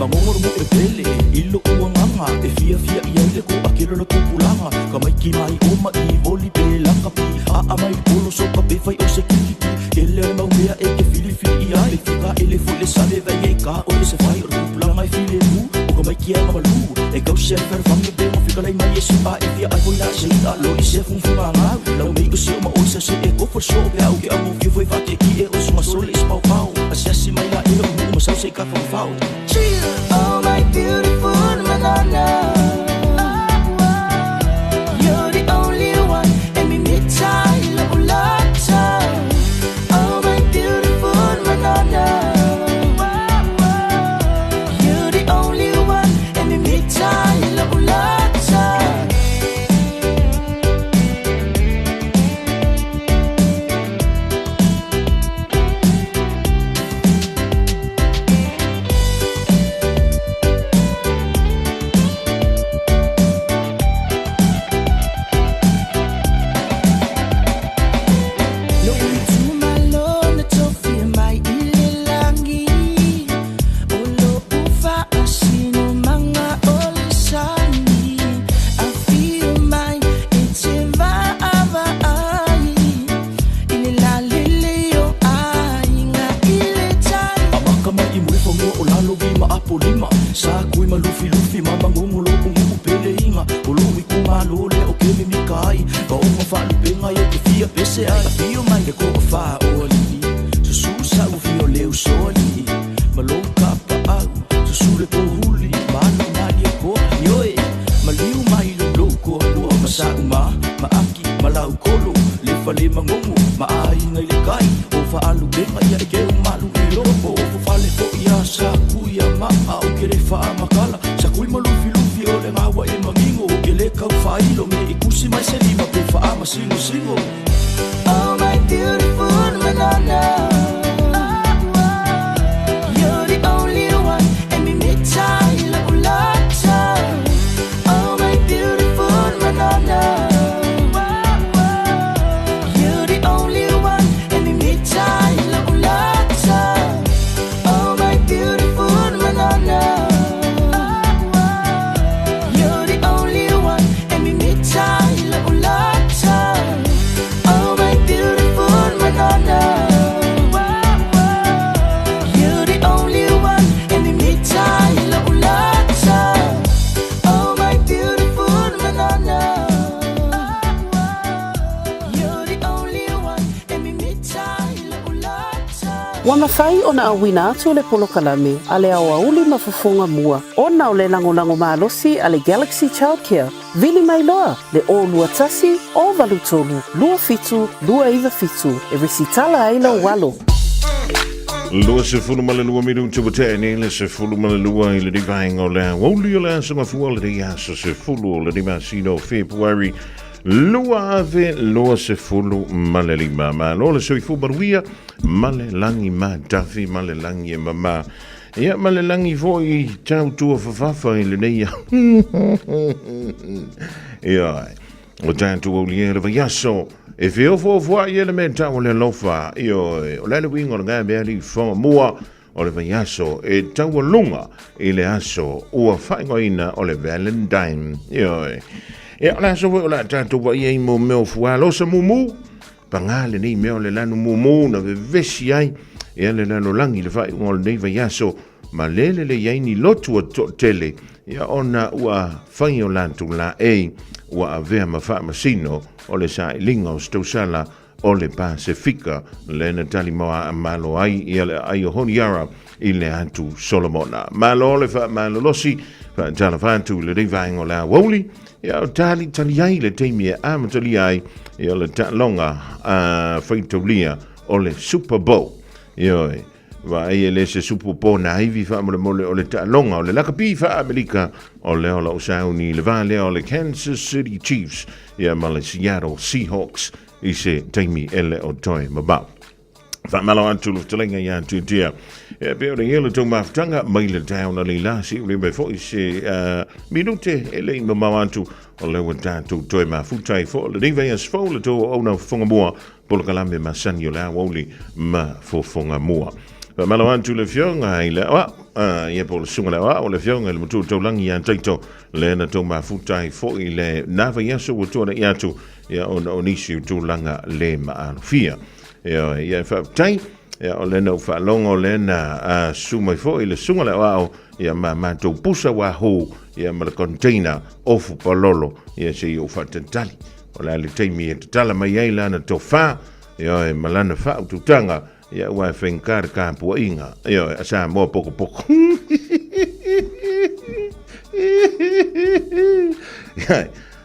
Magongo le moe pele i lo'u agaga e fiafia i ai le to'atele o le tupulaga Tamaiti mai o ma i voli pe lakapi A'a mai le polo soka pe fai o se kirikiti Tele o le mau mea e te filifili i ai Pe fitaele foi le sale vai nei ka o le se fai O le tupulaga e filemu o tamaiti e agamalu E tausi ai fealofani pe mafikalai mai e si'a e fia ai foi la se i'a Loli se fugafuga gau lau mei o se o ma oi sa se e kofo le soo pe au ke au fia foi faatietie o suga sole i se paopao Asiasi mai la e lo'u nuu ma sau se i tafafao Chill! Oh my beautiful Madonna You're the only one E mimita i lo'u loto Oh my beautiful Madonna You're the only one E mimita i lo'u loto Lo'u itumalo na tofia mai i le lagi O lo'u faasinomaga o le sani Afio mai e te vaavaai I le lalelei o aiga i le tai Amata mai i Mulifanua o lalo i ma Apolima Sa kui ma Lufilufi ma Magogo lo'u nuu peleiga O lou itumalo lea o ke mimika ai Vaoga faalupega ia te fia pese ai Afio mai le toafā o alii Susu Sa'u Fia o le Usoalii Ma lou kapaau Susu le Tohuli ma alo o Malietoa Ioe maliu mai lo lou toalua ma Sa'u ma ma Aki ma Laukolo Le fale Magogo ma aiga i le tai O faalupega ia e keu malu i loko O fofale fo'i a sa kui a maa o ke le faamakala Sa kui ma Lufilufi o le gaua e manino O ke le kau faailo me i kusi mai se lima pe faamasigosigo Oh my beautiful Madonna You're the only one E mimita i lo'u loto Oh my beautiful Madonna You're the only one E mimita i lo'u loto Oh my beautiful Madonna You're the only one E mimita i lo'u loto Oh my beautiful Madonna You're the only one E mimita i lo'u loto Oh my beautiful Madonna You're the only one E mimita i lo'u loto Ua mafai ona auina atu le polokalame a le aoauli ma fofoga mua ona o le lagolago malosi a le Galaxy Childcare. Vili mai loa le 021 083 27 297 e resitala ai lou alo. 22 minuti ua tea nei le 12 i lenei vaega o le aoauli o le aso Gafua o lenei aso 10 o lenei masina o Fepuari 2025. Malo le soifua manuia ma le lagi matafi ma le lagi e mamā. Ia ma le lagi foi tau tua fafafa i lenei Ia, o tatou aulia le vaiaso e feofoofoai e le mea tau o le alofa. Ioe, o le a le uiga o lena mea alii fofoga mua o le vaiaso e taualuga i le aso ua faaigoaina o le Valentine. Ioe. Ia, o le aso foi o le a tatou vaai ai mo mea o fualosa mumu, pagā lenei mea o le lanu mumu na vevesi ai ia le lalolagi i le faaiuga o lenei vaiaso ma le lelei ai ni lotu o toatele ia ona ua fai o latou laei ua avea ma faamasino o le sailiga o se tausala o le Pasefika le na tali malo ai ia le aai o Honiara i le atu Solomona. Malo le faamalolosi, faatalofa atu i lenei vaega o le aoauli, ia o tali tali ai le taimi e amatalia ai ia le taaloga a faitaulia o le Super Bowl. Ioe, vaai e le se Super Bowl na ivi faamolemole o le taaloga o le lakapi faa-Amerika o lea o lau sauni i le va lea o le Kansas City Chiefs ia ma le Seattle Seahawks i se taimi e le o toe mamao. Faamalo atu le fetalaiga ia Tiatia. E pei ona i ai le tou mafutaga mai le taeao na nei la, se i mai foi se minute e le i mamao atu o lea ua tatou toe mafuta ai foi lenei vaiaso fou le tou auauna fofoga mua, polokalame masani o le aoauli ma fofoga mua. Faamalo atu le Afioga i le Aoao, ia po o le Susuga i le Aoao, le Afioga i le Matua Taulagi ia Taito, lea na tou mafuta ai foi le na vaiaso ua tuanai atu, ia ona o nisi o tulaga le maalofia. Ia, ia faafetai, ia o lea na ou faalogo lea na susu mai foi le Susuga i le Aoao, ia ma matou pusa wahoo, ia ma le container ofu palolo, ia se i ou faatalitali. O le a le taimi e tatala mai ai lana tofa, ia ma lana faaututaga, Ia aua e faigata le tapuaiga, ioe, a Samoa pokopoko.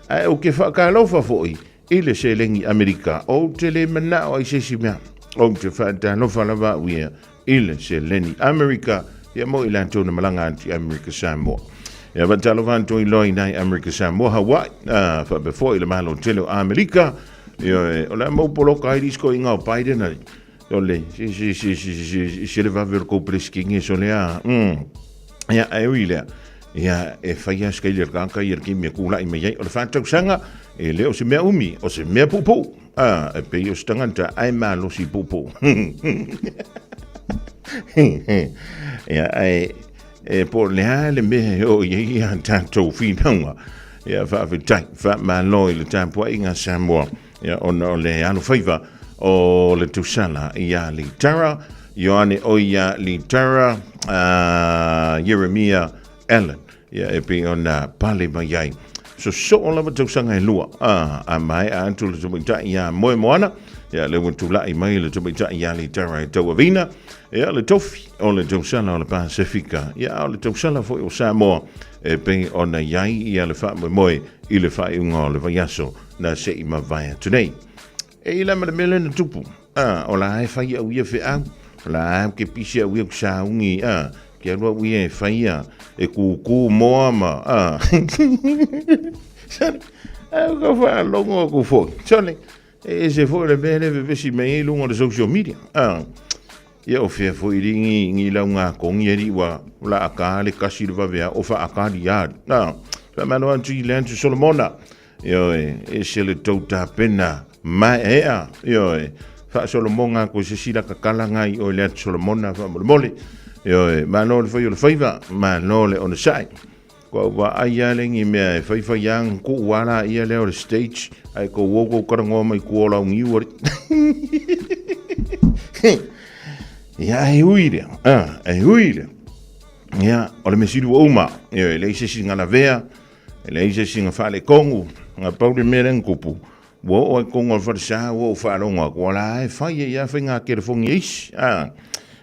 Ae ou te faatalofa foi i le seleni Amerika, ou te le manao ai se isi mea. Ou te faatalofa lava au ia i le seleni Amerika, ia mo i latou na malaga atu i Amerika Samoa. Ia faatalofa atu ai loa i nai Amerika Samoa, Hawaii, faapea foi le Malo tele o Amerika, Ioe, o le a mau poloka ai isi koiga o Biden ai. O le, si, si, si, si, si, si, si le vave o le kou peresetene so lea. Ia, ae ui lea, ia, e fai lava si kaili a le tagata ia le taimi e tulai mai ai. O le faatausaga, e le o se mea umi, o se mea puupuu. Ah, e pei o se tagata ae malosi puupuu. Ia, ae, e po o le a le mea e oo i ai a tatou finauga. Ia, faafetai, faamalo i le tapuaiga Samoa, ia, ona o le alofaiva o le tausala ia Litara, Ioane o ia Litara, Jeremia Allen, ia, e pei ona pale mai ai. Sosoo lava tausaga e lua, a maea atu le tamaitai ia Moemoana, ia, le ua tulai mai le tamaitai ia Litara e tauavina, ia, le tofi o le tausala o le Pasefika, ia, a o le tausala foi o Samoa, e pei ona i ai ia le faamoemoe i le faaiuga o le vaiaso na se i mavae atu nei. E i la ma le mea lea na tupu, a, o la e fai au ia feau, o la e ke pisi au ia kusaungi, a, ke alu au ia e fai ia, e kūkū moa ma, a, sole, a, ka whaalogo aku foi, sole, e ese foi le mea lea vevesi mai ai luga o le social media, a, Ia o fea foi li ngi ngi lau ngā kongi e li ua la a kā le kasi le vave a ofa a kā li a. Nā, whamalo atu i le atu Solomona. Ioe, e se le tau tapena mai ea. Ioe, wha Solomonga ko se sila kakala ngā i oi le atu Solomona wha mole mole. Ioe, malo le whai o le whaiva, malo le ona sai. Kua ua ai a le ngi mea e whai whai ang ku wala ia leo le stage ai ko woko karangoa mai ku ola ungi uari. Ia e ui lea, ah, e ui lea. Ia, o le mea sili ua uma, ia, e leai se isi galavea, e leai se isi ga faaletonu, na pau le mea lea na tupu, ua oo ai i totonu o le falesa ua ou faalogo atu, o la e fai ai lava faiga telefoni e isi, ah.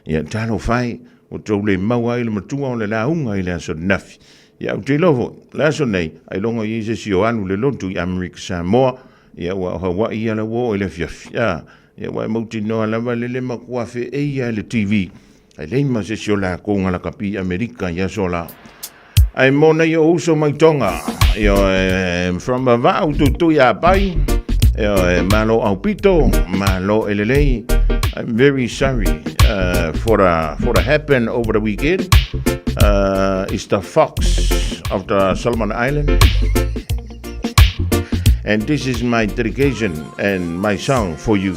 Ia, talofa e, ua tou le maua ai le matua o le lauga i le aso ananafi. Ia, ou te iloa foi, o le aso nei, ailoga i ai se isi o alu le lotu i Amerika Samoa, ia, ua o Hawaii ia la ua oo i le afiafi, ah. Ia, ua e mautinoa lava le le matua feʻei lava i le TV, ae leai ma se isi o lakou na lakapi i Amerika i aso la. Ae mo nei o uso mai Tonga, ioe, from Vava'u Tutuiapai, ioe, malo aupito, malo e lelei. I'm very sorry for the happen over the weekend. It's the fox of the Solomon Island. And this is my dedication and my song for you.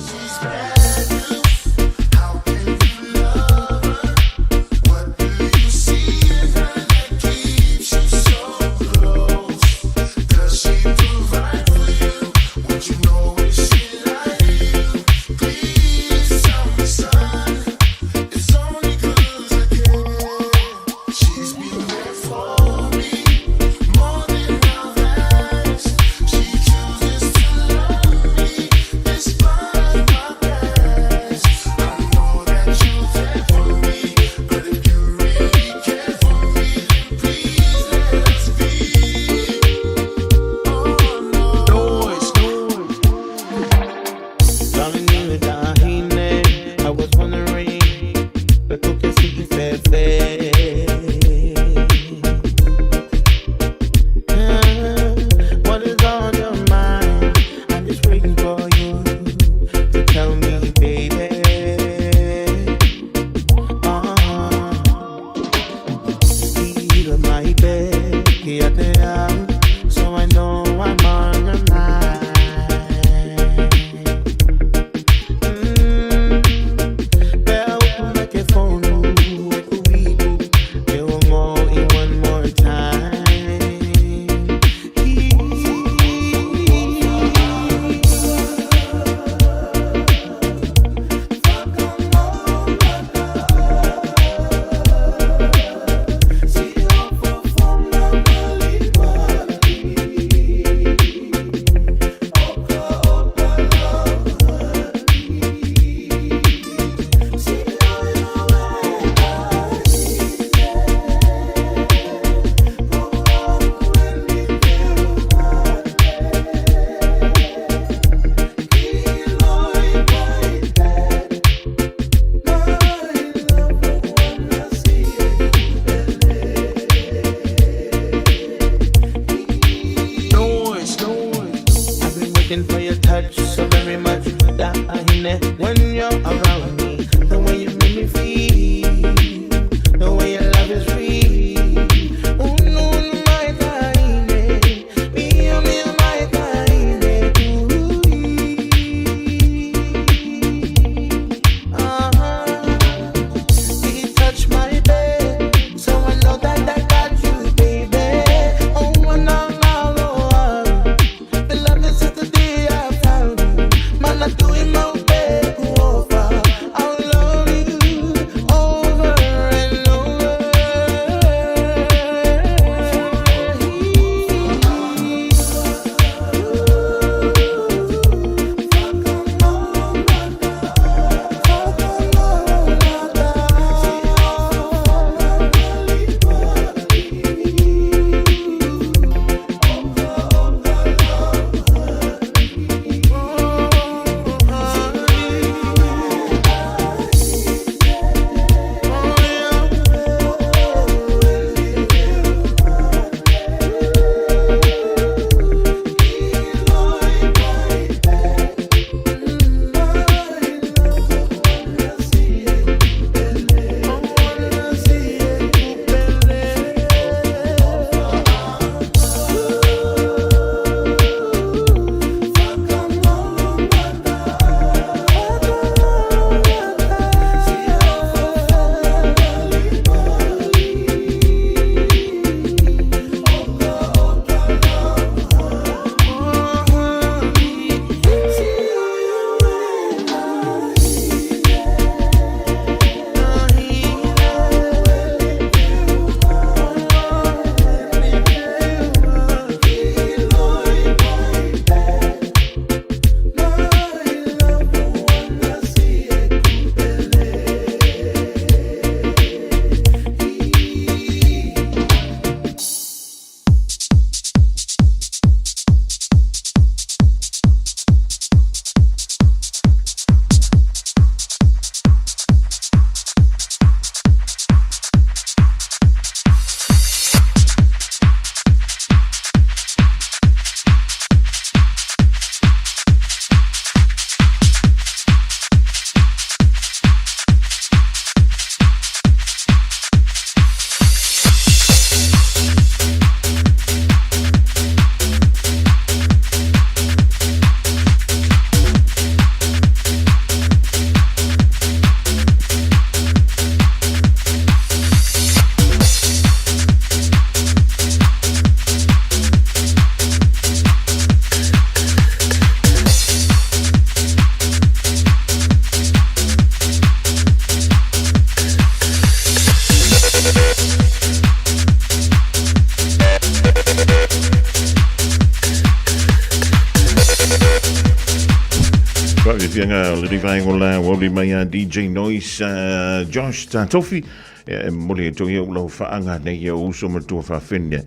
fiafiaga o lenei vaega o la aoauli mai a DJ Noise, Josh Tatofi. E momoli atu ai ou lau faaga nei e ou uso ma tuafafine,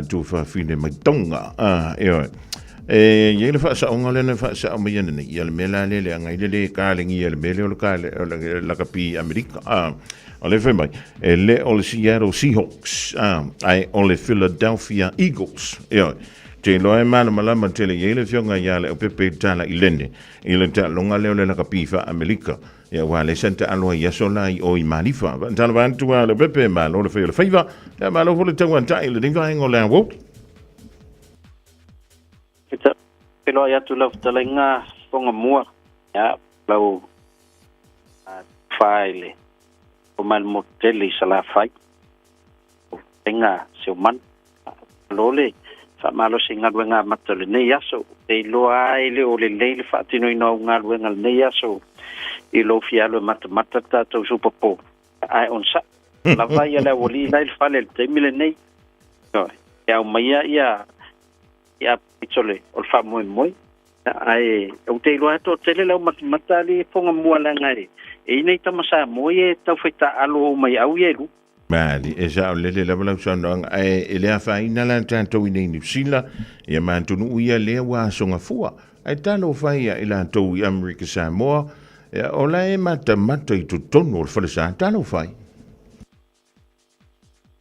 tuafafine mai Tonga. Ioe. E i ai le faasaoga lea na faasao mai ana nei, ia le mea la lea leaga ai le lē kalegia i le mea lea o le kale, o le lakapi i Amerika. O lea fai mai, e le o le Seattle Seahawks, ae o le Philadelphia Eagles. Ioe. Te iloa e malamalama tele i ai le afioga ia Leaupepe Tala i Lene i le taaloga lea o le lakapi faa-Amerika. Ia aua lea sa taalo ai i aso la i o i Malifa. Faatalofa atu a Leaupepe, malo le fai o le faiva, ia malo foi le tauatai i lenei vaega o le aoauli. Feiloai atu lau fetalaiga Fogamua, ia lau fa i le o mai le motu tele i Salafai, fetalaiga Seumanu. Malo le faamalosi i galuega amata o lenei aso. E iloa ai le o lelei le faatinoina o galuega lenei aso i lou fia alu e matamata le tatou Super Bowl. Ae onosai lava ia le aualii la i le fale i le taimi lenei. E aumaia ia ia updates o le faamoemoe. Ae ou te iloa e toatele le au matamata ali Fogamua leaga e i nei tama Samoa ia e taufai taaalo uma i au ia e lua. Mali, e saolele lava lau saunoaga, ae e le afaina la tatou i nei Niu Sila, ia ma atunuu ia lea ua asogafua. Ae talofa ia i latou i Amerika Samoa, ia, o la e matamata i totonu o le falesa, talofa ai.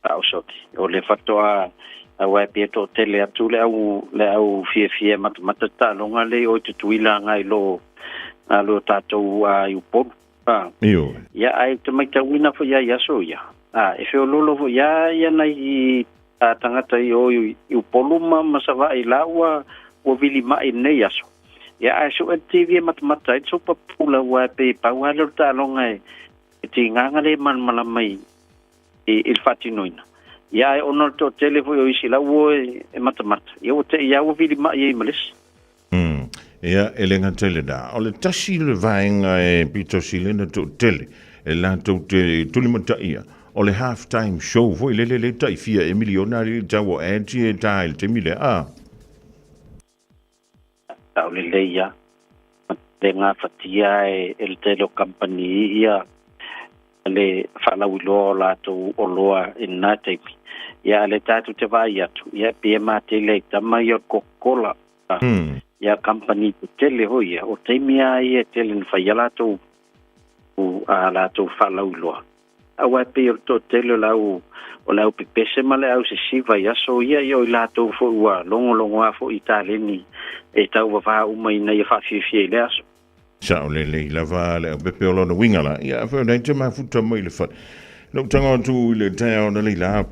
Faaosoti, o le faatoa aua e pei e toatele atu le au le au fiafia e matamata taaloga le i o i Tutuila agai lo lo tatou i Upolu. Ioe. Ia ae te matauina foi ia i aso ia. E feololo foi ia ia nai tagata i o i Upolu ma Savaii la ua ua vilima'i i lenei aso. Ia ae su'e le TV e matamata ai le Super Bowl aua e pei e pau lava lea o le taaloga e tigaga le malamalama i i le faatinoina. Ia ae ona o le toatele foi o isi la ua o e matamata, ia ua te'i lava ua vilima'i ai ma le isi. Ia, e le gata i lena, o le tasi le vaega e pito sili ona toatele e latou te tulimataia, o le half time show foi lele lea e tai fia ea miliona alii le tau o ads ia e ta ai i le taimi lea, a. Tau lelei lava. Le gafatia e le tele o kamupani ia le faalauiloa o latou oloa i lena taimi. Ia a o lea tatou te vaai atu, ia e pei e matele ai tama ia o le Coca-Cola. Ia kamupani tetele foi ia, o taimi lava ia e tele na fai ai latou a latou faalauiloa. Aua e pei o le toatele o le au o le au pepese ma le au sesiva i aso ia, ia o i latou foi ua logologoa foi i taleni e tauvavā uma ina ia faafiafia i lea aso. Sao lelei lava le aupepe o lona uiga la, ia afai o lena e te mafuta mai i le fale. Na ou tago atu i le taeao na leila,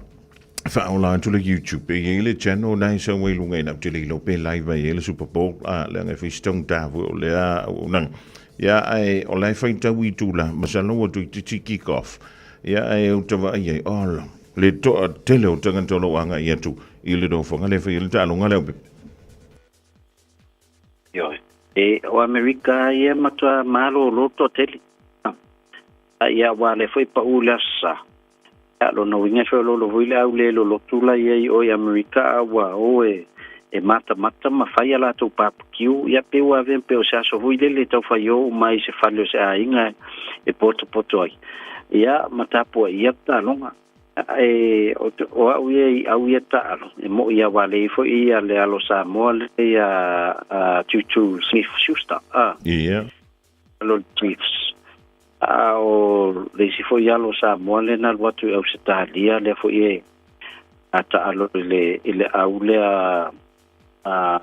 faaola atu le YouTube, e i ai le channel na e sau ai i luga ina, ou te le iloa pe live ai ai le Super Bowl, a, leaga e fai si taugata foi o lea auaunaga. Ia, ae o la e faitau i itula, masalo ua toeitiiti kick off. Ia, ae ou te vaai ai, ola, le toatele o tagata o lo o agai atu i le nofoaga lea e fai ai le taaloga a le aupepe. Ioe. E, o Amerika ia matua malōlō toatele. A ia aua lea foi paʻu i le Aso Sa. Ia lona uiga e feoloolo foi le au le lolotu la ia i o i Amerika a ua o e e matamata ma fai a latou papakiu, ia pei ua avea pei o se aso foi lele e tau fai o uma ai i se fale o se aiga e potopoto ai. Ia ma tapuaia le taaloga. E, o, o au ia i au ia taalo, e mo'i a ua lei foi ia le alo Samoa le ia a Juju Smith-Schuster. A. Ia. Alo le Chiefs. A o le isi foi alo Samoa lea na alu atu i Ausetalia lea foi e a taalo i le i le au lea a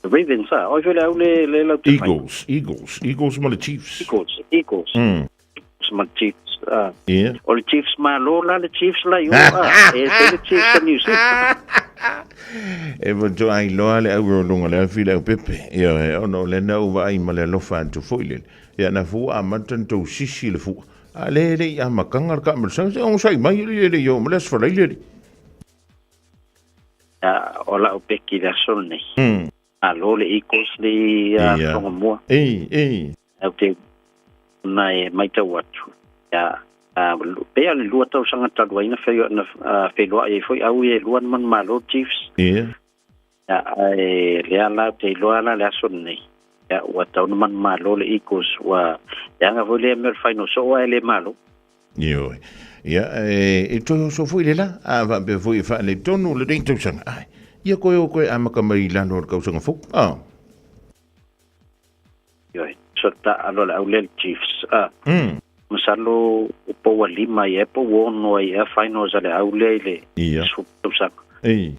Ravens a oi foi le au le le lau te fai. Eagles, Eagles, Eagles ma le Chiefs. Eagles, Eagles. Eagles ma le Chiefs. Yeah. O le Chiefs malo la le Chiefs la i o a. E se le Chiefs a New Zealand. E matua iloa le au lunga le afi le au pepe. Ia e ona o le na u vaai ma le alofa atu foi lele. Ia na fua a mata na tou sisi le fua. A le le i amatanga le kaamilisaga se onosai mai le le i oo ma le aso Faraile le. Ia o lau peki i le aso lenei. Malo le Eagles le ia Tongamua. Ei, ei. Au te na e maitau atu. Ia, pei o le 2 tausaga talu ai na feiloai ai foi au ia e lua na manumalo Chiefs. Ia. Ia, ae lea la ou te iloa la le aso lenei. Ia, ua tatau ona manumalo le Eagles, ua leaga foi lea mea o le final soo ae le malo. Ioe. Ia, e toe oso foi le la, a faapea foi e faaletonu lenei tausaga. Ai, ia koe o koe amata mai i lalo o le tausaga fou. Ah. Ioe, so taalo a le aulea le Chiefs. Ah. Masalo o po ua 5 ai ea po ua 6 ai ea finals a le aulea i le 10 tausaga. Ei.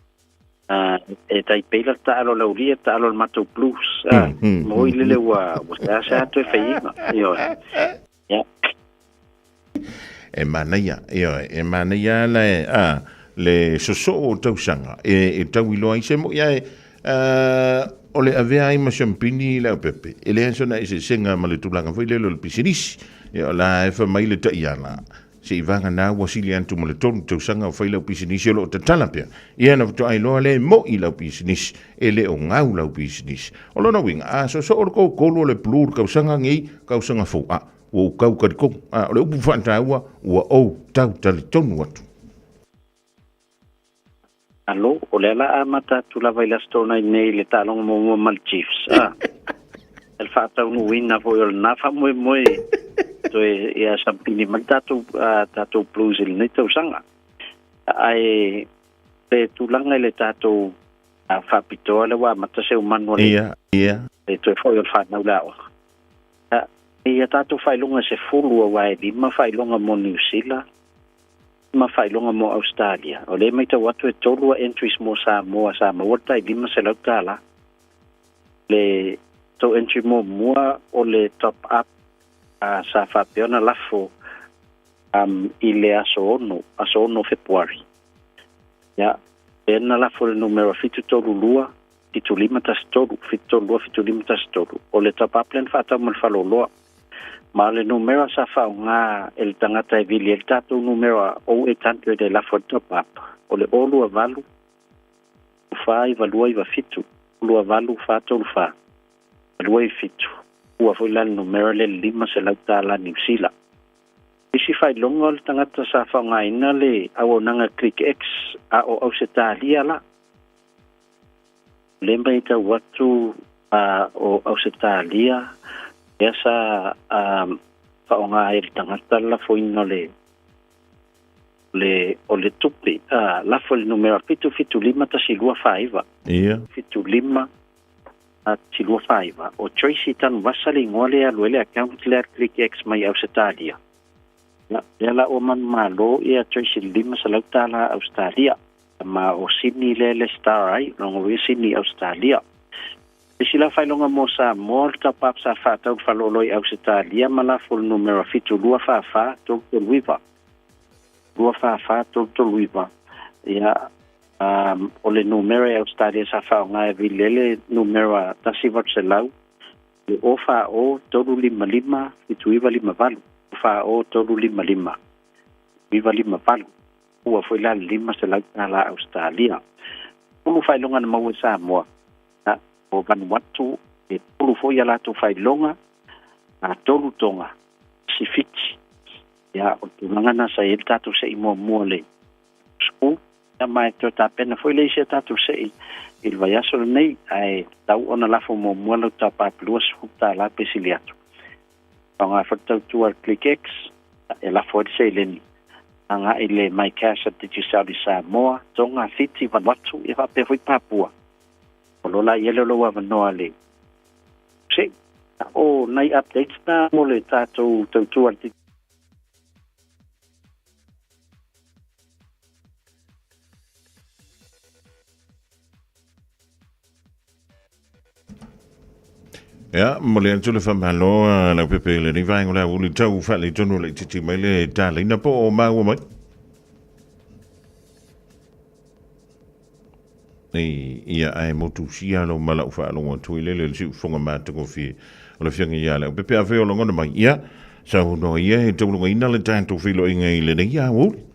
E tai pei la le taalo a le aulia, taalo a le matou Blues. Ah, mo i lele ua seasea toe faiga. Ioe. Ia. E manaia, ioe, e manaia la e, a, le sosoo o tausaga e tau iloa ai se moi ae, o le avea ai ma siampini i le aupepe, e leai sona eseesega ma le tulaga foi lele o le pisinisi. Ia, o la e fai mai le taiala, Seivaga ua sili atu ma le 3 tausaga o fai lau pisinisi o lo o tatala pea. Ia na faatoa iloa lea e mo'i lau pisinisi, e le o gau lau pisinisi. O lona uiga, a soosoo le koukoulu o le pulu i le kausaga nei, kausaga fou, a, ua ou tau talitonu. A, o le upu faataua, ua ou tau talitonu atu. Alo, o lea la a amata atu lava i le Aso Toonai nei i le taaloga muamua ma le Chiefs. A, le faataunuuina foi o lena faamoemoe toe ia sampini mai tatou, tatou Blues i lenei tausaga. Ae le tulaga i le tatou faapitoa lea ua amata se umanu o le, Ia, ia. le toe foi o le fanau le aoga. Ia tatou faailoga se 10 aua e 5 faailoga mo Niu Sila, ma faailoga mo Ausetalia. O lea e matau atu e 3 a entries mo Samoa sa maua le tai $500. Le tou entry muamua o le top up sa faapea ona lafo i le aso 6, aso 6 o Fepuari. Ia, lea na lafo i le numera 732 7513, 732 7513. O le top up lea na faatau ma le faleoloa. Ma o le numera sa faaaoga e le tagata e vili ai le tatou numera 0800 e lafo ai le top up, o le 028 4997, 28 434 27. Ua foi la le numera lea le $500 Niu Sila. Isi faailoga o le tagata sa faaaogaina le auaunaga ClickX a o Ausetalia la. Lea matau atu o Ausetalia lea sa faaaoga ai e le tagata le lafoina o le le o le tupe lafo i le numera 7751249. Ia. 75 129. O Tracy Tanuvasa le igoa lea e alu ai le account lea ClickX mai Ausetalia. Ia, lea la ua manumalo ia Tracy i le $500 Ausetalia. Ma o Sydney lea le star ai, logo ia Sydney Ausetalia. Isi la faailoga mo Samoa, o le top-up sa faatau i le faleoloa i Ausetalia ma lafo i le numera 7244 339. 244 339. Ia, o le numera i Ausetalia sa faaaoga e vili ai le numera 1800 le 040 355 7958. 40 355 958. Ua foi la le $500 Ausetalia. Pulu faailoga na maua i Samoa, o Vanuatu, e pulu foi a latou faailoga, a 3 Tonga, 1 Fiti. Ia, o le tulaga na sa i ai le tatou sei muamua le school. Ia, ma e toe tapena foi le isi a tatou sei i le vaiaso lenei, ae tau ona lafo muamua lau tapa $20 pe sili atu. Faaaoga foi le tautua a le ClickX e lafo ai le seleni agai i le MyCash a Digicel i Samoa, Tonga, Fiti, Vanuatu, ia faapea foi Papua. O lo la i ai lea o lou avanoa le sei. O nai updates na mo le tatou tautua a le Ia, momoli atu le faamalo a Leaupepe i lenei vaega o le aoauli tau faaletonu laitiiti mai le taleina po o maua mai. Ei, ia ae motusia lou ma lau faalogo atu i lele le siufofoga matagofie o le afioga ia Leaupepe. Afai o lagona mai, ia, saunoa ia e taulugaina le tatou feiloaiga i lenei aoauli.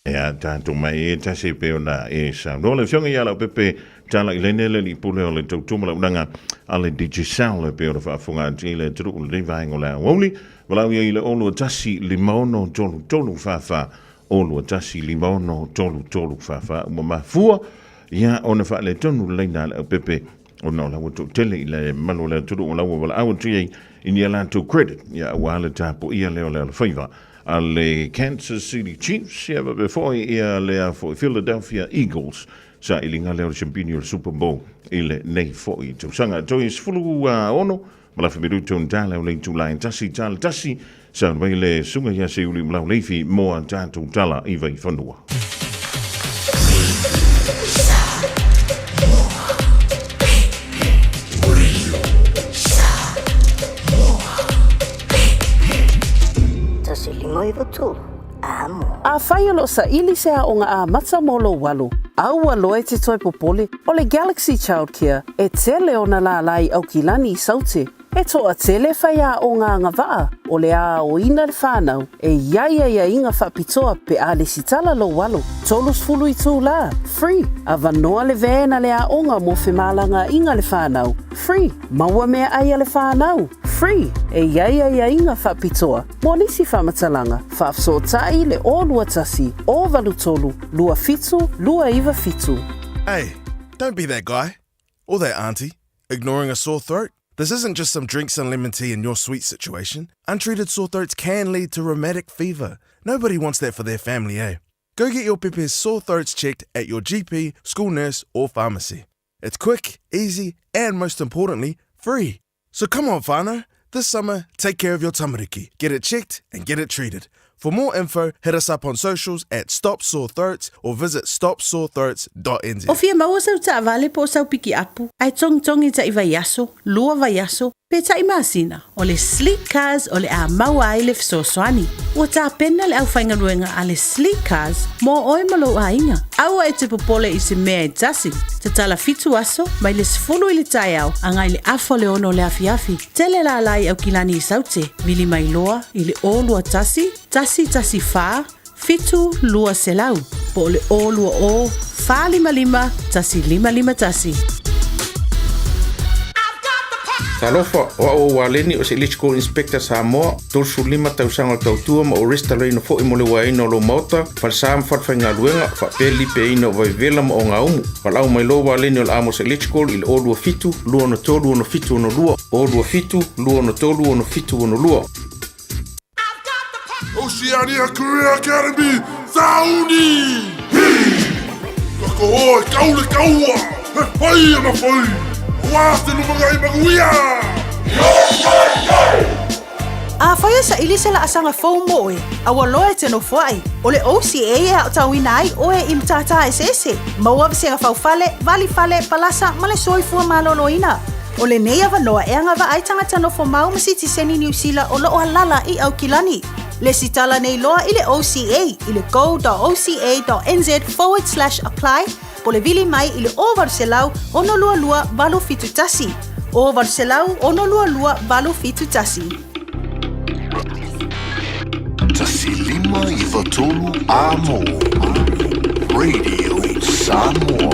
Ea tatou mai e tasi e pei ona e saunoa le Afioga ia Leaupepe Tala i Lene le alii pule o le tautua ma launaga a le Digicel e pei ona faafofoga atu i le atunuu i lenei vaega o le aoauli. Valaau i ai i le 021 56 33 44 021 56 33 44 ua mafua ia ona faaletonu le laina a Leaupepe ona o la ua toatele i le mamalu o le atunuu o la ua valaau atu i ai i ni a latou credit ia aua le tapuia lea o le alofaiva a le Kansas City Chiefs ia faapea foi ia le a foi Philadelphia Eagles sailiga lea o le siampini o le Super Bowl i lenei foi tausaga. Toe 16 ma lafi minuto ona tala o le itula e 1:01 saunoa mai le Susuga ia Seiuli Malau Leifi mo a tatou tala i Vaifanua. Afai o lo o saili se aoga amata mo lou alo, aua loa e te toe popole, o le Galaxy Childcare e tele ona lālā i Aukilani i Saute. E toatele faiaoga agavaa o le a aoina le whanau e i ai aiaiga faapitoa pe a lesitala lou alo. 30 itulā, free, avanoa le van a le aoga mo femalagaaiga le whanau, free, maua meaai a le whanau, free, e i ai aiaiga faapitoa mo nisi faamatalaga, faafesootai le 021 083 27 297. Hey, don't be that guy. Or that auntie, ignoring a sore throat. This isn't just some drinks and lemon tea in your sweet situation. Untreated sore throats can lead to rheumatic fever. Nobody wants that for their family, eh? Go get your pepe's sore throats checked at your GP, school nurse, or pharmacy. It's quick, easy, and most importantly, free. So come on, whānau. This summer, take care of your tamariki. Get it checked and get it treated. For more info, hit us up on socials at Stop Sore Throats or visit stopsorethroats.nz. O fia maua sau taavale po o sau pikiapu, ae togitogi taʻi vaiaso, lua vaiaso, pe taʻi masina, o le Sleek Cars o le a maua ai le fesoasoani. Ua tapena le aufaigaluega a le Sleek Cars mo oe ma lou aiga. Aua e te popole i se mea e tasi. Tatala fitu aso, mai le 10 i le taeao agai le afa o le ono o le afiafi. Tele lālā i Aukilani i Saute, vili mai loa i le 021 114 7200 po o le 020 455 1551. Talofa, o au o Waleni o se Electrical Inspector Samoa, 35 tausaga o le tautua ma ou resitalaina foi mo le uaeina o lou maota, falesa ma falefaigaluega, faapea le lipeaina o vaivevela ma ogaumu. Valaau mai loa Waleni o le Amos Electrical i le 027 263 6762, 027 263 6762. Oceania Career Academy, Sauni! Hi! Ka koho e kau le kaua, he whai ana whai, wā te lumangai manuia! Afai e saili se laasaga fou mo oe, a ua loa e te nofoai, o le OCA e aotauina ai oe i matata eseese, maua vasega faufale, valifale, palasa ma le soifua maloloina. O lenei avanoa e agavaa ai tagata nofo mau ma sitiseni Niu Sila o loo alala i Aukilani. Lesitala nei loa i le OCA i le go.oca.nz forward slash apply po le vili mai i le 0800 622 871. 0800 622 871. 1593 Amo Radio Samoa.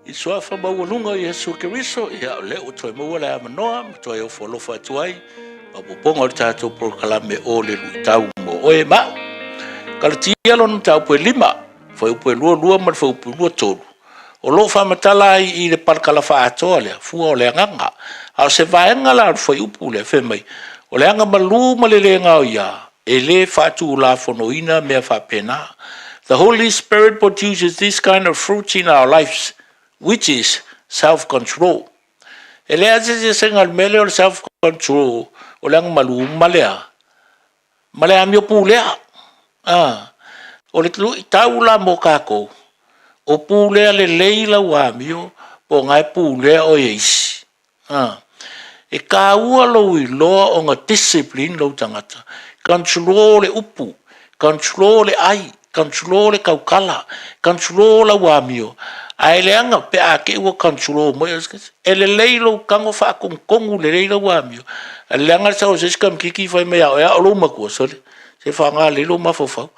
I suafa maualuga o Iesu Keriso, ia o lea ua toe maua le avanoa ma toe ofo alofa atu ai faaopoopoga o le tatou polokalame o le luitau mo oe ma au. Kalatia lona mataupu e 5, fuaiupu e 22 ma le fuaiupu e 23, o lo o faamatala ai i le palakala faaatoa lea, fua o le agaga. A o se vaega la o le fuaiupu lea, fai mai, o le aga malū ma le le gaoia, e le faatulafonoina mea faapena. The Holy Spirit produces this kind of fruits in our lives, which is self-control. E leai se eseesega i le mea lea o le self-control, o le agamalu ma le a? Ma le amio pulea. A, o le luitau la mo kākou, o pulea lelei lau amio, po o ngā e pulea o e isi. A, e kāua lou iloa o ngā discipline lou tagata. Control le upu, control le ai, control le taukala, control lau amio. Ae leaga pe a te i ua control mai oe e se tasi. E lelei lou tago faatonutonu lelei lau amio, ae leaga le sau o se isi tamaititi fai mai ia oe lava o lou matua, sole, se faga lelei lou mafaufau.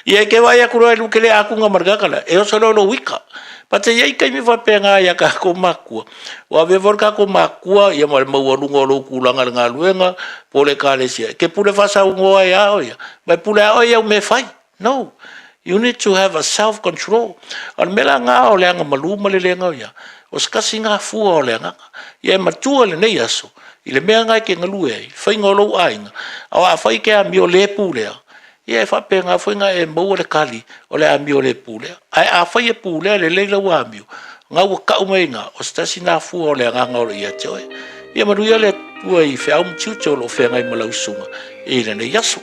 Ia e te vaai atu loa e te le atuga ma le tagata lea, e oso loa i lou ita. But e i ai taimi faapena ia tatou matua, ua avea foi le tatou matua ia ma le maualuga o lou tulaga i le galuega po o le ekalesia, e te pule faasaunoa ai lava oe ia, ma e pule lava oe i au mea e fai. No, you need to have a self control. O le mea la lena o le agamalu ma le le gaoia, o se tasi lena fua o le agaga. Ia e matua i lenei aso i le mea lena e te galue ai, le faiga o lou aiga, aua afai e te amio le pulea, ia e faapena foi ona e maua le tali o le amio le pulea. Ae afai e pulea lelei lau amio, o lena ua tau mai i ina, o se tasi lena fua o le agaga o lo o ia te oe. Ia manuia le Atua i feau ma tiute o lo o feagai ma lau susuga i lenei aso.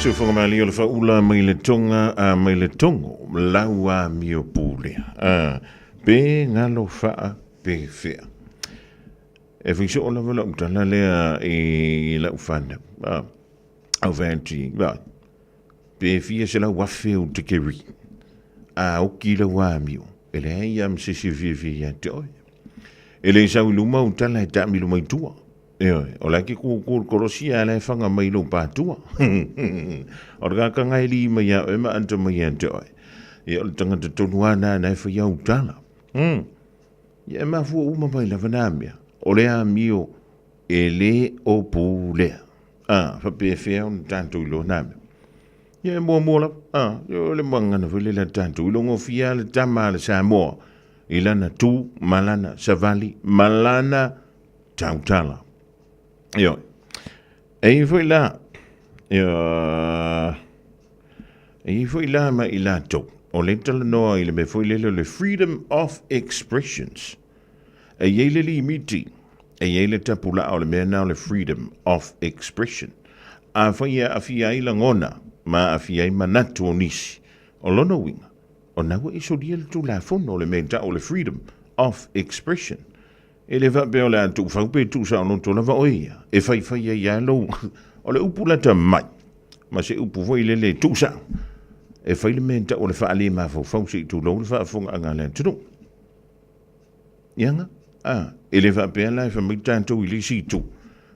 Sufogamali o le faula mai le tonga a mai le tongo lau a mio pule. A pe ngalo faa pe fea. E fai soo lava lau tala lea i lau whanau. A, au whanti, vai. Pe fia se lau afe o te keri. A oki lau amio. E leai ia ma se isi e fiafia ia te oe. E le sau i luma ou tala e taamilo mai tua. Ioe, o la e ke kūkū le kolosi a la e fanga mai lou pātua. O le kakanga e lī mai ia oe ma anta mai ia te oe. Ia o le tangata tonu a nā na e whai au tala. Ia e mafua uma mai lava nā mea. O le amio e le o pūlea. A, whapewhea o na tātou i loa nā mea. Ia e muamua lava, a, ia o le magana foi le la tātou i logofia le tama a le Samoa i lana tū ma lana savali ma lana tautala. Ioe. E i foi la, ia, e i foi la ma i latou, o le talanoa i le mea foi lele o le freedom of expressions. E i ai le limiti, e i ai le tapulaa o le mea na o le freedom of expression. Afai e aafia ai lagona ma aafia ai manatu o nisi, o lona uiga, o na ua e solia le Tulafono o le mea e tau o le freedom of expression. E le faapea o le a tuufau pe tuusaoloto lava oe ia, e faifai ai lava lou, o le upu lata mai, ma se upu foi lele e tuusao, e fai le mea e tau o le faalemafaufau se i tulou le faafofogaaga a le atunuu. Ia, a, e le faapea la e fai mai tatou i le isi itu,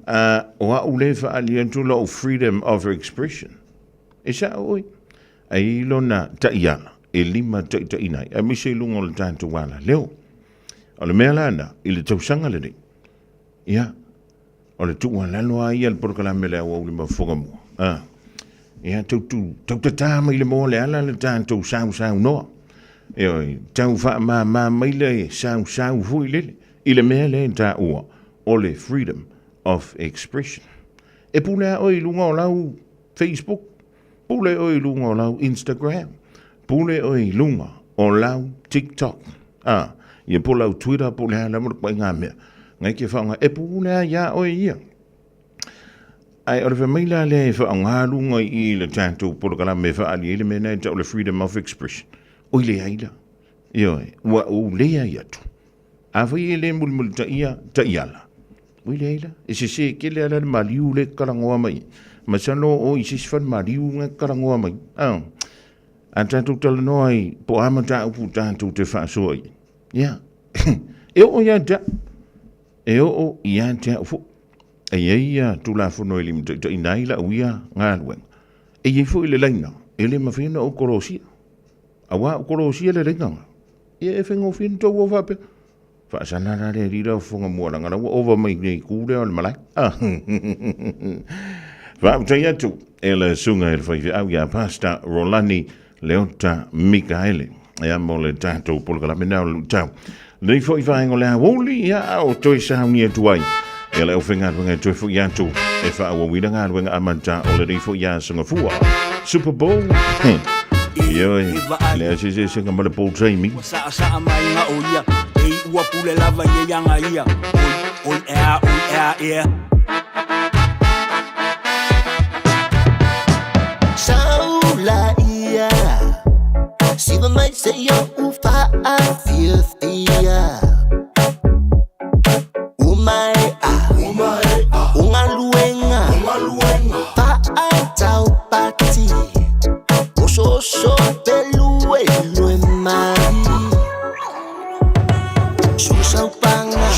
a, o au lea e faaali atu lou freedom of expression. E sao oe. Ae i ai lona taiala e limataitaiina ai, aemaise i luga o le tatou alaleo. O le mea la lena, i le tausaga lenei, ia, o le tuualalo lava ia le polokalame le Aoauli ma Fofoga Mua. A, ia, tau, tu, tau tatā mai le moa le ala le tatou sausaunoa. Ioe, tau faamāmā mai le sausau foi lele i le mea lea e taua o le freedom of expression. E pule a oe i luga o lau Facebook, pule oe i luga o lau Instagram, pule oe i luga o lau TikTok, a, ia po lau Twitter, po le a lava le koaiga mea. Ngai ke whaonga, e pule a ia oe ia. Ae o le fai mai la lea e faaaoga luga i i le tatou polokalame e faaali ai le mea lena e tau o le freedom of expression. Oi leai la. Ioe, ua ou leai atu. Afai e le mulimulitaia taiala, oi leai la, e sese tele lava le maliu lea e talanoa mai ai. Masalo o i se isi falemaliu na e talanoa mai. A, a tatou talanoa ai po o a mataupu tatou te faasoa i ai. Ia, e oo ia te au. E oo ia te au foi. E i ai ia Tulafono e limataitaiina ai lau ia galuega. E i ai foi le laina e le mafai ona ou kolosia. Auā o kolosia le laina nga. Ia e faigofie ona tou o faapea. Faasala la le alii la o fofoga mua leaga la ua ova mai le itu lea o le malae. Faafetai atu e le susuga i le faifeau ia Pastor Rolani Leota Mikaele. Ia mo le tatou polokalame na o le luitau. Lenei foi vaega o le aoauli, ia a o toe sauni atu ai. Ia le aufaigaluega e toe foi atu e faaauauina galuega amata o lenei foi aso gafua. Super Bowl. Ioe, le eseesega ma le Paul Jamie. Ua saʻasaʻa mai ga o ia Ei ua pule lava ia ia ga ia Oi, oi ea, oi ea, ea Saula ia Siva mai se ia u faafiafia Umaea Ungaluenga Faataupati Osooso peluelue mai Susaupanga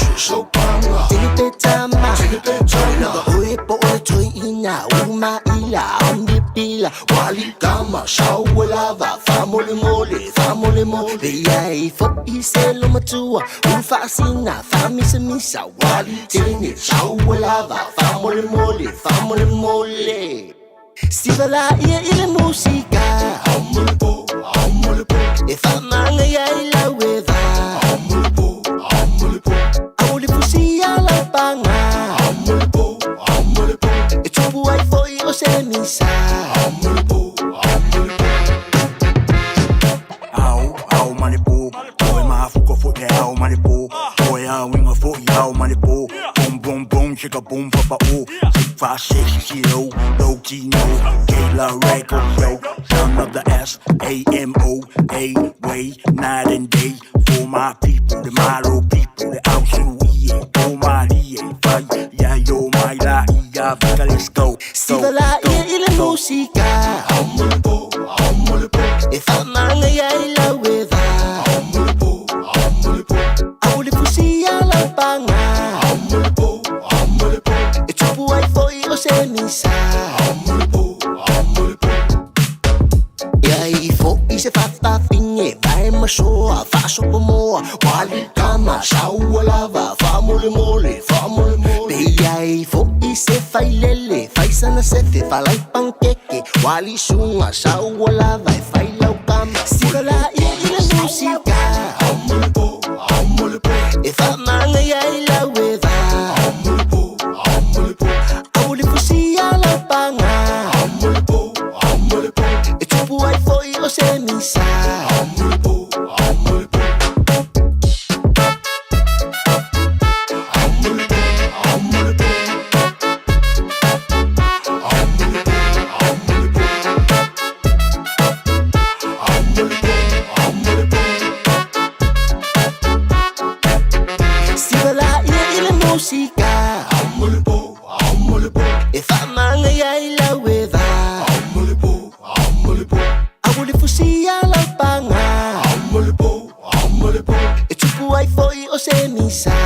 Tinipetama Lava oe po o le toeina Umaila Omipila Walikama Sauelava Faamolemole Faamolemole Ia e fo'i se lomatua Ulufaasina Faamisamisa Walitene Sauelava Faamolemole Faamolemole Siva laia i le musika E faamagaia i lau eva Aua le fusia lau paga E tupu ai foi o se misa. Ao, ao ma le po Oe mafuka foi le ao ma le po Oe auiga foi ao ma le po Boom, boom, boom, chicka boom, papa o 6, 5, 6, 0 Low. Gino, Gala record, yo. Son of the S A M O A way, night and day. For my people, the Malo people, the Ausuie, O Marie, Fai, Ya Yo, My La, Ia, Vika, let's go. Siva la ia i le musika E whaamanga ia i lau e va Au le fusia lau panga E tupu ai foi o se misa Ia i foi se fafafinge Vai masoa, faasopomoa Wali kama, saua lava Faamolemole, faamolemole Pe ia i foi se failele Faisana sefe, falai pankeke Wali sunga, saua lava E fai lau kama Siva la ia i le musika E whaamanga ia i lau e va Au le fusia lau panga E tupu ai foi o se misa Siva la ia i le musika E whaamanga ia i lau e va Au le fusia lau panga E tupu ai foi o se misa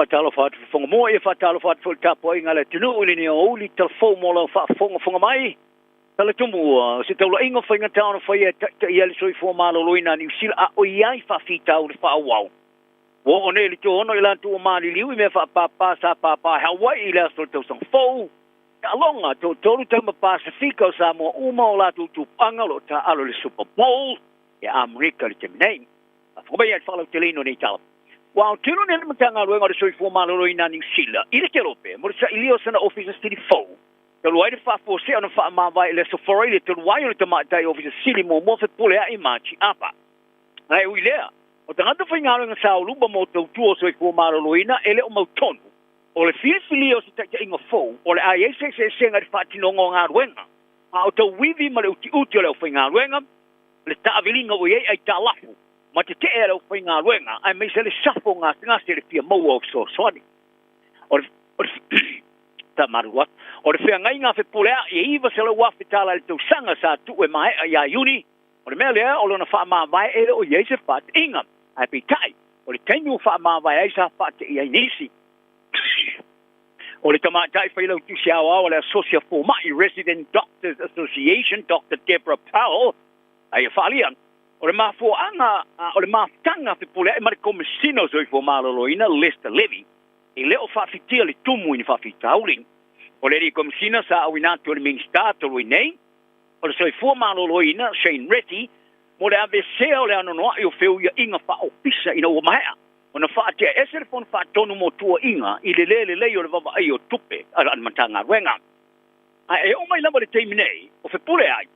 Faatalofa atu fofoga moa, ia faatalofa atu foi i le tapuaiga a le atunuu i lenei aoauli talafou mo lau faafogafoga mai. Talatumu se taulaiga faigata ona faia e taitaia le soifua malōlōina a Niusila a o i ai faafitauli faaauau. Ua oo nei i le 36 i latou ua maliliu i mea faapāpā sa pāpā Hawaii i le aso o le tausaga fou. Taaloga toatolu tama Pasifika o Samoa uma o latou tupuaga o loo taaalo i le Super Bowl ia Amerika i le taimi nei. Faafofoga mai ai le faalauteleina o nei tala. Ua autilo nei le Matagaluega o le Soifua Malōlōina a Niu Sila i le Kelope mo le sailia o sana Ofisa Sili fou. Talu ai le faafuasea ona faamavae i le Aso Faraile talu ai o le tamaitai Ofisa Sili muamua fepuleai ma Chiapa. Ae ui lea, o tagata faigaluega saoloba mo tautua o soifua malōlōina e le o mautonu o le filifilia o se taitaiga fou o le a i ai se eseesega i le faatinoga o galuega a o tauivi ma le utiuti o le aufaigaluega, le taaviliga ua i ai aitalafu ma tetee a le aufaigaluega aemaise le safo gasegase i le fia maua o fesoasoani. O le o le faamalulu atu, o le feagaiga a Fepuleai e $900,000 tala i le tausaga sa tuu e maea ia Iuni, o le mea lea o lona faamavae e le o i ai se faateiga. Ae peitai, o le taimi ua faamavae ai sa faatei ai nisi. O le tamaitai failautusi aoao a le Asosi a Fomai, Resident Doctors Association, Doctor Deborah Powell, a ia faaalia, o le mafuaaga o le mafutaga a Fepuleai ma le Komesina o Soifua Maloloina, Lester Levy, e le o faafitia le tumu i ni faafitauli. O le alii Komesina sa auina atu e le Minisita talu ai nei o le Soifua Maloloina, Shane Reti, mo le aveesea o le anoanoai o feuiaiga faaofisa ina ua maea ona faateaese le Fono Faatonu mo tuuaiga i le lē lelei o le vavaai o tupe a le Matagaluega. Ae e oo mai lava le taimi nei, o Fepuleai,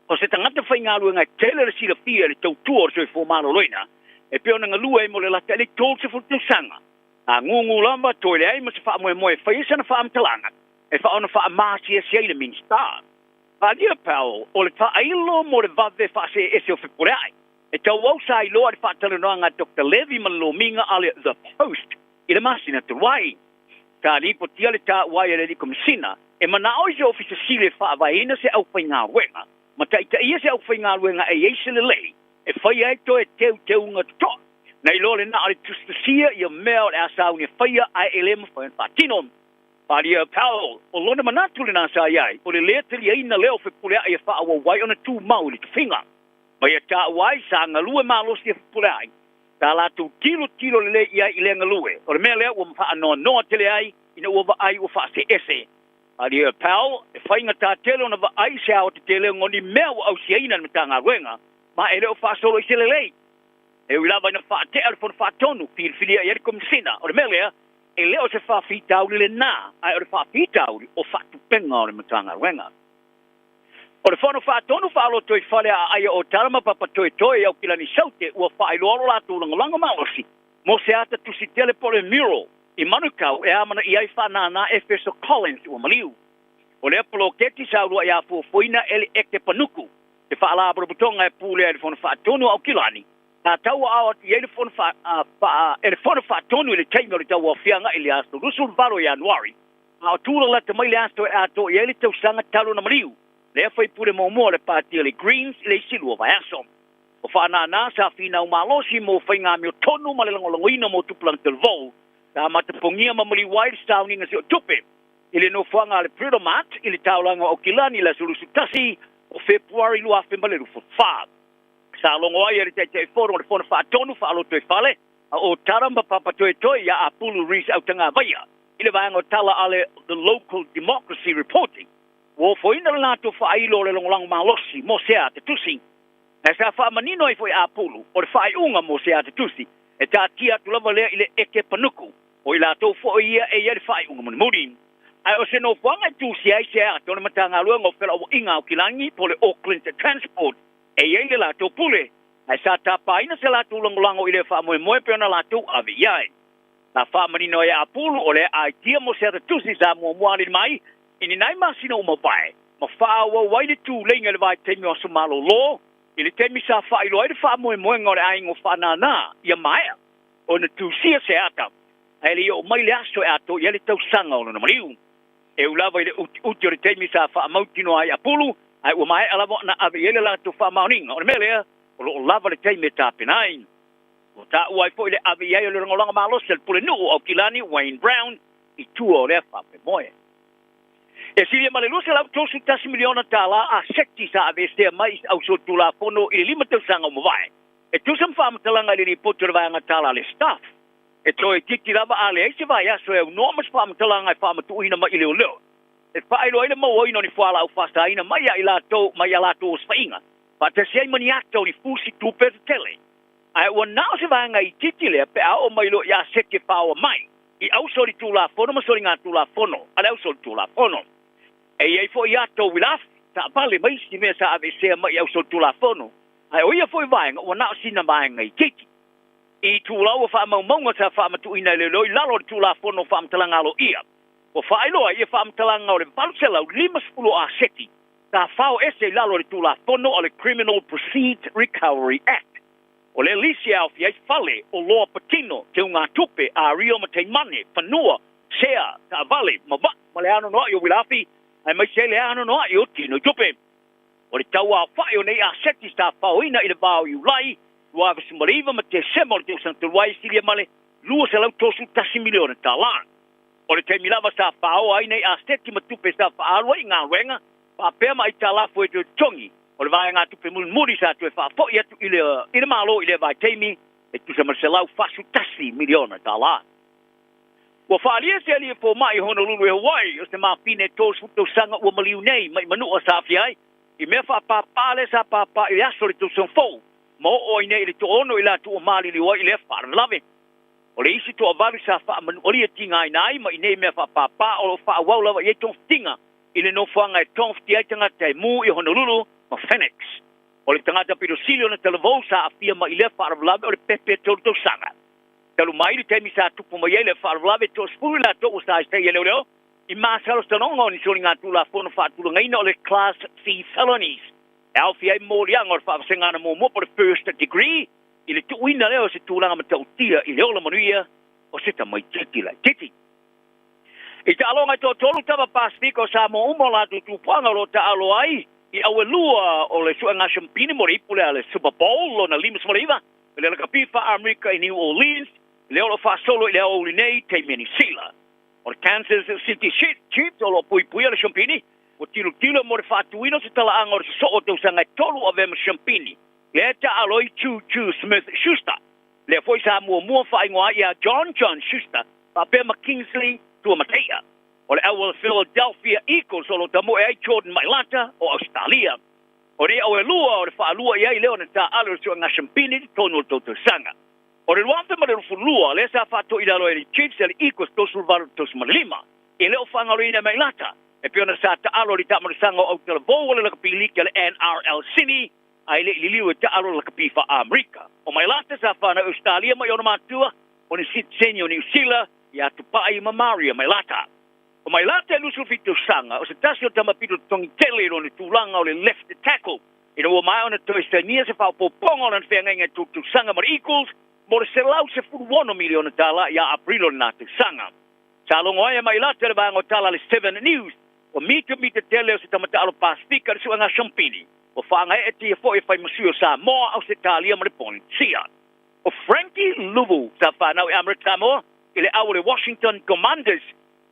o se tagata faigaluega e tele le silafia i le tautua o le soifua maloloina, e pei ona galue ai mo le lata i le 30 tausaga. A gugu lava, toe leai ma se faamoemoe e fai ai sana faamatalaga e faaona faamasiasi ai le Minisita. Faaalia Powell, o le faailo mo le vave faaseese o Fepuleai, e tauau sa iloa i le faatalanoaga a Doctor Levy ma le lomiga a le The Post i le masina talu ai. Sa lipotia le taua ai a le alii Komesina e manao i se Ofisa Sili e faavaeina se aufaigaluega ma taitaia se aufaigaluega e i ai se lelei e faia ai toe teuteuga totoa. Na iloa lena o le tusitusia ia mea o le a sauni e faia ae e le mafai ona faatino. Faaalia Powell, o lona manatu lena sa i ai, o le lē taliaina lea o Fepuleai e faaauau ai ona tumau i le tofiga. Ma ia taua ai sa galue malosi e Fepuleai, sa latou tilotilo lelei i ai i lea galue. O le mea lea ua faanoanoa tele ai ina ua vaai ua faaseese. Faaalia e Powell, e faigata tele ona vaai se aoatetelega o ni mea ua ausiaina e le Matagaluega, ma e le o faasolo i se lelei. E ui lava ina faatea le Fono Faatonu, filifilia i ai le Komesina, o le mea lea, e le o se faafitauli lena, ae o le faafitauli o faatupega o le Matagaluega. O le Fono Faatonu faalotoifale a Aia o Tala ma Papatoetoe i Aukilani Saute ua faailoa lo latou lagolago malosi mo se ata tusi tele po o le mural i Manukau e amanaia ai faanānā Efeso Collins ua maliu. O lea poloketi sa uluai afuafuaina e le Eke Panuku, se faalapotopotoga e pulea e le Fono Faatonu a Aukilani, sa tauaao atu i ai le Fono e le Fono Faatonu i le taimi o le tauaofiaga i le aso 28 o Ianuari, a o tulalata mai le aso e atoa i ai le tausaga talu ona maliu, lea faipule muamua o le Pati a le Greens i le isi 2 vaiaso. O faanānā sa finau malosi mo faiga amiotonu ma le lagolagoina mo tupulaga talavou, sa matapogia ma maliu ai le sauniga siotupe i le nofoaga a le Britomart i le taulaga o Aukilani i le aso 21 o Fepuari 2024. Sa logo ai e le Taitaifono o le Fono Faatonu Faalotoifale a o Tara ma Papatoetoe ia Apulu Reece Autagavaia i le vaega o tala a le The Local Democracy Reporting, ua ofoina le latou faailo o le lagolago malosi mo se ata tusi. Ae sa faamanino ai foi Apulu, o le faaiuga mo se ata tusi, e taatia atu lava lea i le eke panuku, o i latou foi ia e i ai le faaiuga mulimuli. Ae o se nofoaga e tusia ai se ata o le Matagaluega o Felauaiga Aukilani po o le Auckland Transport e i ai le latou pule, ae sa tapaina se latou lagolago i lea faamoemoe pe ona latou ave i ai. Sa faamanino ai e Apulu o lea aitia mo se ata tusi sa muamua alii mai i ni nai masina ua mavae, ma faaauau ai le tuleiga i le vaitaimi o aso malolo, i le taimi sa faailoa ai le faamoemoega o le aiga o faanānā ia maea ona tusia se ata, ae le i oo mai le aso e atoa i ai le tausaga o lona maliu. E ui lava i le utiuti o le taimi sa faamautinoa ai Apulu, ae ua maea lava ona ave i ai le latou faamaoniga. O le mea lea, o lo o lava le taimi e tapena ai. Ua taua ai foi le ave i ai o le lagolago malosi a le Pulenuu o Aukilani, Wayne Brown, i tua o lea faamoemoe. E silia ma le $231 miliona tala aseti sa aveesea mai i se ausolitulafono i le 5 tausaga ua mavae, e tusa ma faamatalaga i le lipoti o le vaega tala a le Staff. E toe itiiti lava a leai se vaiaso e aunoa ma se faamatalaga e faamatuuina mai i leoleo e faailoa ai le mauaina o ni fualaau faasaina mai ia i latou mai a latou osofaiga, faatasi ai ma ni ata o ni fusi tupe tetele. Ae ua na o se vaega itiiti lea pe a oo mai loa i aseti e paoa mai i ausolitulafono ma soligatulafono a le ausolitulafono. E i ai foi ata o uilafi, taavale ma isi mea sa aveesea mai i ausolitulafono, ae o ia foi vaega ua na o sina vaega itiiti. I itulau o faamaumauga sa faamatuuina e leoleo i lalo o le Tulafono o Faamatalaga Aloaia, ua faailoa ai ia faamatalaga o le 850 o aseti sa fao ese i lalo o le Tulafono o le Criminal Proceeds Recovery Act. O lea lisi e aofia ai fale, oloa patino, teugatupe, ario ma taimane, fanua, sea, taavale, ma vaa, ma le anoanoai o uilafi, aemaise ai le anoanoai o tino i tupe. O le tauaofai o nei aseti sa faoina i le va o Iulai 2019 ma Tesema o le tausaga talu ai e silia ma le $231 miliona tala. O le taimi lava sa faoa ai nei aseti ma tupe sa faaalu ai i galuega faapea ma aitalafu e toe totogi, o le vaegatupe mulimuli sa toe faafoi atu i le Malo i lea vaitaimi e tusa ma le $141 miliona tala. Ua faaalia se alii fomai i Honolulu e Hawaii o se mafine 30 tausaga ua maliu nei mai Manua sa aafia ai i mea faapāpā lea sa pāpā i le aso o le tausaga fou ma oo ai nei i le toaono i latou ua maliliu ai i lea faalavelave. O le isi toavalu sa faamanualia tigaina ai mai nei mea faapāpā o lo o faaauau lava i ai togafitiga i le nofoaga e togafitia ai tagata e mu i Honolulu ma Phoenix. O le tagata pito sili ona talavou sa aafia mai i lea faalavelave o le pepe 3 tausaga. Talu mai le taimi sa tupu mai ai le faalavelave, toasefulu i latou ua saisai e leoleo i masalosaloga o ni soligatulafono faatulagaina o le Class C Felonies, e aofia ai moliaga o le faavasega ana muamua po o le First Degree i le tuuina lea o se tulaga matautia i le ola manuia o se tamaitiiti laitiiti. I taaloga e toatolu tama Pasefika o Samoa uma o latou tupuaga o lo o taalo ai i auelua o le suega siampini mo le ipu lea le Super Bowl lona 59 i le lakapi faa-Amerika i New Orleans, lea o lo o faasolo i le aoauli nei taimi a Niu Sila. O le Kansas City Chiefs o lo o puipuia le siampini, ua tilotilo mo le faatuina o se talaaga o le sosoo o tausaga e tolu o avea ma siampini, lea e taalo ai Juju Smith-Schuster, lea foi sa muamua faaigoa ai ia John John Schuster faapea ma Kingsley Suamataia. O le au a le Philadelphia Eagles o lo o tamoe ai Jordan Mailata o Ausetalia. O nei au e lua o le faalua i ai lea ona taaalo i le suega siampini i totonu o le tou tausaga. O le 2022 lea sa faatoilalo ai le Chiefs e le Eagles 38 i le 35. E le o faagaloina e Mailata e pei ona sa taalo i le taamalosaga o autalavou o le lakapi liki a le NRL Sini ae le i liliu e taalo le lakapi faa-Amerika. O Mailata sa fanau i Ausetalia mai ona matua o ni sitiseni o Niu Sila ia Tupai ma Maria Mailata. O Mailata e 27 tausaga, o se tasi o tama pito totogi tele i lona tulaga o le left tackle ina ua maea ona toe sainia se faaopoopoga o lana feagaiga e tolu tausaga ma le Eagles mo le $116 miliona tala ia Aperila o lena tausaga. Sa logo ai a Mailata i le vaega o tala a le Seven News, ua mitamita tele o se tama taalo Pasefika i le suega siampini, ua faagaeetia foi e fai ma sui o Samoa, Ausetalia ma le Polenisia. O Frankie Luvu sa fanau i Amerika Samoa i le au o le Washington Commanders.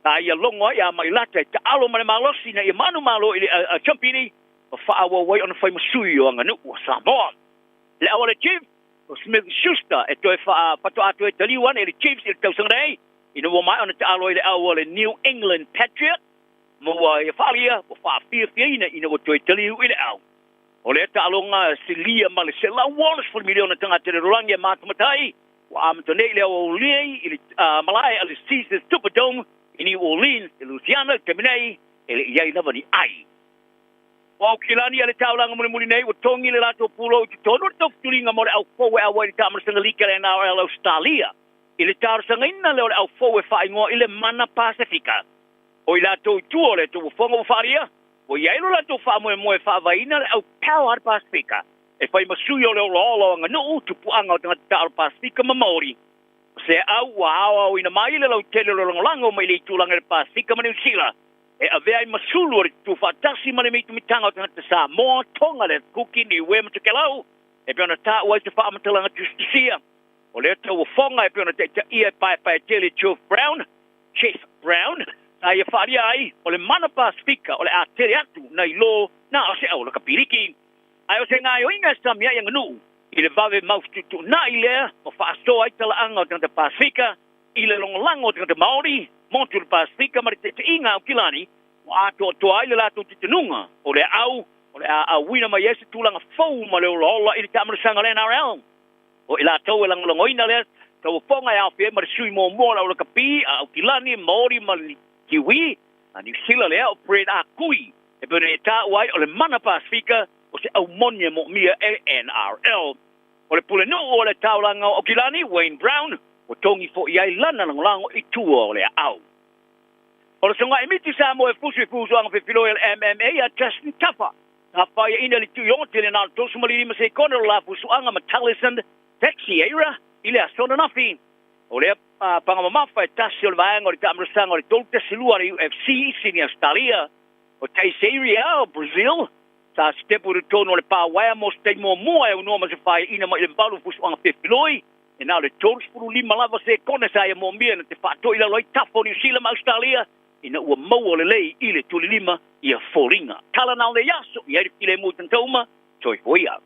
Sa ia logo ai a Mailata e taalo ma le malosi ina ia manumalo i le Champini ma faaauau ai ona fai ma sui o aganuu a Samoa. I le au a le Chiefs, o Smith Schuster e toe faatoa toe taliu ane i le Chiefs i le tausaga nei ina ua maea ona taalo ai i le au a le New England Patriots ma ua ia faaalia ua faafiafiaina ina ua toe taliu i le au. O lea taaloga silia ma le 160 miliona tagata i le lalolagi e matamatai, ua amata nei le aoauli i le malae a le Caesars Superdome i New Orleans i Louisiana i le taimi nei, e le i ai lava ni ai. Ua aukilani a le taulaga mulimuli nei ua togi le latou pulou i totonu o le taufutuliga mo le au fou e auai i le taamalasaga liki a le NRL Ausetalia i le talosagaina lea o le au fou e faaigoa i le Mana Pasefika. O i latou i tua o le tauofoga ua faaalia, Ua i ai lo latou faamoemoe e faavaeina le au power a le Pasefika e fai ma sui o le olaola o aganuu, tupuaga o tagata taalo Pasefika ma Maori. O se au ua aoaoina mai le lautele o le lagolago mai le itulagi o le Pasefika ma Niu Sila e avea ai ma sulu o le tutufaatasi ma le mitamitaga o tagata Samoa, Tonga, le Kuki, Niue ma Tokelau e pei ona taua ai se faamatalaga tusitusia o lea tauofoga e pei ona taitaia e paepaetele Geoff Brown Jeff Brown, sa ia faaalia ai, o le mana Pasefika o le a tele atu nai lo na o se aula kapiliki. Ae o se gaoioiga e sami ai aganuu i le vave maututuunai lea ma faasoa ai talaaga o tagata Pasefika i le lagolago o tagata Maori, motu o le Pasefika ma le taitaiga a Aukilani ua atoatoa ai le latou titonuga o le au o le a auina mai ai se tulaga fou ma le olaola i le taamalosaga o le NRL. O i latou e lagolagoina lea tauofoga e aofia ai ma le sui muamua o le aulakapi a Aukilani, Maori ma le Kiwi, a Niu Sila lea o Fred A. Kui, e pei ona e taua ai o le mana Pasefika o se au moni e moomia e le NRL. O le pulenuu o le taulaga o Aukilani, Wayne Brown, ua togi foi ai lana lagolago i tua o le aau. O le sogai miti Samoa e fusu i fusuaga fefiloi a le MMA ia Justin Tafa, Sa faiaina le Tuiote i le na o le 35 sekone o le la fusuaga ma Taliesin Teixeira i le aso ananafi. O lea paga mamafa e tasi o le vaega o le taamalosaga o le 3-2 a le UFC i Sydney, Ausetalia. O Teixeira o Brazil sa sitepu i totonu o le pa uaea mo se taimi muamua e aunoa ma se faiaina mai le valu fusuaga fefiloi e na o le 35 lava sekone sa ia moomia na te faatoi lalo ai tafa o Niu Sila ma Ausetalia ina ua maua lelei i le tulilima ia foliga. Tala na o le aso i ai le filemu i tagata uma, soifua ia.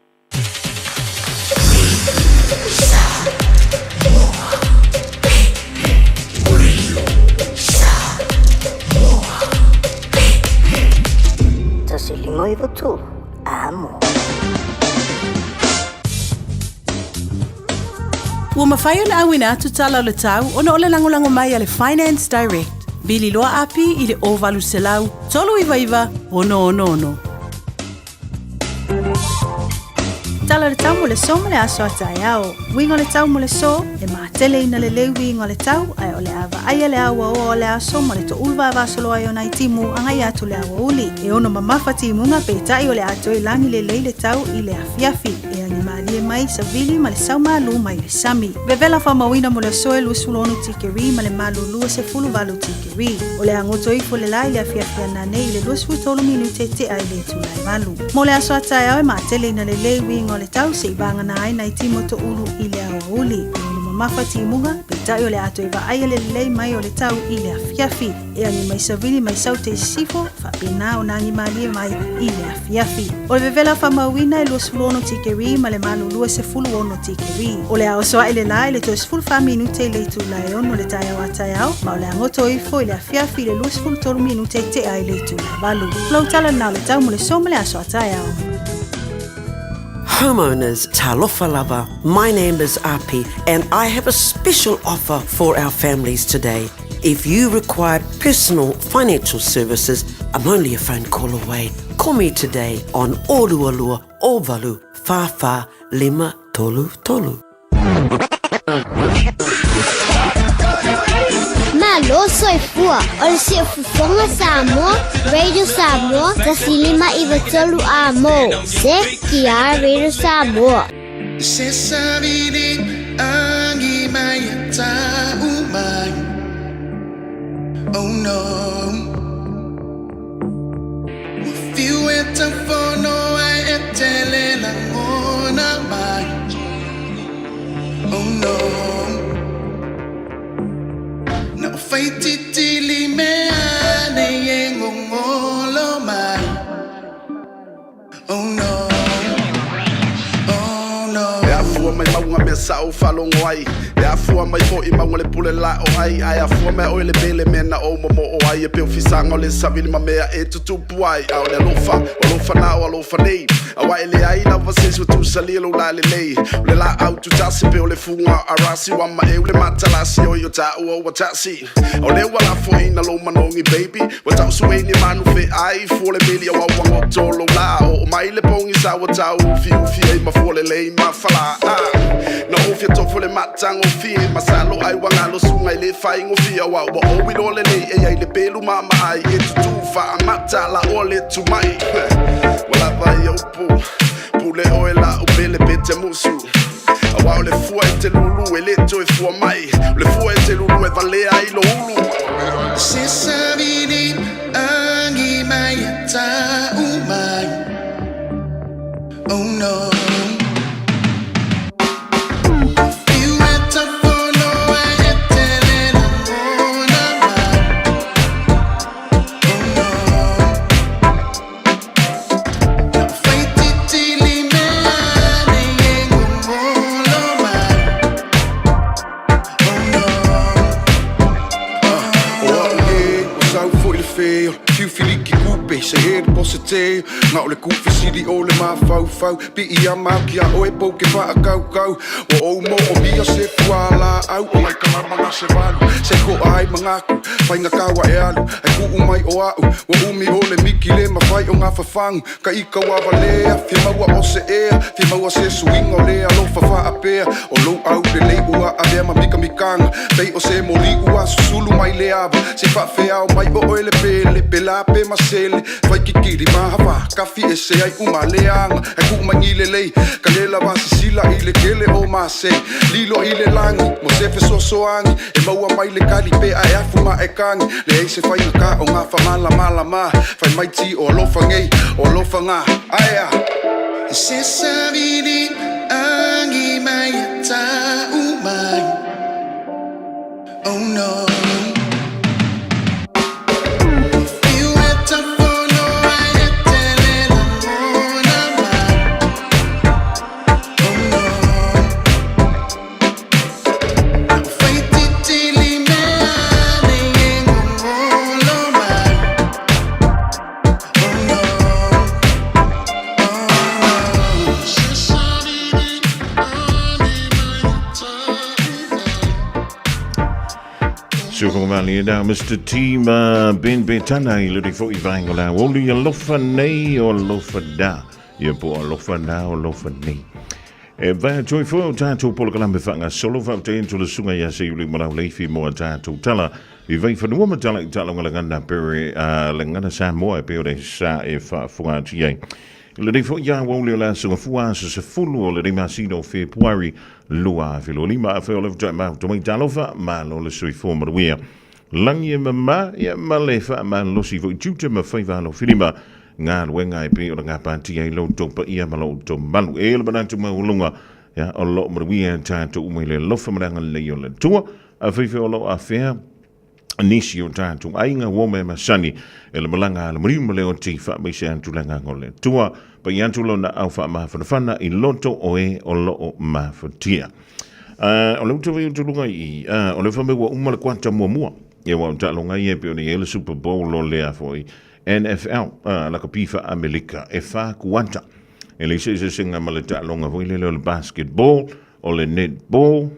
Tasi lima iwa tolu, amo. Ua mafai ona auina atu tala o le tau ona o le lagolago mai a le Finance Direct. Vili loa api i le 0800 399 666. Tala o le tau mo le so ma le aso a taeao. Uiga o le tau mo le so, e matele ina lelei uiga o le tau, ae o le a vaaia le auaoa o le aso ma le toʻulu vavasolo ai o nai timu agai atu le aoauli. E ono mamafa timuga peitai o le a toe lagi lelei le tau i le afiafi. E agi malie mai savili ma le sau malū mai le sami. Vevela faamauina mo le aso e 26 tikeri ma le malu 28 tikeri. O le a goto ifo le la i le afiafi ananei i le 23 minute tea i le itula e valu. Mo le aso a taeao e matele ina lelei uiga o le tau seʻi vagana ai nai timu toʻulu i le aoauli. E ono mamafa timuga, peitai o le a toe vaaia le lelei mai o le tau i le afiafi. E agi mai savili mai saute i sisifo, faapena ona agi malie mai i le afiafi. O le vevela faamauina e 26 tikeri ma le malulua 16 tikeri. O le a oso ae le la i le 34 minute i le itula e 6 o le taeao a taeao, ma o le a goto ifo i le afiafi i le 23 minute tea i le itula e 8. O lau tala lena o le tau mo le so ma le aso a taeao. Homeowners, talofa lava, my name is Api and I have a special offer for our families today. If you require personal financial services, I'm only a phone call away. Call me today on Orualua Ovalu Whawha Lima Tolu Tolu. Malo soifua o le Siufofoga Samoa, Radio Samoa, 153 a mo. Se ki Radio Samoa. Se savili angi mai ta mai. Oh no. Fiu e tafono ai e tele langona mai. Oh no. Na o whaititili me ane e ngongolo mai. Oh no. Oh no. E afua mai mauga mea sa ou faalogo ai, e afua mai foi mauga le pule la o ai, ae afua mai oe le pele mea na ou momoo ai, e pei o fisaga o le savili ma mea e tutupu ai. A o le alofa, o alofa na o alofa nei, aua e leai lava se isi ua tusalia lou lalelei. O le laau tutasi pei o le fuga o arasi, ua maeu le matalasi oi o taua ua tasi. O lea ua lafoina lou manogi baby, ua tau sueini manu feai, fua le meli aua ua goto lou la. Oo mai le pogisa ua tau ufiufi ai ma fua lelei ma falaa. Na ou fia tofo le matagofie, masalo ai ua galo suga i le faigofie, aua ua ou iloa lelei e iai le pelu maamaai e tutū faamata la oa le tumai. Ua lava ia upu, pule oe lau pele pe te musu. Aua o le fua e te lulu e le toe fua mai, o le fua e te lulu e valea ai lo ulu. Se savili angi mai e tau mai. Oh no. Fiu e tafono ai e tele langona mai. Oh no. Na o whaititili me ane e ngongolo mai. Oh no. O au e, ua sau foi le feo, fiu filiki kupe, se he le pose te, na o le kufisili o le mafaufau, pii a mau ki a oe pou ke whaakaukau, ua ou mo o mia se fualaau, o lai kalama na se valu, se koa ai mangaku, whainga kawa e alu, ai kuu mai o au, ua umi o le miki le mawhai o ngā whawhangu, ka ika wa valea, fia maua o se ea, fia maua se suiga o le alofa faapea, o lou au lelei ua avea ma mikamikanga, pei o se moli ua susulu mai le ava, se faafeao mai o oe le pele, pela pe masele, fai kikili mahafa, kafi ese ai uma leaga, ai kuu mai lelei, ka le lava sisila i le kele o mase, lilo i le lagi, mo se fesoasoani, e maua mai le kali pe ae afu ma e kagi, leai se faiga ka o ngā whamalamalama, fai mai ti o alofa ngei, o alofa ngā, aea. Se savili angi mai e tau mai. Oh no. Fiu e tafono ai e tele langona mai. Oh no. Na o whaititili me ane e ngongolo mai. Oh no. Oh no. Se savili angi mai e tau mai. Sukumali da Mr. T ma Ben Betana i le fo i vaenga la oli alofa nei o alofa da. Ia po alofa na o alofa nei. E vai toi fo o tātou polokalame whanga solo whau te entu le sunga ia se uli malau leifi mo a tātou tala. I vai whanua ma tala i tala ngala ngana pere a le ngana Samoa e pe o le sa e whaafunga atu iai. I le fo ia wauli o la sunga fua aso se fulu o le rimasino o Februari 2025 a whai o le whai mau tomai talofa ma lo le soifua manuia. Langi e mama ia ma le wha ma losi fo i tiute ma whai walo whirima ngā luenga e pe o le ngā pāti ai lo tau paia ma lo tau malu. E le manatu maulunga Ia, o loo manuia tatou uma i le alofa ma le agalelei o le Atua. Afai foi o loo afea nisi o tatou aiga ua mea masani e le malaga a le maliu ma le oti faamaise atu le agaga o le Atua. Pai atu lona au faamafanafana i loto o e o loo mafatia. O le uta vai o tuluga i, o le whamea ua uma le kuata muamua. Ia ua taaloga ia e pei ona i ai le Super Bowl o lea foi NFL, lakapi faa-Amerika e fa kuata. E leai se eseesega ma le taaloga foi lele o le basketball, o le netball,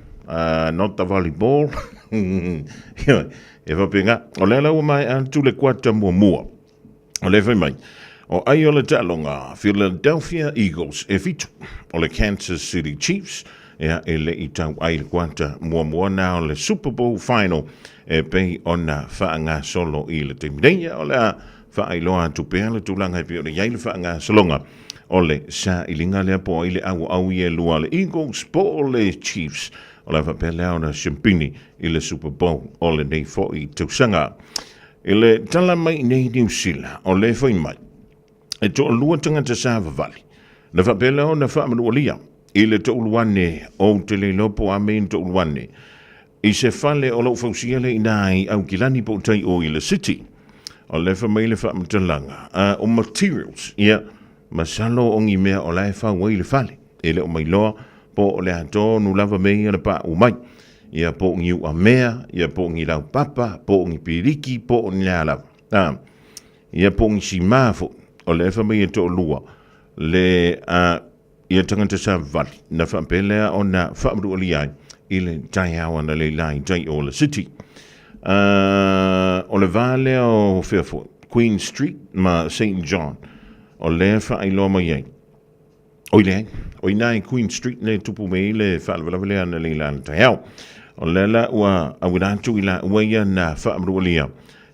not the volleyball. Ioe, e faapena. O lea la ua maea atu le kuata muamua. O lea fai mai, o ai o le taaloga Philadelphia Eagles e fitu, o le Kansas City Chiefs, ia e le i tau ai le kuata muamua na o le Super Bowl final e pei ona faagasolo i le taimi nei. Ia, o le a faailoa atu pea le tulaga e pei ona i ai le faagasologa o le sailiga lea po o ai le auau ia e lua le Eagles po o le Chiefs. O le a faapea lea ona siampini i le Super Bowl o lenei foi tausaga. I le tala mai nei Niu Sila, o le fai mai, e toalua tagata savavali, na faapea lea ona faamanualia i le toulu ane ou te le iloa po o a mea i le toulu ane, i se fale o lou fausia lea i ina i Aukilani po o tai o i le City. O le fai mai le faamatalaga, o materials, ia, masalo o ni mea o la e fau ai le fale, e le o mailoa po o le a tonu lava mea ia na paʻu mai. Ia po o ni uamea, ia po o ni laupapa, po o ni piliki, po o ni a lava. A, ia po o ni simā foi. O le fai mai e toalua, le a, ia tagata savavali, na faapea lea ona faamanualia ai i le taeao analeila i tai o le City. O le va lea o fea foi, Queen Street ma St. John, o lea faailoa mai ai. Oi leai, o ina i Queen Street le tupu mai ai le faalavelave lea analeila le taeao. O lea la ua auina atu i laua ia na faamanualia,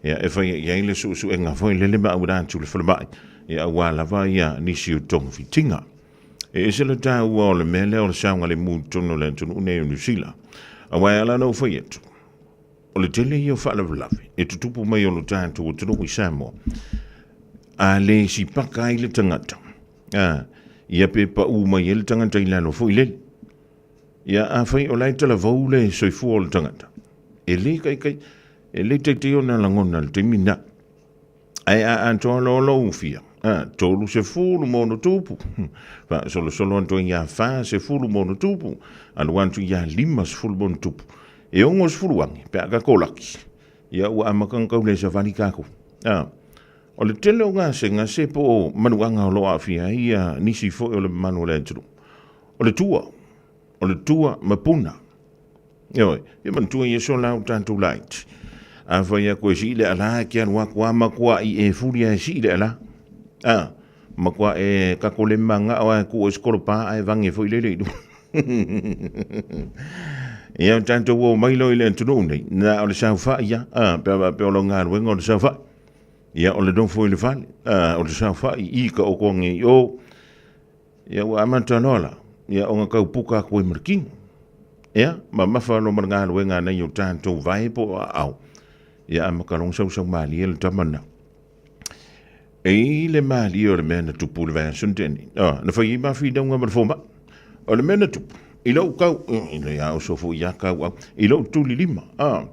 ia e fai i ai le suesuega foi lele ma auina atu i le falemai, ia aua lava ia nisi o togafitiga. E ese le taua o le mea lea o le saogalemu i totonu o le atunuu nei o Niu Sila. Aua e ala ona ou fai atu, o le tele ia o faalavelave e tutupu mai o lo tatou atunuu i Samoa, a le sipaka ai le tagata, a, ia pe pau mai ai le tagata i lalo foi lele. Ia afai o la e talavou le soifua o le tagata, e le kaikai, e le taitai ona lagona i le taimi lena. Ae a atoa loa lou fia, a, 30 ma ono tupu, faasolosolo atu ai ia 40 ma ono tupu, alu atu ia 50 ma ono tupu, e 60 age pe a ka kolaki, ia ua amata ona tau le savali kākou. A, o le tele o gasegase po o manuaga o lo o aafia ai ia nisi foi o le mamalu o le atunuu, o le tua, o le tua ma puna. Ioe, ia manatua ia so lau tatou laiti. Afai aku e sii le ala e ke alu aku a makuaʻi e fuli a e sii le ala. A, makuaʻi e kako le manga o a ku e skolo pa a e vange foi lele i luga. Ia o tatou o mai loa i le atunuu nei, na o le saofai ia, a, pe a faapea o lau galuega o le saofai. Ia o le nofo i le fale, a, o le saofai i ka okoange i o. Ia ua amata loa la, ia ona tau puka atu ai ma le tino. Ia, mamafa loa ma le galuega a nai o tatou vae po o aao. Ia amata loa ona sausau malie le tama lena. E i le malie o le mea na tupu i le vaiaso na tea nei. Ah, na fai ai ma finauga ma le fomai. O le mea na tupu, i lou kau, i le a oso foi ia kau au, i lou tuli lima, ah,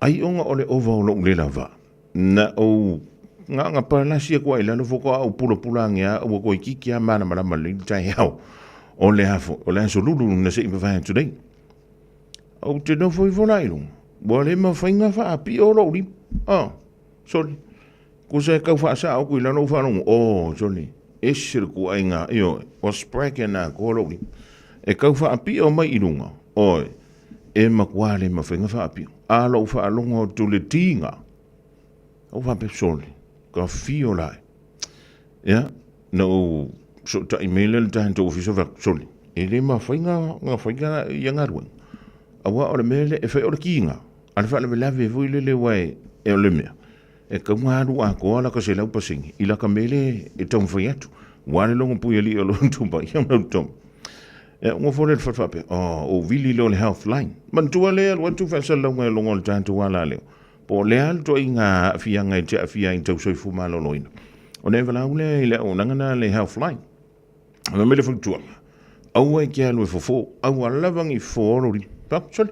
ai ona o le ova o lou le lava. Na ou nganga palasi aku ai lalo faatoa ou pulapula age a ua toeitiiti lava malamalama lelei le taeao o le aso o le aso lulu na se i mavae atu nei. Ou te nofo ifo la i luga, ua le mafai ona faapio lou lima. Ah, sole. Kusa e tau faasao atu i lalo ou faalogo, oh, sole, ese le ituaiga, ioe, ua sprack na atoa lou lima. E tau faapio mai i luga, oi, E matua le mafai ona faapio. A lou faalogo atu i le tiga, ou faapea, Sole, ka fio la e. Ia, na ou sootai mai lea i le tatou ofisa, ou fai atu, Sole, e le mafai ona fai ia galuega, aua o le mea lea e fai o le tiga, a le faalavelave foi lele aua e o le mea, e tatau ona alu atoa lata 100% i lata mea lea e taumafai atu, aua le logo puialii o lo itupa ia ma tou. Ia, ua nofo lea i le fale faapea, oh, ou vili lea o le health line. Manatua lea alu atu faasalalauga i luga o le tatou ala lea, po o le a le ituaiga aafiaga e te aafia ai i tau soifua maloloina. Ona e valaau lea i le auaunaga lena a le health line. Fai mai le fautuaga, Aua e ke alu e fofo, aua lava ni fofo o lori. Sole,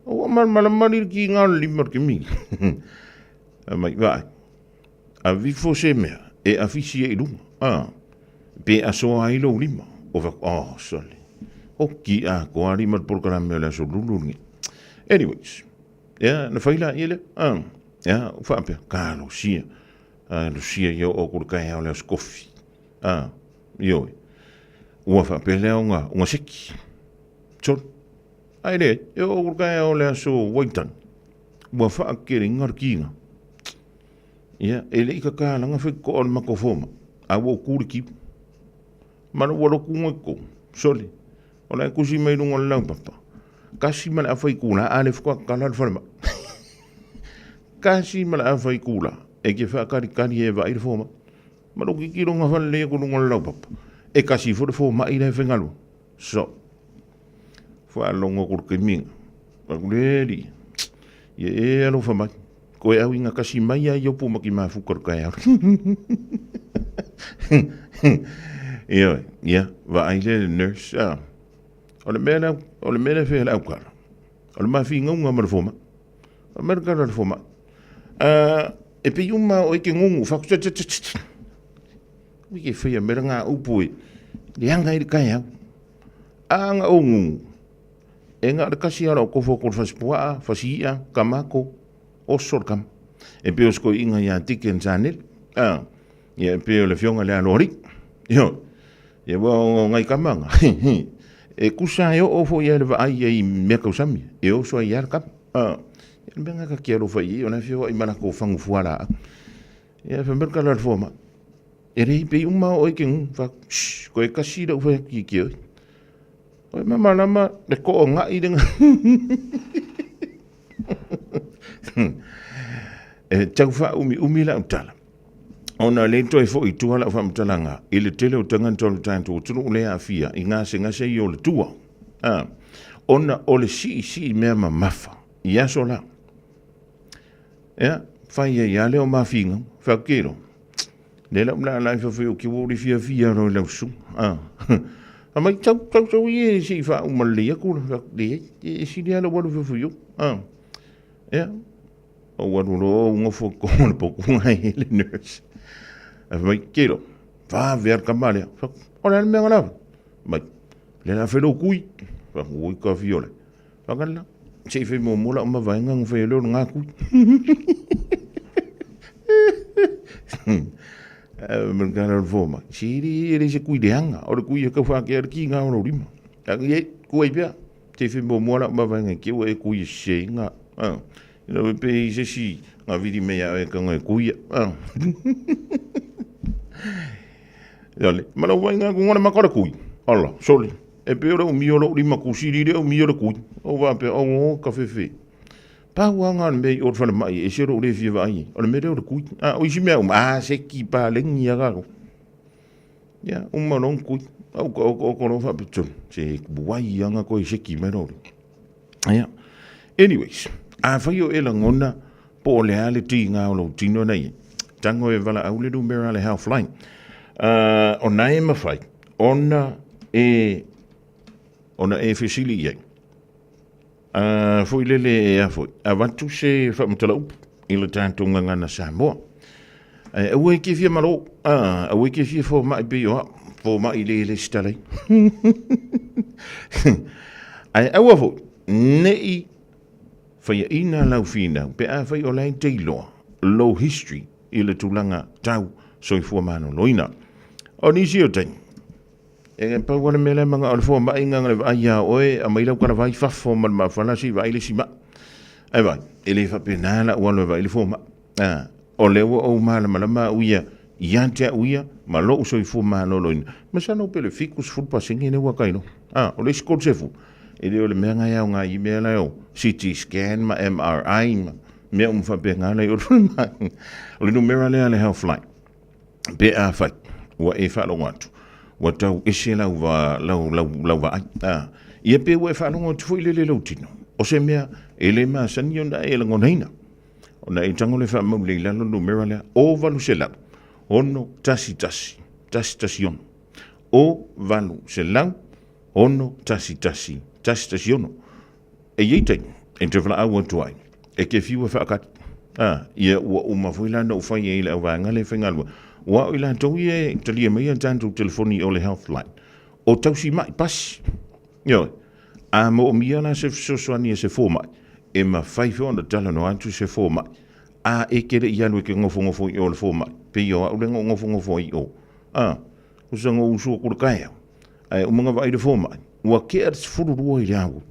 ua malamalama li ki ngā lima o le kemi. A mai vaai, a vifo se mea e afisi e i lunga, a, pe asoa ai lou lima. O fai atu, oh, sole, oki atoa lima le polokalame o le aso lulu lenei. Anyways, ia, na fai laia lea, a, ia, ua faapea, talosia, talosia ia oo atu i le taeao o le aso kofi. A, ioe, ua faapea lea ona, ona seki. Sole. Ae leai, e oo atu i le taeao o le aso Waitangi, ua faateleina le kiga. Ia, e le i tatalaga faitotoa o le matou fomai, a ua ou tu i le kiu. Ma ua lotu nei totonu, sole, o la e tusi mai luga o le laupapa, 1.5 itula, a lea faatoa tatala le falemai. 1.5 itula e te faatalitali ai e vaai le fomai. Ma lou tilotilo faalelei atu i luga o le laupapa, e tasi foi le fomai la e faigaluega. So, faalogo atu i le taimi lena, fai atu, le alii, ia e alofa mai, toe auina tasi mai lava Iopu ma ki mafuta i le taeao. Ioe, ia, vaai lea i le nurse, a, o le mea lea, o le mea lea e fai e le aukala, o le mafinauga ma le fomai. O le mea le tala a le fomai, e pei uma o e ke ngongo, fai atu, tsa, tsa, tsa, Ui ke whaia mera ngā upu e leanga ai le kaeau. A nga o ngungu, e nga le kasi ala o kofo ko le fasipuaa, fasiia, kamako, oso le kama. E pei o se koiinga ia Tike Nsanele, a, ia e pei o le fionga le aloari. Io, ia ua o ngai kamanga, e kusa e oo foi ia le vaai ia i mea kausami, e oso ai ia le kama. A, ia le mea nga ka ki alofa i, o na fio i mana ko fangu fuala a. Ia, fai mai le kala a le fomai, E le pei uma oe ke ngu, fai atu, shh, koe kasi lau fai atu i ke oe. Oe mamalama le ko o ngai le nga. E tau wha umi umi lau tala. Ona le toe fo i tua lau whamatalaga i le tele o tagata o le tatou atunuu le aafia i gasegase i o le tua. A, ona o le siisii mea mamafa i aso la. Ia, fai ai lava lea o mafiga, fai atu, Kilo, lea la ua laalaa i fafo i o kiu ua fiafia loa i lau susuga. Ah. Fai mai, tau, tau, tau ia se i faauma lelei atu la. Fai atu, leai, e sili lava lou alu i fafo i o. Ah. Ia, ou alu loa ou nofo i totonu o le potuga e i ai le nurse. Ae fai mai, Kilo, vave lava le tama lea. Fai atu, o le a le mea na lava? Fai mai, lea o le a fai lou tui. Fai atu, oi ka fia o le. Whakala, se i whai mō lau mavaenga nga whai leo ngā kui. Me ka rau fōma. Si ri ri se kui leanga, o le kui e kau whakea le ki ngā oro rima. A ye, kuai pea, te whai mō lau mavaenga ki ua e kui e se ngā. I lau e pe i se si ngā viri mea e kanga e kuia. Ia le, ma lau vainga ku ngona makara kui. Ala, soli. E pei o le umi o lou lima kusili le umi o le kui. Ou faapea, oh, ka fefe. Pau lava ngā le mea i o le falemai e ese lou le fia vaai ai. O le mea lea o le kui. A o isi mea uma, a se ki palengi a kākou. Ia, uma loa ona kui. Au ka oko oko loa faapea, tonu, se wai anga koe seki mai loa le. Ia, anyways, afai o e lagona po o le a le tiga o lou tino nei, tango e valaau le numera le Healthline. O na e mawhai, ona e, ona e fesili i ai. Foi lele e a foi, avatu se whaamatala upu i le tātou ngangana Samoa. E, aua e ke fia malo, aua e ke fia fōma'i pei o au, fōma'i le le sitalei. Ae aua foi, ne'i faiaina lau finau, pe afai o la e te iloa lou history i le tulaga tau soifua maloloina. O nisi o taimi, e pau lava le mea la e manao le fomai ganga le vaai iā oe, aumai lau kalavai fafo ma le mafala se i vaai le isi mai. Ae vaai, e le faapena lau alo e vaai le fomai. A, o lea ua ou malamalama au ia ia te au ia ma lou soifua maloloina. Masalo pe le 70% lea ua kai loa. A, o le isi 30, e le o le mea na e aoga i mea la e o CT scan ma MRI ma mea uma faapena la i o le falemai. O le numera lea a le Healthline, pe afai ua e faalogo atu, ua tau ese lau, lau, lau, lau vaai. A, ia pe ua e faalogo atu foi lele lou tino, o se mea e le masani ona e lagonaina. Ona e tago le faamau le i lalo numera lea, o 800, 6 1 1 1 6. O 800, 6 1 1 1 1 6. E i ai taimi e te valaau atu ai, e te fiu e whaakati. A, ia ua uma foi la na ou fai ai i le auvaega lea e faigaluega. Aua o i latou ia e talia mai a tatou telefoni o le Healthline, o tausi mai pasi. Ioe. A moomia la se fesoasoani a se fomai, e mafai foi ona talanoa atu se fomai. A e te le i alu e te nofonofo i o le fomai, pei o au lea na ou nofonofo ai i o. A, usa na ou usu atu i le taeao, ae uma na vaai le fomai, ua tea le 12 i le aoauli.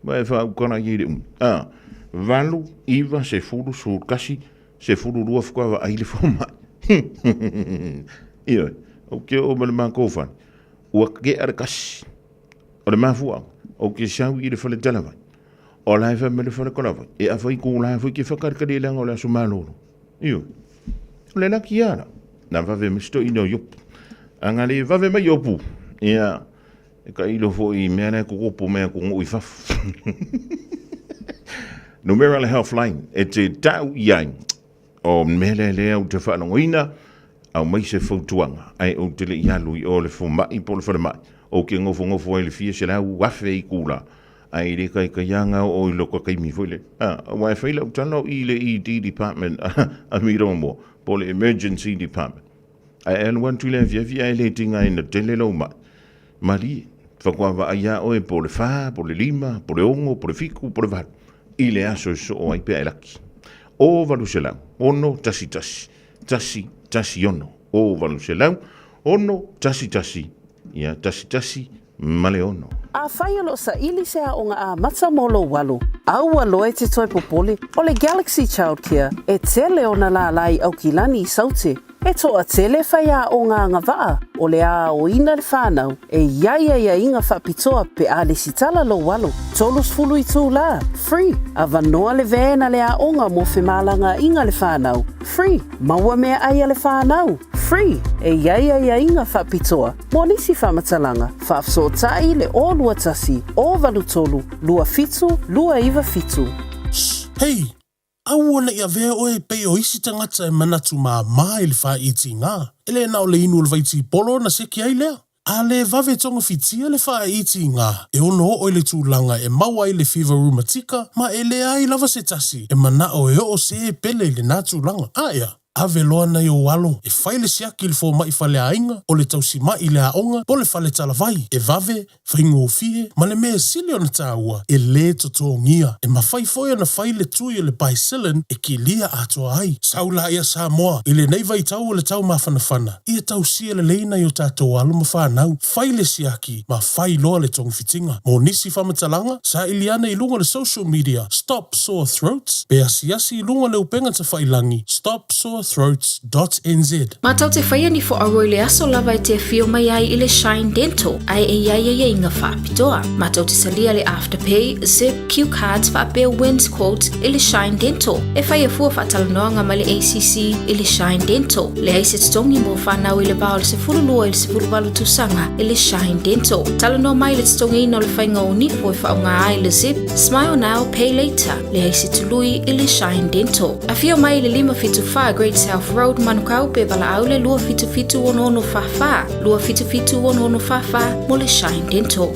Ma e faautala i ai le umi. A, 8, 9, 10, 11, 12 faatoa vaai le fomai. Ioe, ou te oo mai le matou fale, ua tea le kasi. O le mafuaaga, ou te sau i le fale talavai. O la e fai mai le fale talavai, e afa i tula foi ke whakarekare leaga o le aso malolo. Ioe, o le laki lava la, na vave mai si toeaina o Iopu. A na le vave mai Iopu, ia, E tailo foi i mea la e kokopo mai atunuu i fafo. Numera le Healthline e te tau i ai o mea lea lea ou te faalogoina aumai se fautuaga ae ou te le i alu i o le fomai po o le falemai ou te nofonofo ai le fia 100,000 itula ae le taitaiaga oo i lota taimi foi lea. Aua e fai lau tala o i le ED department a Miromo po o le emergency department. Ae alu atu i le afiafi ae le tigaina tele lou mai. Malie, faatoa vaai lava oe po o le fa, po o le lima, po o le ono, po o le fitu, po o le valu, i le aso e soo ai pe a e laki. O 800, 6 1 1 1 1 6. O 800, 6 1 1, ia 1 1 ma le 6. Afai o lo o saili se aoga amata mo lou alo, aua loa e te toe popole, o le Galaxy Childcare e tele ona lālā i Aukilani i Saute. E toatele faiaoga agavaa o le a aoina le whanau e i ai aiaiga faapitoa pe a lesitala lou alo. 30 itulā, free, avanoa le van a le aoga mo femalagaaiga le whanau, free, maua meaai a le whanau, free, e i ai aiaiga faapitoa mo nisi faamatalaga, faafesootai le 021 083 27 297. Hei! Aua ne i avea oe e pei o isi tagata e manatu māmā i le faaitiga. E le na o le inu o le vaitipolo ona seki ai lea. A le vave togafitia le faaitiga, e ono oo i le tulaga e maua ai le fiva rumatika ma e leai lava se tasi e manao e oo se pele i lena tulaga. Aea, ave loa nai ou alo e fai le siaki i le fomai faleaiga, o le tausimai i le aoga po o le fale talavai, e vave faigofie, ma le mea e sili ona taua, e lē totogia. E mafai foi ona fai le tui o le Bicillin e kilia atoa ai. Sau laia Samoa, i lenei vaitau o le tau mafanafana, ia tausia lelei nai o tatou alo ma fanau, fai le siaki ma fai loa le togafitiga. Mo nisi faamatalaga, saili ane i luga o le social media Stop Sore Throats pe asiasi i luga o le upega tafailangi stopsorethroats NZ. Matou te whaia ni fo aua i le aso lava e te awhio mai ai i le Shine Dental, ae e iai aiaiga faapitoa. Matou te salia le Afterpay, Zip, Cue Cards faapea Wins Quotes i le Shine Dental. E whaia fua faatalanoaga ma le ACC i le Shine Dental. Leai se totogi mo whanau i le va o le 12 i le 18 tausaga i le Shine Dental. Talanoa mai le totogiina o le whainga o nifo e whaonga ai le Zip, Smile Now, Pay Later. Leai se tului i le Shine Dental. Afio mai i le 574 Great South Road, Manukau pe valaau le 277 6644, 277 6644 mo le Shine Dental.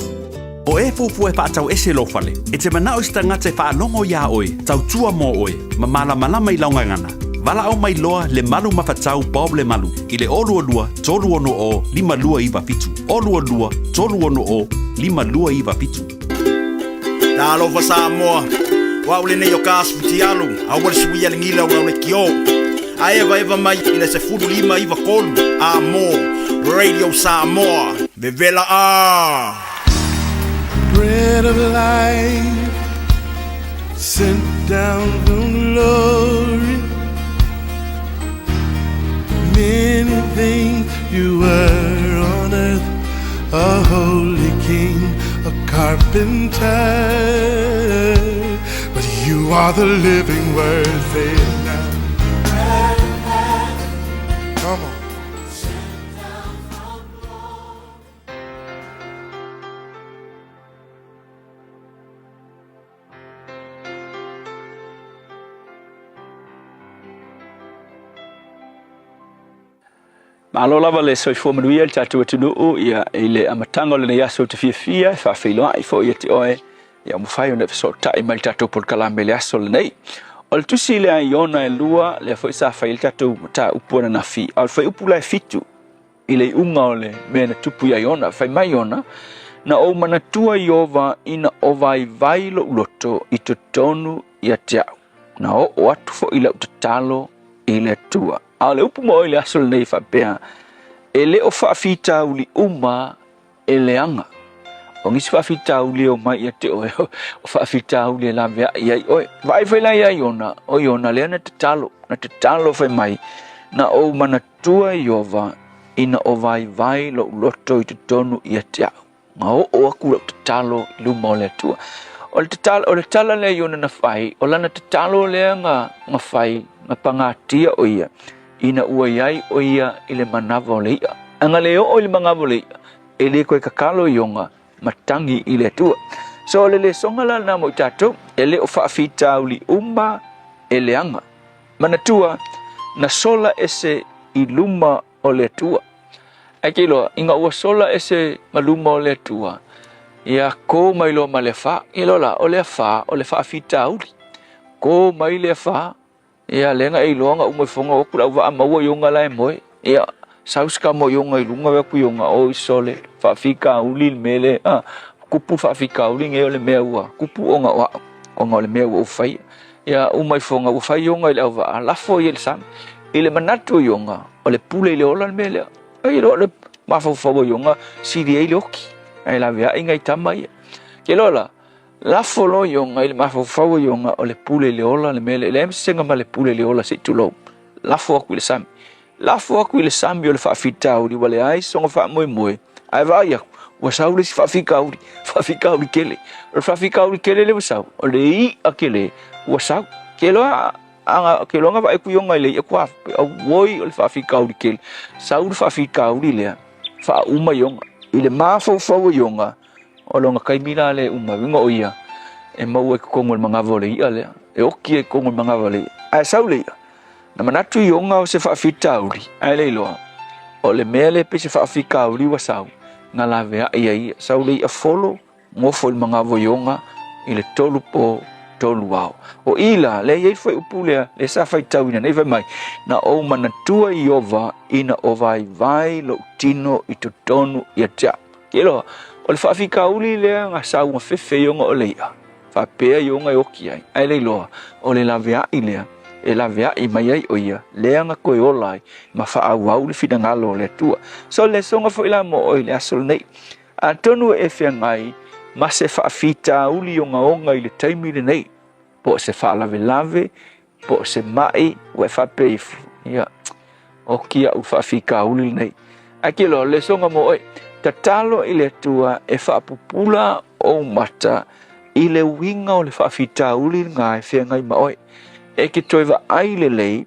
O e fuafua e faatau ese lou fale, e te manao i se tagata e faalogo iā oe, tautua mo oe, ma malamalama i lau gagana. Valaau mai loa le Malu Mafatau Bob Lemalu i le 022 360 5297, 022 360 5297. Talofa Samoa, o au lenei o ka Futialu, aua le suia le gila o lau lekiō. A evaeva mai i le 15 93 a mo Radio Samoa, vevela a! Bread of life sent down from glory. Many things you were on earth, a holy king, a carpenter. But you are the living word, say it now. Come on. Malo lava le soifua manuia i le tatou atunuu ia i le amataga o lenei aso ou te fiafia e faafeiloai foi ia te oe ia ua mafai ona e fesootai mai i le tatou polokalame i le aso lenei. O le tusi lea i Iona e 2 lea foi sa fai ai le tatou mataupu ananafi, a o le fuaiupu la e 7 i le iuga o le mea na tupu ia Iona, fai mai Iona, Na ou manatua Ieova ina o vaivai lou loto i totonu ia te au, na oo atu foi lau tatalo i le Atua. A o le upu mo oe i le aso lenei e faapea, e le o faafitauli uma e leaga. O nisi faafitauli e omai ia te oe, o faafitauli e laveai ai oe. Vaai foi la ia Iona, o Iona lea na tatalo, na tatalo fai mai, na ou manatua Ieova ina o vaivai lou loto i totonu ia te au. Na oo aku lau tatalo i luma o le Atua. O le tatalo, o le tala lea Iona na fai, o lana tatalo lea na, na fai, na pagatia o ia, ina ua i ai o ia i le manava o le i'a. A na le oo i le manava o le i'a, e le koe tatalo Iona ma tagi i le Atua. So o le lesoga la lena mo i tatou, e le o faafitauli uma e leaga. Manatua, na sola ese i luma o le Atua. Ae ke iloa, ina ua sola ese ma luma o le Atua, ia kō mai loa ma le afa. Ia loa la, o le afa, o le faafitauli. Kō mai le afa, ia lea na e iloa na uma ifoga o atu le auvaa maua Iona la e moe. Ia, sau se kama o Iona i luga o atu Iona, oi sole, faafitauli le mea lea, a, kupu faafitauli nei o le mea ua kupu ona o au, ona o le mea ua ou faia. Ia, uma ifoga ua fai Iona i le auvaa, lafo ia i le sami. I le manatu o Iona, o le pule i le ola le mea lea. Ai loa le mafaufau o Iona, sili ai le oki, ae laveai nai tama ia. Ke loa la, lafo loa Iona i le mafaufau o Iona, o le pule i le ola le mea lea. E leai ma se sega ma le pule i le ola se i tulou. Lafo atu i le sami. Lafo atu i le sami o le faafitauli ua leai sona faamoemoe, ae vaai atu, ua sau le isi faafitauli, faafitauli tele. O le faafitauli tele lea ua sau, o le i'a tele ua sau. Ke loa Aga ke loa na vaai atu Iona i le i'a kua auoi o le faafitauli tele. Sau le faafitauli lea, faauma Iona. I le mafaufau o Iona, o lona taimi la lea e uma ai, uiga o ia e maua i totonu o le manava o le i'a lea, e oti ai i totonu o le manava o le i'a. Ae sau le i'a, na manatu Iona o se faafitauli, ae le iloa, o le mea lea pei se faafitauli ua sau, na laveai ai ia. Sau le i'a folo, Nofo i le manava o Iona i le tolu po tolu ao. O i la, lea i ai fuaiupu lea, lea sa faitauina nei fai mai, na ou manatua Ieova ina o vaivai lou tino i totonu ia te au. Ke iloa, o le faafitauli lea na sau na fefe Iona o le i'a, faapea Iona e oki ai, ae le iloa, o le laveai lea, e laveai mai ai o ia, lea na toe ola ai, ma faaauau le finagalo o le Atua. So, le lesoga foi la mo oe i le aso lenei, Atonu e feagai ma se faafitauli ogaoga i le taimi lenei, po o se faalavelave, po o se ma'i, ua e faapea ifo, ia, oki a'u faafitauli lenei. Ae ke loa, lesoga mo oe, tatalo i le Atua e faapupula ou mata i le uiga o le faafitauli lena e feagai ma oe. E ke toe vaai lelei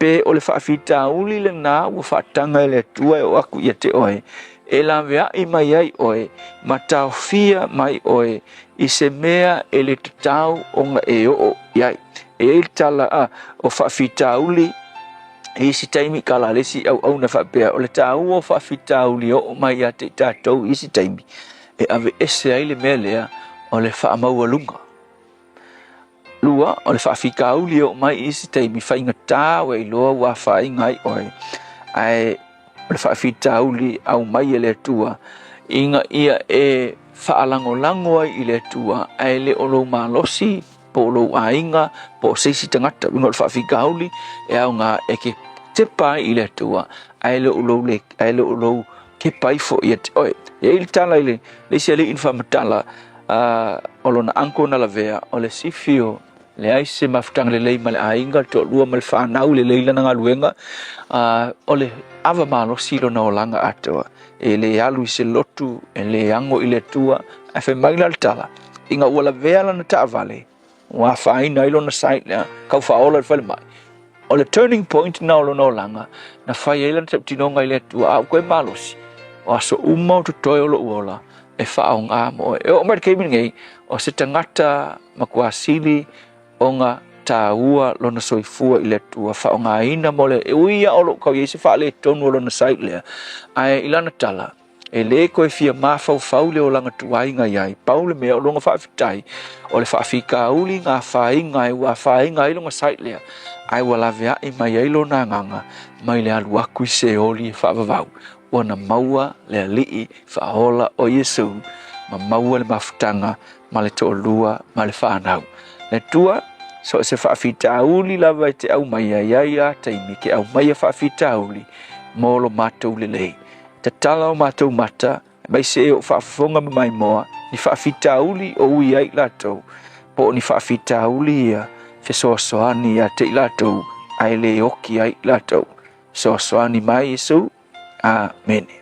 Pe o le faafitauli lena ua faataga e le Atua e oo atu ia te oe, e laveai mai ai oe ma taofia mai oe i se mea e le tatau ona e oo i ai. E i ai le tala a, o faafitauli i isi taimi ka la le isi auauna faapea, o le taua o faafitauli e oo mai ia te i tatou i isi taimi, e aveese ai le mea lea o le faamaualuga. Lua, o le faafitauli e oo mai i isi taimi faigata ua iloa ua afaina ai oe, ae o le faafitauli aumai e le Atua ina ia e faalagolago ai i le Atua ae le o lou malosi po o lou aiga po o se isi tagata. Uiga o le faafitauli e aoga e ke tepa ai i le Atua ae le o lou le ae le o lou kepa ifo ia te oe. E i ai le tala i le isi alii na faamatala o lona uncle na lavea, o le sifi o leai se mafutaga lelei ma le aiga, le toalua ma le fanau, lelei lana galuega, o le ava malosi lona olaga atoa, e le alu i se lotu, e le ago i le Atua. Ae fai mai la le tala, ina ua lavea lana taavale, ua afaina ai lona site lea, kau faaola i le falemai. O le turning point na o lona olaga, na fai ai lana tautinoga i le Atua, a ua toe malosi, o aso uma o totoe o lou ola, e faaaoga mo oe. E oo mai le taimi lenei, o se tagata matua sili ona Faataua lona soifua i le Atua, faaaogaina mo le, e ui lava o lo o tau i ai se faaletonu o lona site lea, ae i lana tala, e le toe fia mafaufau le olaga tuai na i ai. Pau le mea o lona faafetai, o le faafitauli na afaina ai, ua afaina ai lona site lea, ae ua laveai mai ai lona agaga mai le alu atu i Seoli e faavavau, ua na maua le Alii Faaola o Iesu ma maua le mafutaga ma le toalua ma le fanau. Le Atua, so o se faafitauli lava e te aumaia, e i ai lava taimi e te aumaia faafitauli mo lo matou lelei. Tatala o matou mata, aemaise e o faafofoga ma maimoa, ni faafitauli o ui ai i latou, po o ni faafitauli ia fesoasoani ia te i latou, ae le oki ai i latou. Fesoasoani mai Iesu. Amene.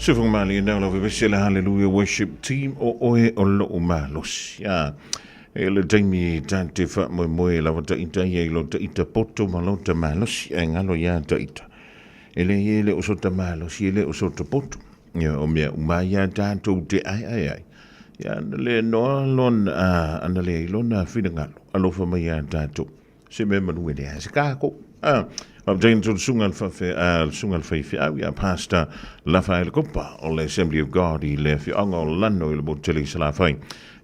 Sufunga malie nau lau vevesi le Hallelujah Worship Team o oe o lou malosi. Ah, e le taimi ta te faamoemoe lava ta'ita ia i lo ta'ita poto ma lo ta malosi ae galo iā ta'ita. E leai e le o sota malosi, e le o sota poto. Ia, o mea uma ia tatou te aeae ai. Ia, ana le noa lona, ana le ai lona finagalo, alofa mai ia tatou. Se mea manu e leai se kākou. Ah, faafetai atu i le susuga i le fafe, le susuga i le faifeau ia Pastor Lafaele Kopa o le Assembly of God i le afioaga o Lano i le motu tele i Salafai.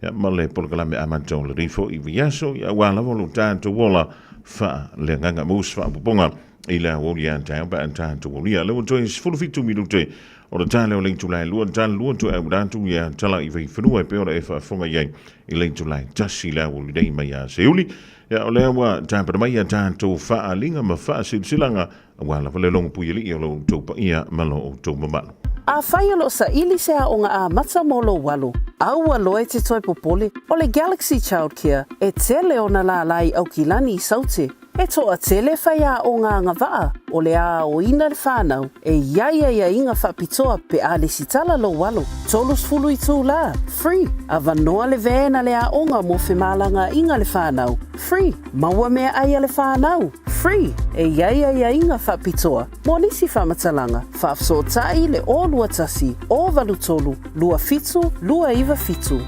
Ia, ma le polokalame amata o lenei foi vaiaso, ia aua lava lo tatou ola faaleagaga mo se faaopoopoga i le aoauli ia taeao pe a tatou aulia. Lea ua toe 17 minute o le tale o le itula e lua, tala lua toe auina atu ia tala i vaifanua e pei ona e faafofoga i ai i le itula e tasi le aoauli nei mai ia Seuli. Ia, o lea ua tapena mai a tatou faaaliga ma faasilasilaga aua lava le logo puialii o lo outou paia ma lo outou mamalu. Afai o lo o saili se aoga amata mo lou alo, aua loa e te toe popole, o le Galaxy Childcare e tele ona lālā i Aukilani i Saute. E toatele faiaoga agavaa o le aoina le whanau e i ai aiaiga faapitoa pe a lesitala lou alo. 30 itulā, free, avanoa le van a le aoga mo femalagaaiga le whanau, free, maua meaai a le whanau, free, e i ai aiaiga faapitoa mo nisi faamatalaga, faafesootai le 021 083 27 297.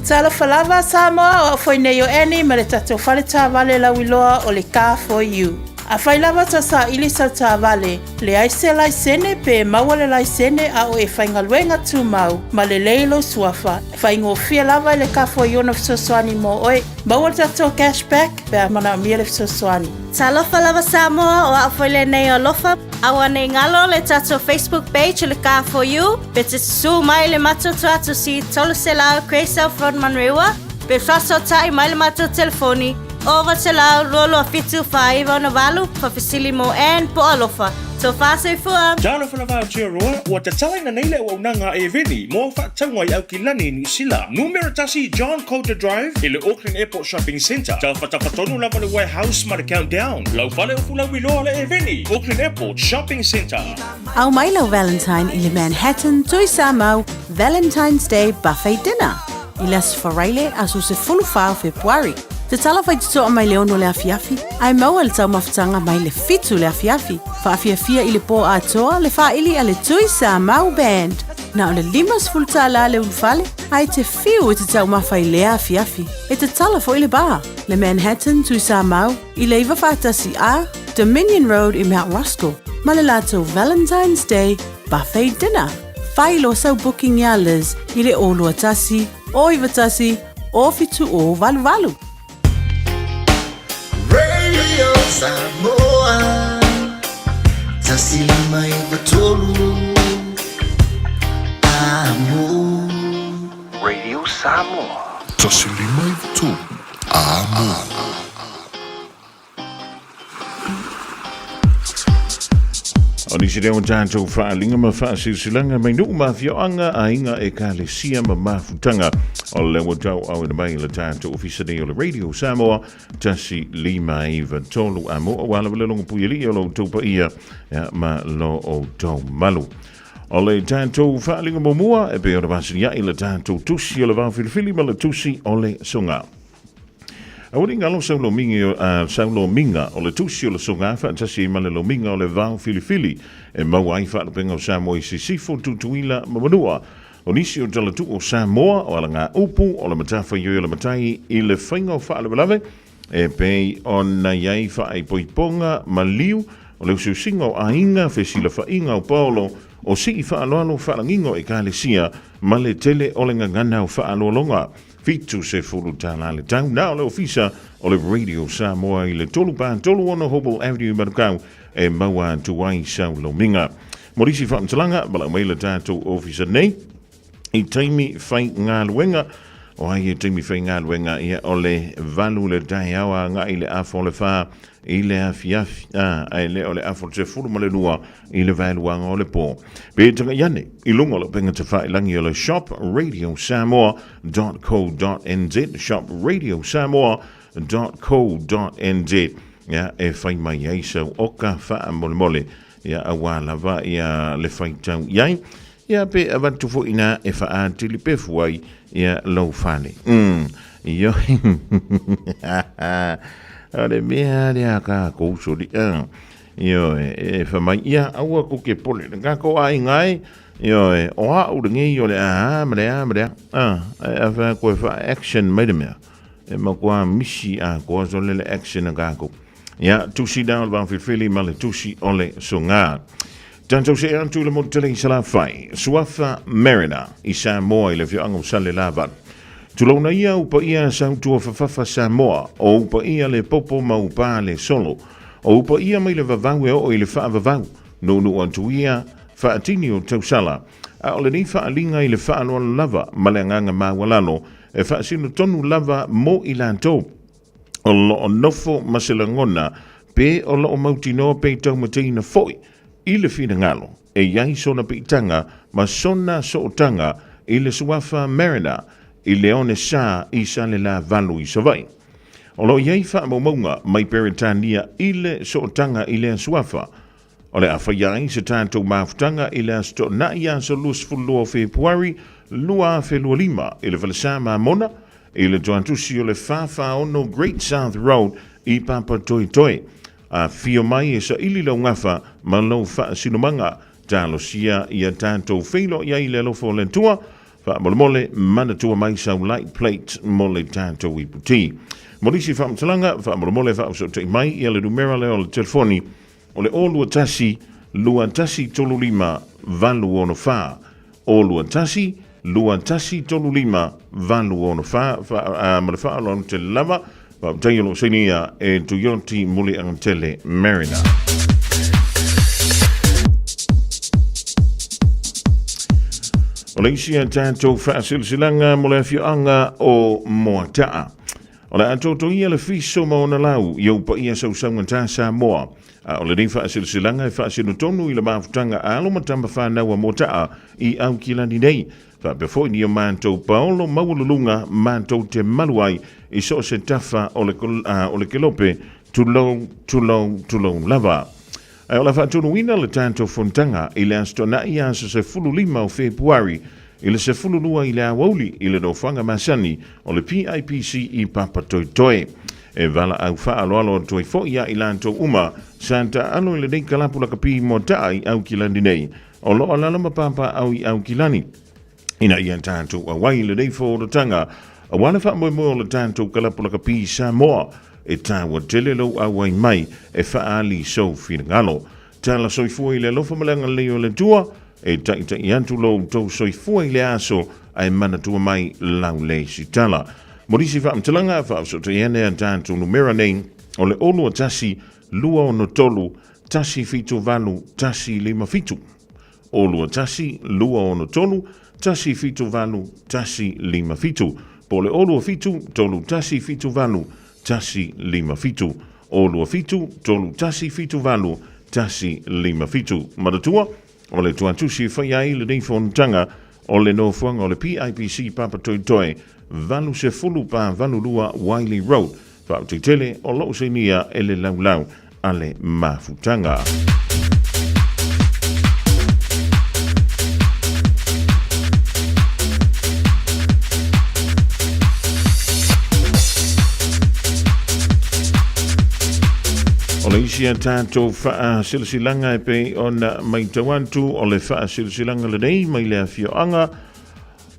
Talofa lava Samoa, o au foi nei o Annie ma le tatou fale taavale lauiloa o le Car For You. Afai lava ta saili sau taavale, leai se laisene pe maua le laisene a o e faigaluega tumau ma lelei lou suafa, faigofie lava i le Car For You ona fesoasoani mo oe. Maua le tatou cash back pe a manaomia le fesoasoani. Talofa lava Samoa, o au foi lenei o Alofa. Aua nei galo le tatou Facebook page o le Car For You, pe te susū mai le matou tuatusi 300 Grey South Road Manurewa, pe faasootai mai le matou telefoni 0900 22 4968, faafesili mo Ann po o Alofa. Tofa soifua! Talofa lava Aotearoa, ua tatalaina nei le auaunaga a Eveni mo au faatauga i Aukilani i Niu Sila. Numera tasi John Coulter Drive i le Auckland Airport Shopping Centre. Tafatafa tonu lava le warehouse ma le Countdown. Lau fale o Fulauiloa le Eveni, Auckland Airport Shopping Centre. Ao mai lau Valentine i le Manhattan Tui Samoa Valentine's Day Buffet Dinner i le Aso Faraile aso 14 o Fepuari. Tatala faitotoa mai le 6 le afiafi, ae maua le taumafataga mai le 7 le afiafi. Faafiafia i le pō atoa le faaili a le Tui Samoa Band. Na o le $50 le ulufale, ae te fiu e te taumafa i lea afiafi. E tatala foi le bar, le Manhattan Tui Samoa, i le 91 A, Dominion Road i Mount Roskill, ma le latou Valentine's Day Buffet Dinner. Whai loa sau booking iā Liz i le 021 091 0788. Radio Samoa 153 Amo. Radio Samoa. 153 Amo. O nisi lea o tatou faaaliga ma faasilasilaga mai nuu ma afioaga, aiga, ekalesia ma mafutaga. O lea ua tauaaoina mai le tatou ofisa nei o le Radio Samoa 1593 a mo aua lava le logo puialii o lo outou paia ma lo outou malu. O le tatou faaaliga muamua e pei ona vasilia'i le tatou tusi o le vaofilifili ma le tusi o le soga. Aua ne i galo sau lomiga, sau lomiga o le tusi o le soga faatasi ai ma le lomiga o le vao filifili e maua ai faalupega o Samoa i Sisifo, Tutuila ma Manua. O nisi o talatuu o Samoa, o alagaupu, o le matafaioi o le matai i le faiga o faalavelave e pei ona i ai faaipoipoga maliu, o le usiusiga o aiga, fesilafaiga o paolo, o sii faaaloalo faalagiga o ekalesia ma le tele o le gagana o faaaloaloga. $70 le tau na o le ofisa o le Radio Samoa i le 336 Hobble Avenue Manukau e maua atu ai sau lomiga. Mo nisi faamatalaga, valaau mai le tatou ofisa nei i taimi faigaluega. O ai e taimi faigaluega ia o le 8 le taeao agai le afa o le 4 i le afiafi, ae le o le afa o le 12 i le vaeluaga o le pō. Pe tagai ane i luga o le upega tafailagi o le shopradiosamoa.co.nz, shopradiosamoa.co.nz, ia, e fai mai ai sau oka faamolemole, ia, aua lava ia le faitau i ai, ia, pe avatu foi inā e faaatili pefu ai ia lou fale. Ioe. O le mea lea a kākou soli. Ioe, e fai mai, ia, aua kou te pole, le tatou aiga e, ioe, o a'u lenei o le a a ma le a ma le a, a, ae a fai atu e faa-action mai le mea, e matua misi atoa sole le action a tatou. Ia, tusi la o le vaofilifili ma le tusi o le soga. Tatou see atu i le motu tele i Salafai, Suafa Mariner i Samoa i le afioaga o Salelavalu. Tulouna ia u paia sautua fafafa Samoa, o u paia le popo ma u pā le solo, o u paia mai le vavau e oo i le faavavau, nuunuu atu ia faatini o tausala, a o lenei faaaliga i le faaaloalo lava ma le agaga maualalo e faasino tonu lava mo i latou o lo o nofo ma se lagona pe o lo o mautinoa pe taumateina foi i le finagalo e i ai sona piitaga ma sona sootaga i le suafa Mariner i le one sa i Salelavalu i Savaii. O lo o i ai faamaumauga mai Peretania i le sootaga i lea suafa. O le a faia ai se tatou mafutaga i le Aso Toonai aso 22 o Fepuari 2025 i le Falesa Mamona i le Toatusi o le 446 Great South Road i Papatoetoe. Afio mai e saili lau gafa ma lou faasinomaga. Talosia ia tatou feiloai ai i le alofa o le Atua. Faamolemole, manatua mai sau light plate mo le tatou iputi. Mo nisi faamatalaga, faamolemole faaosootai mai ia le numera lea o le telefoni o le 021 2135 864. 021 2135 864 ma le faaaloalo tele lava. Faafetai o lo o sainia e Tuioti Muliagatele Mariner. O le isi a tatou faasilasilaga mo le afioaga o Moataa. O le a totoia le fiso ma ona lau i ou paia sausauga tā Samoa. A o lenei faasilasilaga e faasino tonu i le mafutaga a alo ma tama fanau a Moataa i Aukilani nei. Faapea foi ni o matou paolo maualuluga matou te malu ai i so o se tafa o le, o le kelope, tulou, tulou, tulou lava. Ae o le a faatonuina le tatou fonotaga i le Aso Toonai aso 15 o Fepuari i le 12 i le aoauli i le nofoaga masani o le PIPC i Papatoetoe. E valaau faaaloalo atu ai foi ia i latou uma sa taaalo i lenei kalapu lakapi moataa i Aukilani nei O lo o alala ma papaaao i Aukilani, ina ia tatou auai i lenei fonotaga, aua le faamoemoe o le tatou kalapu lakapi i Samoa, e taua tele lou auai mai e faaali sou finagalo. Tala soifua i le alofa ma le agalelei o le Atua, e taitai atu lo outou soifua i le aso, ae manatua mai lau le isi tala. Mo nisi faamatalaga, faaosootai ane a tatou numera nei, o le 0 1 2 6 3 1 7 8 1 5 7. O 2 1 2 6 3 1 7 8 1 5 7. Po o le O 2 7 3 1 7 8 1 5 7. O 2 7 3 1 7 8 1 5 7. Manatua, o le tuatusi e fai ai lenei fonotaga o le nofoaga o le PIPC Papatoetoe 80 pa 82 Wiley Road, Faaotetele o lou sainia e le laulau a le mafutaga. O le isi a tatou faasilasilaga e pei ona maitau atu o le faasilasilaga lenei mai le afioaga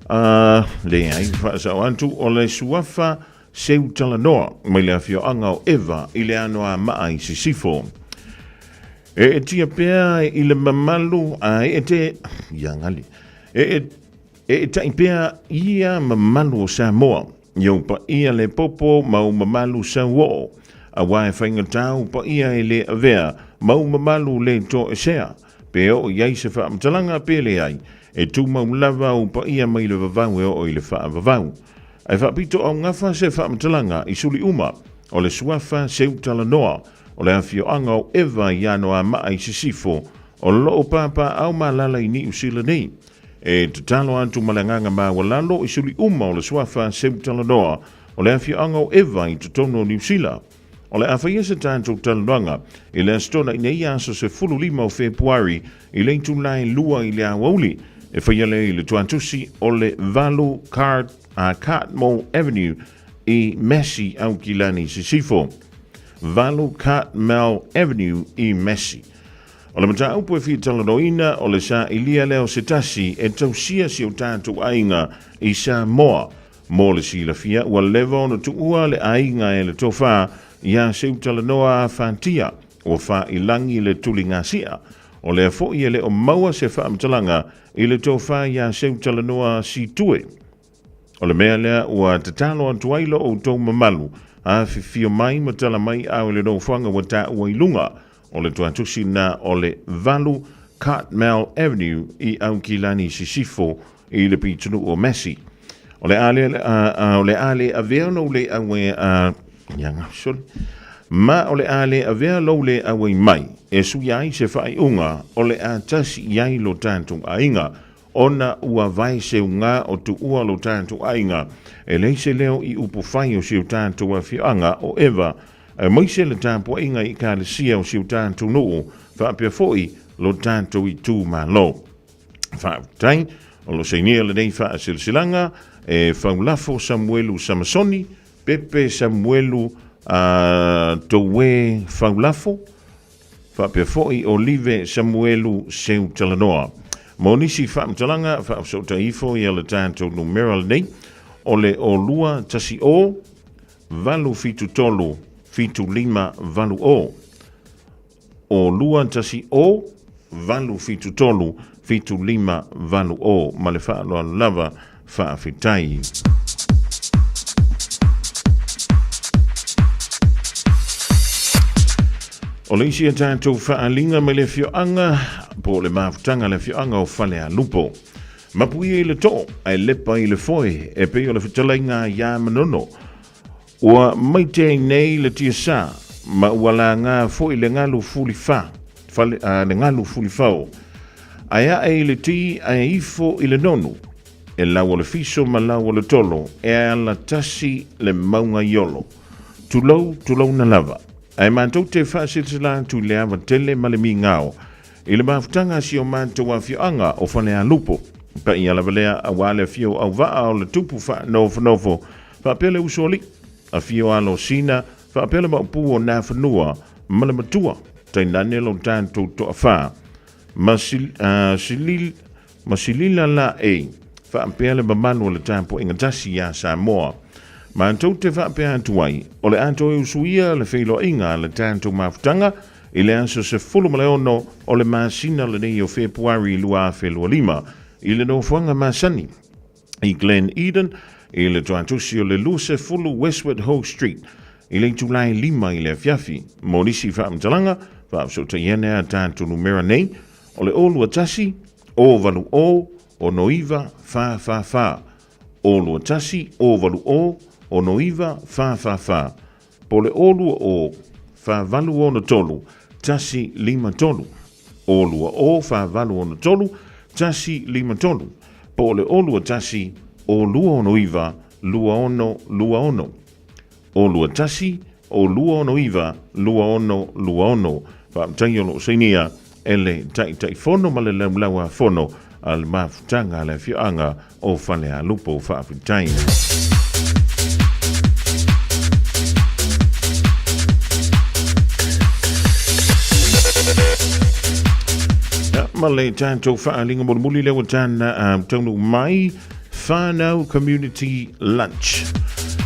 a leai faasao atu o le suafa Seutalanoa mai le afioaga o Eva i le Anoamaa i Sisifo. E etia pea i le mamalu a e te ia gali. E e etai pea ia mamalu o Samoa, i ou paia le popo ma ou mamalu sauoo, aua e faigata ou paia e le avea ma ou mamalu le toesea, pe oo i ai se faamatalaga pe leai, e tumau lava ou paia mai le vavau e oo i le faavavau. Ae faapito augafa se faamatalaga i suli uma o le suafa Seutalanoa o le afioaga o Eva i Anoamaa i Sisifo o lo o papaaao ma alaala i Niu Sila nei. E tatalo atu ma le agaga maualalo i suli uma o le suafa Seutalanoa o le afioaga o Eva i totonu o Niu Sila. O le a faia se tatou talanoaga i le Aso Toonai nei aso 15 o Fepuari i le itula e 2 i le aoauli, e faia lea i le tuatusi o le 8 Cart, Cartmel Avenue i Massey, Aukilani, Sisifo. 8 Cartmel Avenue i Massey. O le mataupu e fia talanoaina o le sailia lea o se tasi e tausia si o tatou aiga i Samoa. Mo le silafia, ua leva ona tuua le aiga e le tofa iā Seutalanoa Fatia, ua faailagi le tuligasia. O lea foi e le o maua se faamatalaga i le tofa iā Seutalanoa Situe. O le mea lea ua tatalo atu ai lo outou mamalu, afifio mai ma tala mai ao i le nofoaga ua taua i luga o le tuatusi na o le 8 Cartmel Avenue i Aukilani Sisifo i le pitonuu o Massey. O le a le, o le a le avea lou le auai a ia sorry. Ma o le a le avea lou le auai mai e suia ai se faaiuga o le a tasi i ai lo tatou aiga ona ua vae seuga o tuua lo tatou aiga e leai se leo i upufai o si o tatou afioaga o Eva aemaise le tapuaiga i Ekalesia o si o tatou nuu faapea foi lo tatou itumalo. Faafetai, o lo sainia lenei faasilasilaga e Faulafo Samuelu Samasoni, Pepe Samuelu Toue Faulafo, faapea foi Olive Samuelu Seutalanoa. Mo nisi faamatalaga, faafesootai ifo ia le tatou numera lenei, o le 0210 873 7580. O 210 873 7580. Ma le faaaloalo lava, faafetai. O le isi a tatou faaaliga mai le afioaga po o le mafutaga a le afioaga o Falealupo. Mapuia i le too ae lepa i le foe e pei o le fetalaiga iā Manono. Ua maite ai nei le tiasā ma ua lagā foi le galu fulifā, fale, a, le galu fulifao. Ae ae i le tī ae ifo i le nonu, e lau o le fiso ma lau o le tolo, e ala tasi le mauga i olo. Tulou, tulouna lava. Ae matou te faasilsila atu i le ava tele ma le migao i le mafutaga a si o matou afioaga o Falealupo. Paia lava lea aua le afio o auvaa o le tupu faanofonofo faapea le usoalii, afio alo o Sina, faapea le maopu o Nafanua ma le matua, tainane lo tatou toafā, ma, silil, ma silila la e, faapea le mamalu o le tapuaiga tasi iā Samoa. Matou te faapea atu ai, o le a toe usuia le feiloaiga a le tatou mafutaga i le aso 16 o le masina lenei o Fepuari 2025 i le nofoaga masani i Glen Eden i le tuatusi o le 20 Westward Ho Street i le itula e 5 i le afiafi. Mo nisi faamatalaga, faafesootai ane a tatou numera nei o le 021 080 69 444, 021 080 69 444, po o le 020 4863 153, 020 4863 153, po o le 021 269 2626, 021 269 2626. Faafetai o lo o sainia e le Taitaifono ma le Laulauafono a le Mafutaga a le Afioaga o Falealupo. Faafetai. Ia, ma le tatou faaaliga mulimuli lea ua tana taunuu mai Whānau Community Lunch.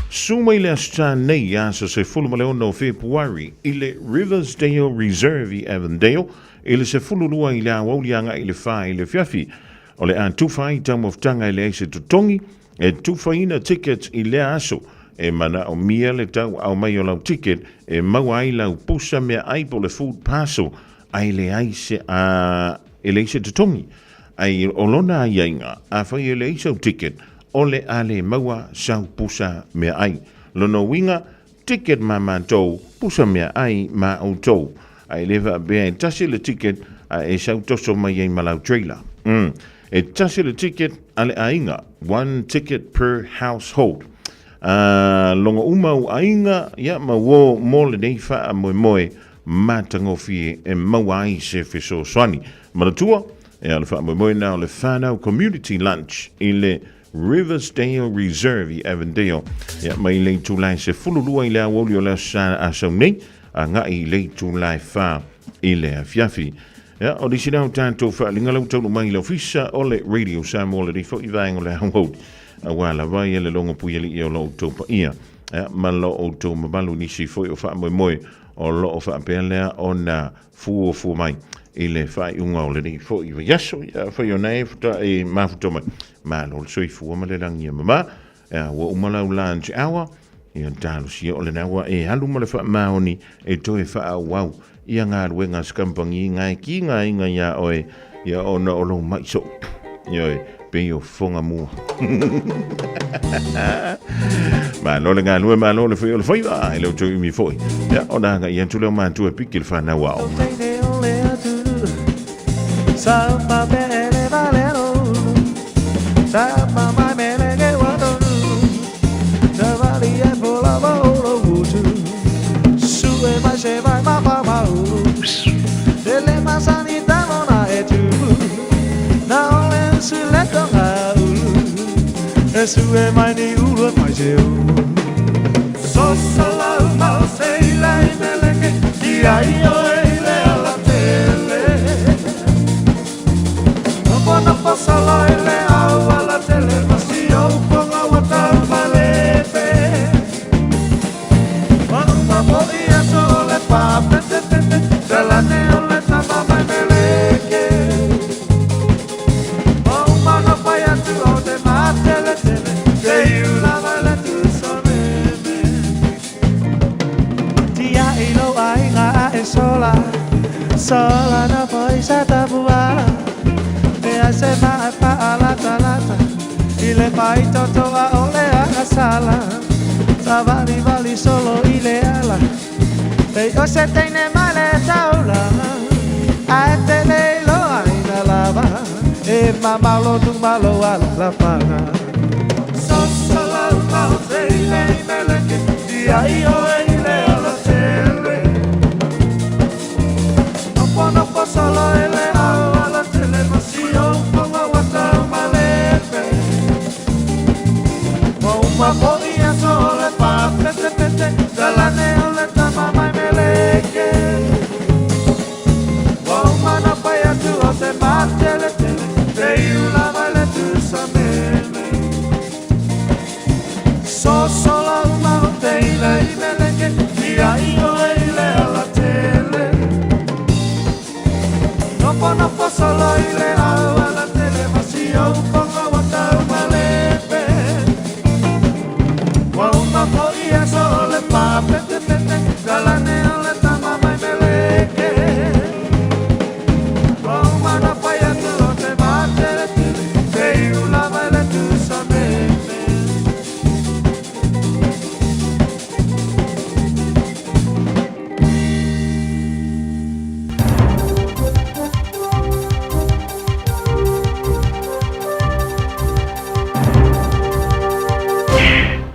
Su mai le aso tā nei, aso 16 o Fepuari, i le Riversdale Reserve i Avondale, i le 12 i le aoauli agai i le 4 i le afiafi. O le a tufa ai taumafataga e leai se totogi, e tufaina tickets i lea aso. E manaomia le tauaao mai o lau ticket e maua ai lau pusa meaai po o le food parcel ae leai se, a, e leai se totogi. Ai o lona aiaiga, afai e leai sau ticket, o le a le maua sau pusa meaai. Lona uiga, ticket ma matou, pusa meaai ma outou. Ae le faapea e tasi le ticket a e sau toso mai ai ma lau trailer. E tasi le ticket a le aiga, one ticket per household. A logo uma u aiga, ia ma uō mo lenei faamoemoe matagofie e maua ai se fesoasoani. Manatua, e o le faamoemoe na o le Whānau Community Lunch i le Riversdale Reserve i Avondale. Ia, mai le itula e 12 i le aoauli o le aso Sa asau nei, Agai i le itula e 4 i le afiafi. Ia, o nisi lea o tatou faaaliga lau taunuu mai i le ofisa o le Radio Samoa lenei foi vaega o le aoauli, aua lava ia le logo puialii o lo outou paia, ia, ma lo outou mamalu i nisi foi o faamoemoe o lo o faapea lea ona fuafua mai i le faaiuga o lenei foi vaiaso. Ia, afai o na e faatoa e mafuta mai, malo le soifua ma le lagi e mama. Ia, ua uma lau lunch hour, ia talosia o lena ua e alu ma le faamaoni e toe faaauau ia galuega a se kamupani nga e kigaina iā oe, ia ona o lou mai soo. Ioe, pei o fofoga mua. Malo le galue, malo le fai o le faiva, e le o toe umi foi. Ia, ona agai atu lea o matua e piki le whanau ao.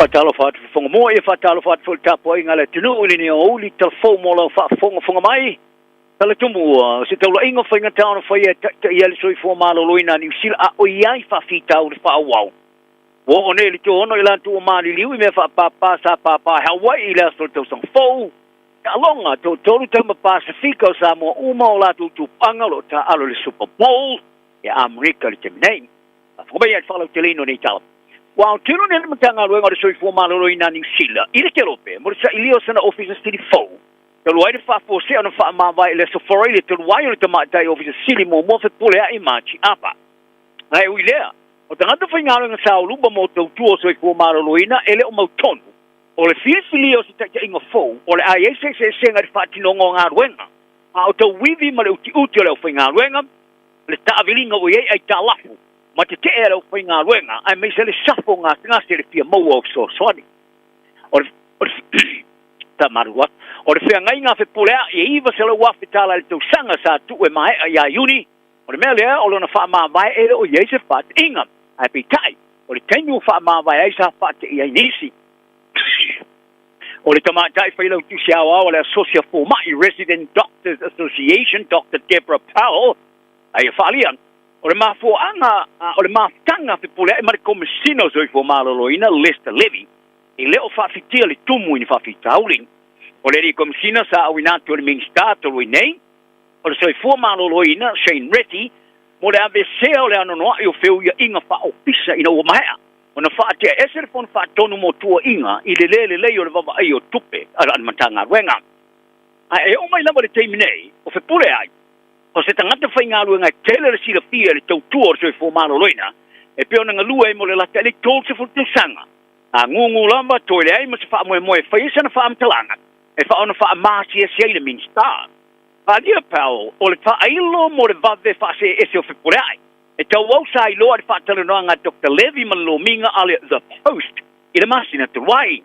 Faatalofa atu fofoga mua, ia faatalofa atu foi i le tapuaiga a le atunuu i lenei aoauli talafou mo lau faafogafoga mai. Talatumu ua se taulaiga faigata ona faia e taitaia le soifua maloloina a Niu Sila a o i ai faafitauli faaauau. Ua oo nei i le toaono i latou ua maliliu i mea faapāpā sa pāpā i Hawaii i le aso o le tausaga fou. Taaloga, toatolu tama Pasefika o Samoa uma o latou tupuaga o lo o taaalo i le Super Bowl ia Amerika i le taimi nei. Faafofoga mai i le faalauteleina o nei tala. Ua aotino nei le Matagaluega o le Soifua Maloloina a Niu Sila i le Kelope mo le sailia o sana Ofisa Sili fou. Talu ai le faafuasea ona faamavae i le Aso Faraile talu ai o le Tamaitai Ofisa Sili muamua Fepuleai Margie Apa. Ae ui lea, o tagata faigaluega saoluba mo tautua o soifua maloloina e le o mautonu o le filifilia o se taitaiga fou o le a i ai se eseesega i le faatinoga o galuega, a o tauivi ma le utiuti o le aufaigaluega, le taaviliga ua i ai aitalafu ma tetee a le aufaigaluega aemaise le safo gasegase i le fia maua o fesoasoani. O le, o le, faamalulu atu, o le feagaiga a Fepuleai e $900,000 tala i le tausaga sa tuu e maea ia Iuni. O le mea lea, o lona faamavae e le o i ai se faateiga, ae peitai, o le taimi ua faamavae ai sa faatei ai nisi. O le tamaitai failautusi aoao a le Asosi a Fomai, Resident Doctors Association, Doctor Deborah Powell, a ia faaalia, o le mafuaaga, o le mafutaga fepuleai ma le Komesina o Soifua Maloloina, Lester Levy, e le o faafitia le tumu i ni faafitauli. O le Alii Komesina sa auina atu e le Minisita talu ai nei, o le Soifua Maloloina, Shane Reti, mo le aveesea o le anoanoai o feuiaiga faaofisa ina ua maea ona faatea ese le Fono Faatonu mo Tuuaiga i le le lelei o le vavaaia o tupe a le Matagaluega. Ae e oo mai lava i le taimi nei, o Fepuleai, o se tagata faigaluega e tele le silafia i le tautua o le soifua maloloina, e pei ona galue ai mo le lata i le 30 tausaga. A gugu lava, toe leai ma se faamoemoe e fai ai sana faamatalaga e faaona faamasiasi ai le Minisita. Alia Powell, o le faailo mo le vave faasee ese o Fepuleai, e tauau sa iloa i le faatalanoaga a Doctor Levy ma le lomiga a le The Post i le masina talu ai.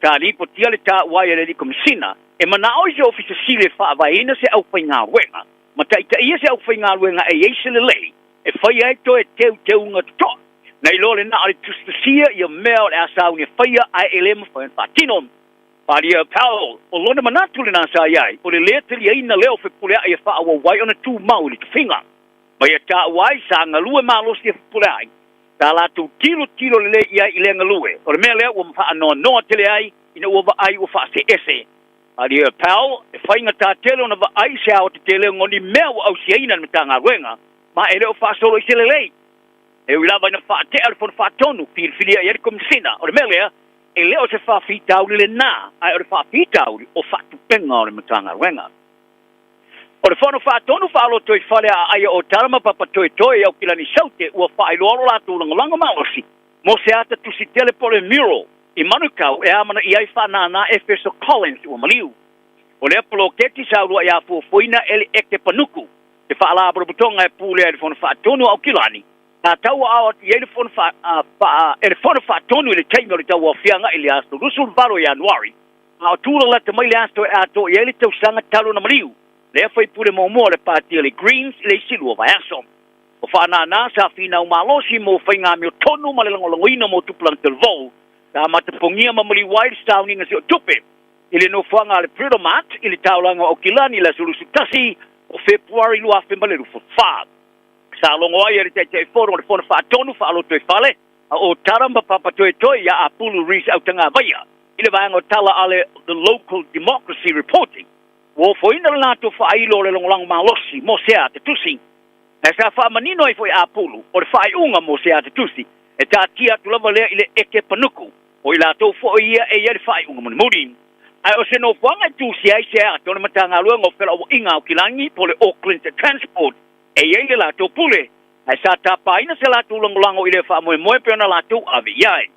Sa lipotia le taua ai e le Alii Komesina e manao i se Ofisa Sili e faavaeina se aufaigaluega ma taitaia se aufaigaluega e i ai se lelei e faia ai toe teuteuga totoa nai lo le na o le tusitusia ia mea o le a sauni e faia ae e le mafai ona faatino. Falia Powell, o lona manatu lena sa i ai, o le lē taliaina lea o Fepuleai e faaauau ai ona tumau i le tofiga. Ma ia taua ai sa galue malosi e Fepuleai, sa latou tilotilo lelei i ai i lea galue, o le mea lea ua faanoanoa tele ai ina ua vaai ua faasee ese. Falia Powell, e faigata tele ona vaai i se aoatetelega o ni mea ua ausiaina e le Matagaluega, ma e le o faasolo i se lelei. E ui lava ina faatea le Fono Faatonu, filifilia i ai le Komesina, o le mea lea, e le o se faafitauli lena, ae o le faafitauli o faatupega o le Matagaluega. O le Fono Faatonu Faalotoifale a Aia o Tala ma Papatoetoe i Aukilani Saute ua faailoa lo latou lagolago malosi mo se ata tusi tele po o le mural i Manukau e amanaia ai faanānā Efeso Collins ua maliu. O lea poloketi sa uluai afuafuaina e le Eke Panuku, te faalapotopotoga e pulea e le Fono Faatonu a Aukilani, sa tauaao atu i ai le Fono e le Fono Faatonu i le taimi o le tauaofiaga i le aso 28 o Ianuari, a o tulalata mai le aso e atoa i ai le tausaga talu ona maliu, lea faipule muamua o le Pāti a le Greens i le isi lua vaiaso. O faanānā sa finau malosi mo faiga amiotonu ma le lagolagoina mo tupulaga talavou, sa matapogia ma maliu ai le sauniga siotupe i le nofoaga a le Britomart i le taulaga o Aukilani i le aso 21 o Fepuari 2024. Sa logo ai e le Taitaifono o le Fono Faatonu Faalotoifale a o Tara ma Papatoetoe ia Apulu Reece Autagavaia i le vaega o tala a le The Local Democracy Reporting, ua ofoina le latou faailo o le lagolago malosi mo sea te tusi. Ae sa faamanino ai foi Apulu, o le faaiuga mo sea te tusi, e taatia atu lava lea i le eke panuku, o i latou foi ia e i ai le faaiuga mulimuli. Ae o se nofoaga e tusia ai sea ate o le Matagaluega o Felauaiga Aukilagi po o le Auckland Transport e i ai le latou pule, ae sa tapaina se latou lagolago i lea faamoemoe pei ona latou ave i ai.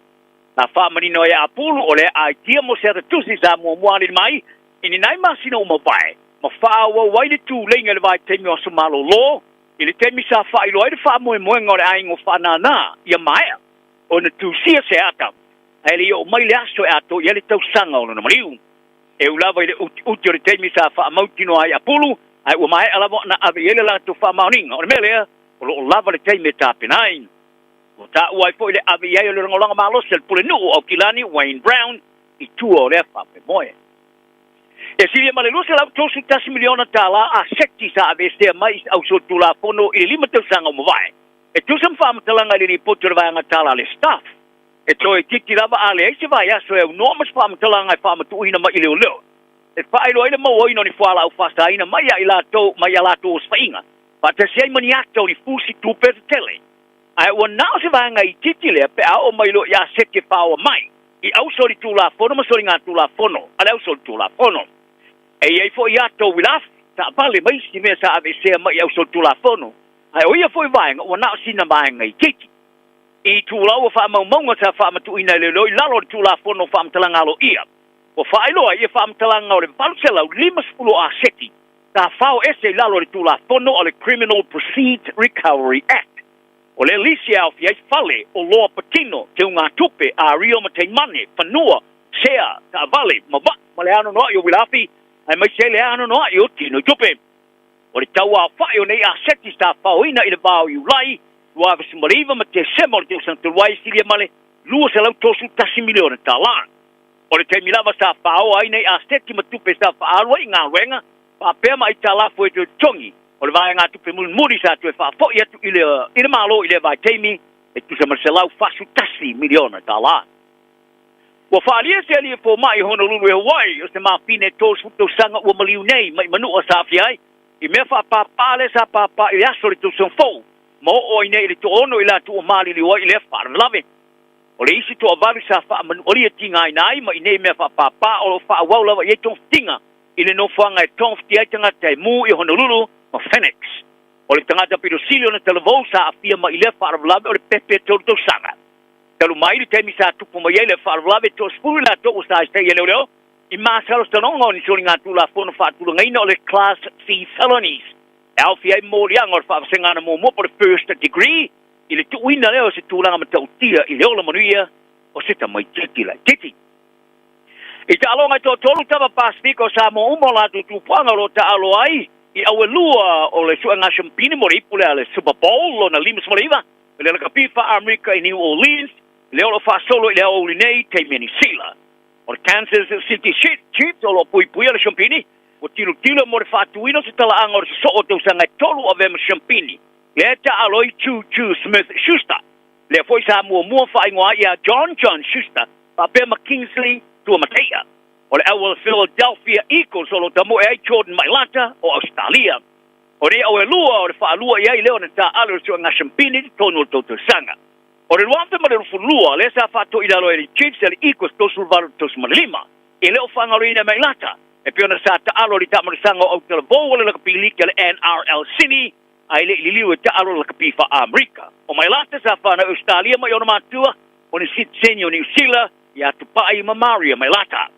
Sa faamanino ai e Apulu o lea aitia mo se ata tusi sa muamua alii mai i ni nai masina ua mavae ma faaauau ai le tuleiga i le vaitaimi o aso malolo i le taimi sa faailoa ai le faamoemoega o le aiga o Faanana ia maea ona tusia se ata ae le i oo mai le aso e atoa i ai le tausaga o lona maliu. E ui lava i le utiuti o le taimi sa faamautinoa ai Apulu, ae ua maea lava ona ave i ai le latou faamaoniga. O le mea lea, o lo o lava le taimi e tapena ai. Ua taua ai foi le ave i ai o le lagolago malosi a le Pulenuu o Aukilani, Wayne Brown, i tua o lea faamoemoe. E silia ma le $231 miliona tala aseti sa aveesea mai i se ausolitulafono i le lima tausaga ua mavae, e tusa ma faamatalaga i le lipoti o le vaega tala a le Staff. E toe itiiti lava a leai se vaiaso e aunoa ma se faamatalaga e faamatuuina mai i leoleo e faailoa ai le mauaina o ni fualaau faasaina mai ia i latou mai a latou osofaiga faatasi ai ma ni ata o ni fusi tupe tetele. Ae ua na o se vaega itiiti lea pe a oo mai loa i aseti e paoa mai i ausolitulafono ma soligatulafono a le ausolitulafono. E i ai foi ata o uilafi, taavale ma isi mea sa aveesea mai i ausolitulafono, ae o ia foi vaega ua na o sina vaega itiiti. I itulau o faamaumauga sa faamatuuina e leoleo i lalo o le Tulafono o Faamatalaga Aloaia, ua faailoa ai ia faamatalaga o le 850 o aseti sa fao ese i lalo o le Tulafono o le Criminal Proceeds Recovery Act. O lea lisi e aofia ai fale, oloa patino, teugatupe, ario ma taimane, fanua, sea, taavale, ma vaa, ma le anoanoai o uilafi, aemaise ai le anoanoai o tino i tupe. O le tauaofai o nei aseti sa faoina i le va o Iulai 2019 ma Tesema o le tausaga talu ai e silia ma le $231 miliona tala. O le taimi lava sa faoa ai nei aseti ma tupe sa faaalu ai i galuega faapea ma aitalafu e toe totogi o le vaegatupe mulimuli sa toe faafoi atu i le i le Malo i lea vaitaimi e tusa ma le $141 miliona tala. Ua faaalia se alii fomai i Honolulu e Hawaii o se mafine e 30 tausaga ua maliu nei mai Manua sa aafia ai i mea faapāpā lea sa pāpā i le aso o le tausaga fou ma oo ai nei i le toaono i latou ua maliliu ai i lea faalavelave. O le isi toavalu sa faamanualia tigaina ai mai nei mea faapāpā o lo o faaauau lava i ai togafitiga i le nofoaga e togafitia ai tagata e mu i Honolulu ma Phoenix. O le tagata pito sili ona talavou sa aafia mai i lea faalavelave o le pepe e tolu tausaga. Talu mai le taimi sa tupu mai ai le faalavelave e toasefulu i latou ua sa isaia leoleo i masalosaloga o ni soligatulafono faatulagaina o le Class C Felonies e aofia ai moliaga o le faavasega muamua po o le First Degree i le tuuina lea o se tulaga matautia i le ola manuia o se tamaitiiti laitiiti. I taaloga e toatolu tama Pasefika o Samoa uma o latou tupuaga o lo o taalo ai i auelua o le suega siampini mo le ipu lea le Super Bowl lona 59 i le lakapi faa-Amerika i New Orleans, lea o lo o faasolo i le aoauli nei taimi a Niu Sila. O le Kansas City Chiefs o lo o puipuia le siampini, ua tilotilo mo le faatuina o se talaaga o le sosoo o tausaga e tolu o avea ma siampini, lea e taalo ai Juju Smith-Schuster, lea foi sa muamua faaigoa ai ia John John Schuster faapea ma Kingsley Suamataia. O le au o le Philadelphia Eagles o lo o tamoe ai Jordan Mailata o Ausetalia. O nei au e lua o le faalua i ai lea ona taaalo i le suega siampini i totonu o le tou tausaga. O le 2022 lea sa faatoilalo ai le Chiefs e le Eagles 38 35. E le o faagaloina e Mailata e pei ona sa taalo i le taamalosaga o autalavou o le lakapi liki a le NRL Sini ae le i liliu e taalo le lakapi faa-Amerika. O Mailata sa fanau i Ausetalia mai ona matua o ni sitiseni o Niu Sila ia Tupai ma Maria Mailata.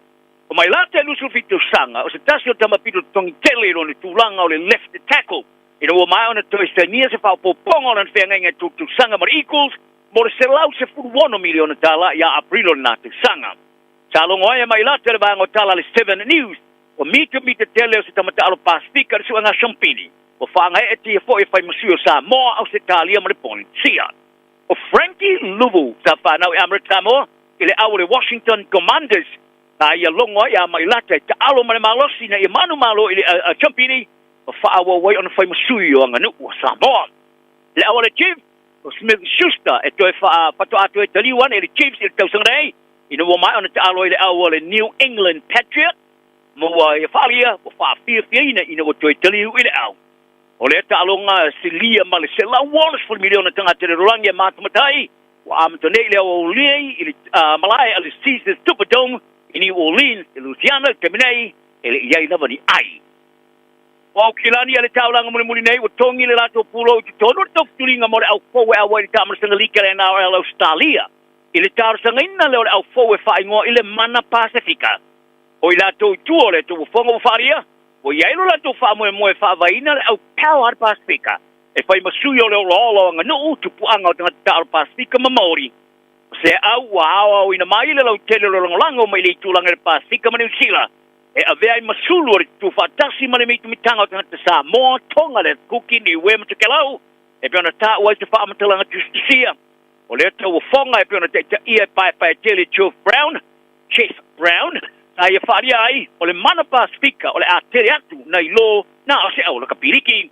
O Mailata e 27 tausaga, o se tasi o tama pito totogi tele i lona tulaga o le left tackle ina ua maea ona toe sainia se faaopoopoga o lana feagaiga e tolu tausaga ma le Eagles mo le $116 miliona tala ia Aperila o lena tausaga. Sa logo ai a Mailata i le vaega o tala a le Seven News, ua mitamita tele o se tama taalo Pasefika i le suega siampini, ua faagaeetia foi e fai ma sui o Samoa, Ausetalia ma le Polenisia. O Frankie Luvu sa fanau i Amerika Samoa i le au o le Washington Commanders sa ia logo ai a Mailata e taalo ma le malosi ina ia manumalo i le Champini ma faaauau ai ona fai ma sui o aganuu a Samoa. I le au a le Chiefs, o Smith Schuster e toe faatoa toe taliu ane i le Chiefs i le tausaga nei ina ua maea ona taalo ai i le au a le New England Patriots ma ua ia faaalia ua faafiafiaina ina ua toe taliu i le au. O lea taaloga silia ma le 160 miliona tagata i le lalolagi e matamatai, ua amata nei le aoauli i le malae a le Caesars Superdome i New Orleans i Louisiana i le taimi nei, e le i ai lava ni ai. Ua aukilani a le taulaga mulimuli nei ua togi le latou pulou i totonu o le taufutuliga mo le au fou e auai i le taamalasaga liki a le NRL Ausetalia i le talosagaina lea o le au fou e faaigoa i le Mana Pasefika. O i latou i tua o le tauofoga ua faaalia, Ua i ai lo latou faamoemoe e faavaeina le au power a le Pasefika e fai ma sui o le olaola o aganuu, tupuaga o tagata taalo Pasefika ma Maori. O se au ua aoaoina mai le lautele o le lagolago mai le itulagi o le Pasefika ma Niu Sila e avea ai ma sulu o le tutufaatasi ma le mitamitaga o tagata Samoa, Tonga, le Kuki, Niue ma Tokelau e pei ona taua ai se faamatalaga tusitusia o lea tauofoga e pei ona taitaia e paepaetele Geoff Brown Jeff Brown, sa ia faaalia ai, o le mana Pasefika o le a tele atu nai lo na o se au lakapiliki.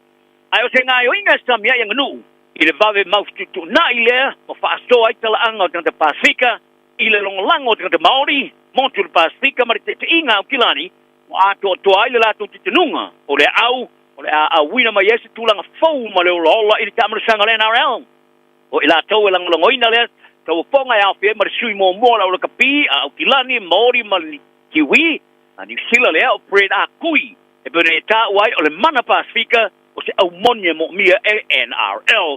Ae o se gaoioiga e sami ai aganuu i le vave maututuunai lea ma faasoa ai talaaga o tagata Pasefika i le lagolago o tagata Maori, motu o le Pasefika ma le taitaiga a Aukilani ua atoatoa ai le latou titonuga o le au o le a auina mai ai se tulaga fou ma le olaola i le taamalosaga o le NRL. O i latou e lagolagoina lea tauofoga e aofia ai ma le sui muamua o le aulakapi a Aukilani, Maori ma le Kiwi, a Niu Sila lea o Fred Akui, e pei ona ia taua ai o le mana Pasefika o se au moni e moomia e le NRL.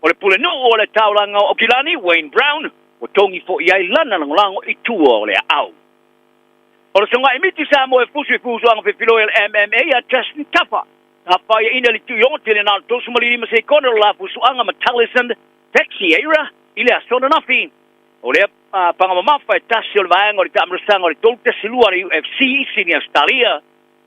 O le pulenuu o le taulaga o Aukilani, Wayne Brown, ua togi foi ai lana lagolago i tua o le aau. O le sogaimiti Samoa e fusu i fusuaga fefiloi a le MMA ia Justin Tafa, Ka faiaina le tuiogo tele na o le 35 sekone o le la fusuaga ma Taliesin Teixeira i le aso ananafi. O lea paga mamafa e tasi o le vaega o le taamalosaga o le 3-2 a le UFC i Sydney, Ausetalia.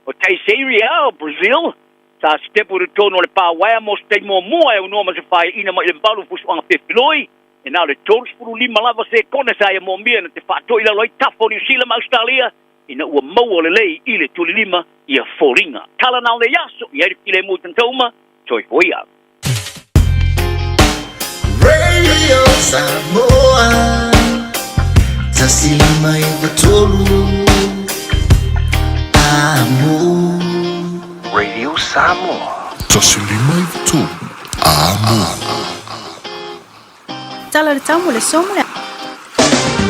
O Teixeira o Brazil sa sitepu i totonu o le pa uaea mo se taimi muamua e aunoa ma se faiaina mai i le valu fusuaga fefiloi e na o le 35 lava sekone sa ia moomia na te faatoilalo ai tafa o Niu Sila ma Ausetalia ina ua maua lelei i le tulilima ia foliga. Tala na o le aso i ai le filemu i tagata uma, soifua ia. Radio Samoa. 1 5 9 3 Amo. Radio Samoa. 1 5 9 3 Amo. Tala o le tau mo le aso ma le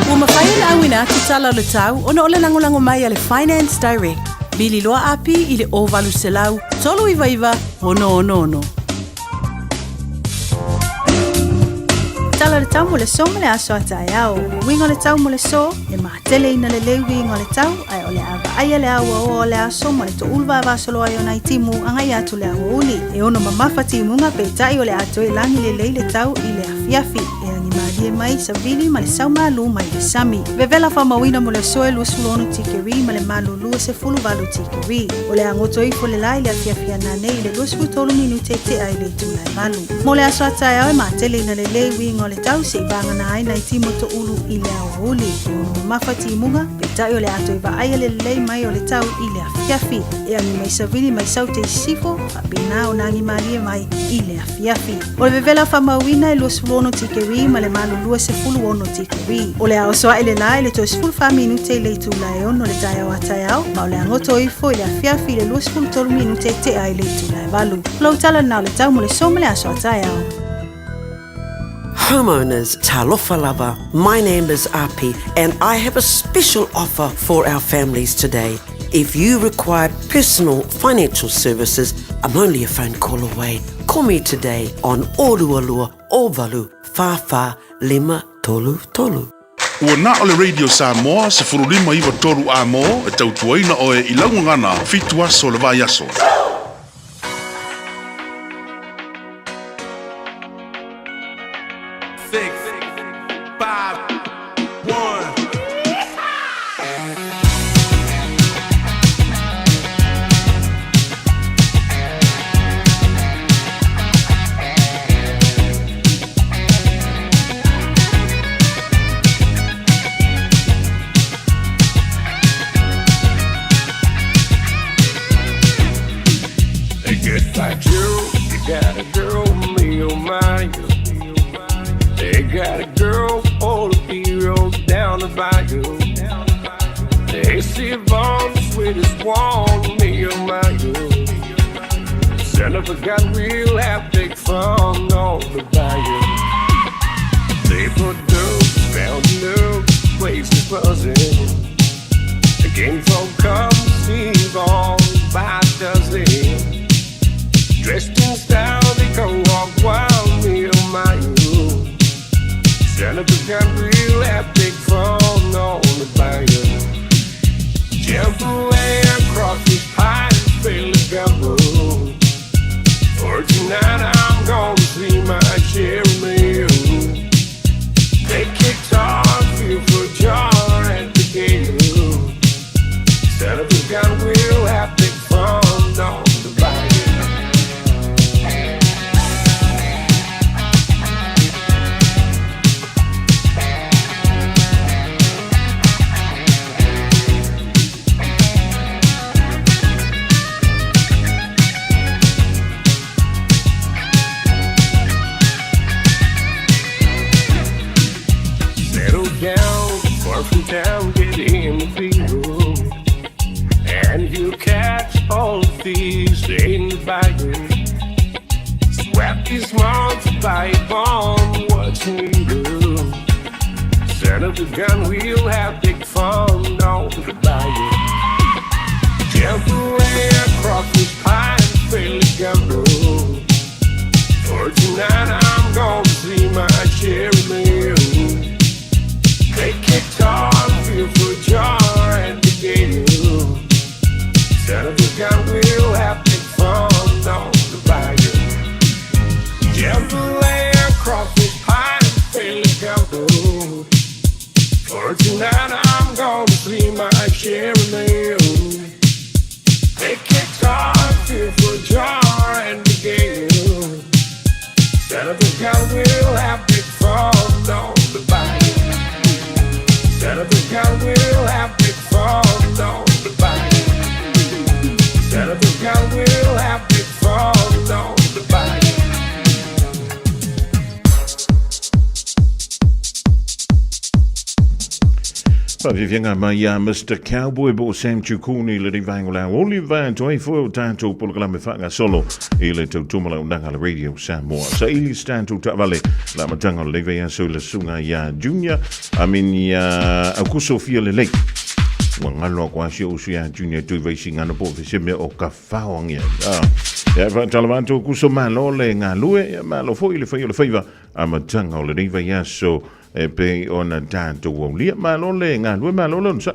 Ua mafai ona auina atu tala o le tau ona o le lagolago mai a le Finance Direct. Vili loa api i le 0800 399 666. Tala o le tau mo le aso ma le aso a taeao. Uiga o le tau mo le aso, e mateleina lelei uiga o le tau, ae o le a vaaia le auaoa o le aso ma le toʻulu vavasolo ai o nai timu agai atu le aoauli. E ono mamafa timuga peitai o le a toe lagi lelei le tau i le afiafi. E agi malie mai savili ma le sau malū mai le sami. Vevela faamauina mo le aso e 26 tikeri ma le malū 28 tikeri. O le a goto ifo le la i le afiafi ananei i le 23 minute tea i le itula e valu. Mo le aso a taeao e mateleina lelei uiga o le tau seʻi vagana ai nai timu toʻulu i le aoauli. E ono mamafa timuga, peitai o le a toe vaaia le lelei mai o le tau i le afiafi. E agi mai savili mai saute i sisifo, faapena ona agi malie mai i le afiafi. O le vevela faamauina e 26 tikeri ma le malu 26 tikeri. O le a oso aʻe le la i le 34 minute i le itula e 6 o le taeao a taeao, ma o le a goto ifo i le afiafi i le 23 minute tea i le itula e 8. O lau tala lena o le tau mo le aso ma le aso a taeao. Homeowners, Talofa lava, my name is Api and I have a special offer for our families today. If you require personal financial services, I'm only a phone call away. Call me today on 022 08 44 533. Ua na o le Radio Samoa 1593 Amo e tautuaina oe i lau gagana 7 aso o le vaiaso. Six, five, one. Just like you, you got a girl, me oh my. They got a girl, all the heroes down the bayou. They see Vaughn, the sweetest one, me oh my. Son of a gun, we'll have big fun on the bayou. They put dope, found new places buzzing. The king folk come see Vaughn by dozen. Dressed in style, they go walk wild, me oh my you. Son of a gun, we'll have big fun on the bayou. Jump away across this pine, fill the gumbo. For tonight I'm gonna see my Jeremy. Take guitar, feel for jar at the gate. Son of a gun, we'll have big fun on the bayou. Settle down, far from town, get in the field. And you catch all the thieves in the bayou. Sweat these months by bomb, what you do? Son of a gun, we'll have big fun on the bayou. Jump away across this pine, fill the gumbo. For tonight I'm gonna see my Jeremy. Take guitar, feel for jar at the gate. Son of a gun, we'll have big fun on the bayou. Jump away across this pine, fill the gumbo. For tonight I'm gonna see my Jeremy. Take guitar, feel for jar and the gate. Son of a gun, we'll have big fun on the bayou. Son of a gun, we'll have big fun on the bayou. Son of a gun, Faafiafiaga mai ia Mister Cowboy po o Sam Chukuni i lenei vaega o le aoauli vae atu ai foi o tatou polokalame faagasolo i le tautua malaunaga a le Radio Samoa. Saili se tatou taavale le amataga o lenei vaiaso i le susuga ia Junior, I mean ia Aukuso Fialelei. Ua galo aku lava si ou uso ia Junior Tuivaisigano po o se mea o ka faoangia ai. Ah, ia faatalofa atu Aukuso, malo le galue, ia malo foi le fai o le faiva amataga o lenei vaiaso E pei ona tatou aulia. Malo le galue, malo le onosai.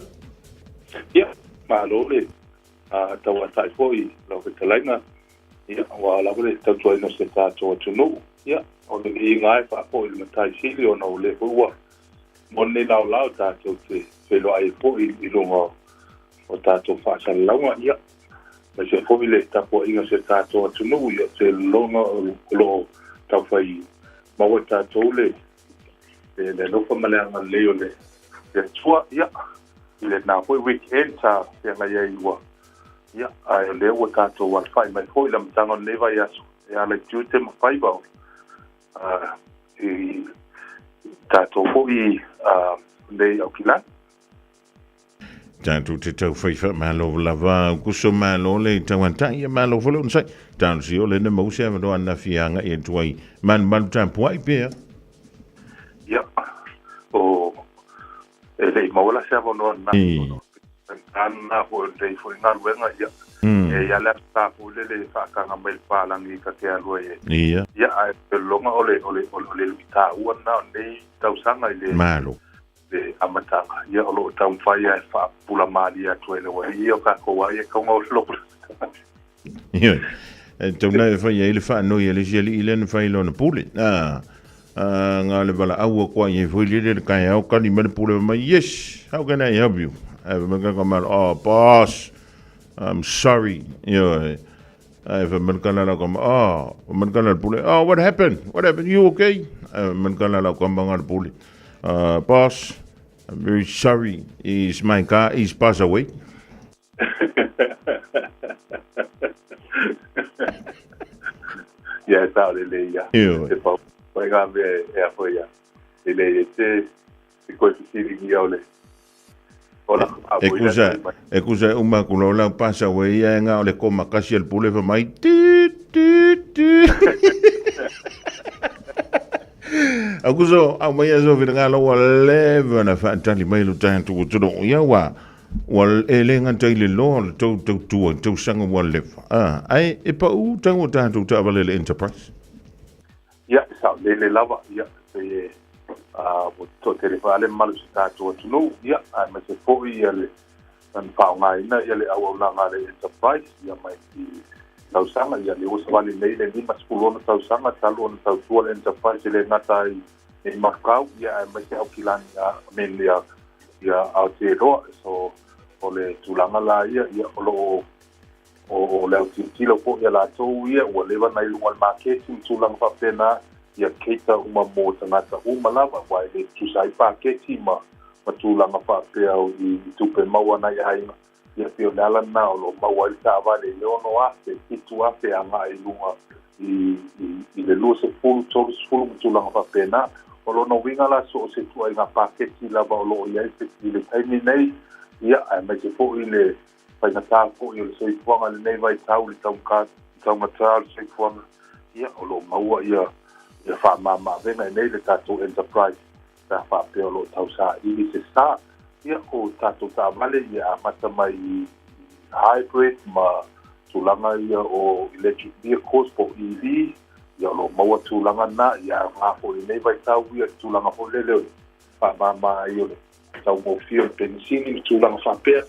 Ia, malo le tauatai foi lau fetalaiga, ia, aua lava le tautuaina o si o tatou atunuu. Ia, o le viiga lava e faafoi i le Matai Sili ona o lea foi ua moni nei laolao tatou te feiloai ai foi i luga o tatou faasalalauga, ia, aemaise foi le tapuaiga a si o tatou atunuu, ia, ou te lagona o lo o taufai maua e tatou le le alofa ma le agalelei o le Atua, ia, i lena foi weekend sa feagai ai ua, ia, ae o lea ua tatou alafai mai foi i le amataga o lenei vaiaso e ala i tiute ma faiva o i tatou foi nei Aukilani. Tatou te taufai faamalo lava kuso malo le tauatai ia malo foi le onosai. Talosia o lena maua se avanoa anafi e agai atu ai malumalu tapuai pea. Ia, o e le i maua la se avanoa anafi ona o lena foi o lenei foi galuega, ia, e i ai le aso sa foi lele e faataga mai le papalagi ta te alu ai e. Ia. Ia, ae ou te lagona o le, o le, o le luitaua lena o lenei tausaga i le. Malo. Le amataga, ia, o lo o taumafai lava e faapupula malie atu ai le ualii ia o tatou lava ia e tau gaosi loa. Ioe, e tatau na e fai ai le faanoi a le isi alii lea na fai i lona pule. A, a, nga le valaau atu ai ai foi lele le taeao kali mai le pule fai mai, yes, how can I help you? Ae fai mai le tagata malo, oh, boss, I'm sorry. Ioe, Ae fai mai le tala a lau tama, oh, fai mai le tala a le pule, oh, what happened? What happened? You okay? Ae fai mai le tala a lau tama nga le pule, boss, I'm very sorry, is my car is pass away. Ia, e sao lelei ia. Ioe. E pau mai ngā mea e a foi ia. E lei e te, te koe fesiligia o le, E kusa, e kusa e uma aku loa lau pasa ua ia e nga o le koma kasi a le pule fa mai tit tit tit. Au kuso au mai aso finagalo ua leva na faatali mai lo tatou atunuu ia ua ua e le gata i le loa o le tou tautua i tausaga ua leva. Ah, ae e pau tau o tatou taavale le Enterprise. Ia, e saolele lava, ia, pe ua toatele foi lava le mamalu o si tatou atunuu, ia, aemaise foi ia le na faaaogaina ia le auaunaga a le Enterprise, ia, mai i tausaga, ia, lea ua savali nei le 56 tausaga talu ona tautua le Enterprise e le gata ai i Macau, ia, aemaise Aukilani, I mean, ia, ia Aotearoa. So, o le tulaga la ia, ia, o lo o O le autilotilo foi a latou ia ua leva na i luga o le maketi ma tulaga faapena, ia cater uma mo tagata uma lava, aua e le tutusa ai paketi ma tulaga faapea i tupe maua a nai aiga. Ia pei o le ala lena o lo o maua ai le taavale i le 6,000, 7,000 agai i luga i le 20, 30 ma tulaga faapena. O lona uiga la so o se ituaiga paketi lava o lo o i ai i le taimi nei, ia aemaise foi le faigata foi o le soifuaga i lenei vaitau i le taugata o le soifuaga, ia, o lo o maua ia faamama-avega i nei le tatou enterprise pe a faapea o lo o tausaili se sa. Ia, o tatou taavale ia amata mai i hybrid ma tulaga ia o electric vehicles po o EV, ia o lo o maua tulaga na, ia aoga foi i lenei vaitau ia tulaga foi lele o le faamama ai o le taugofie o le penisini ma tulaga faapea,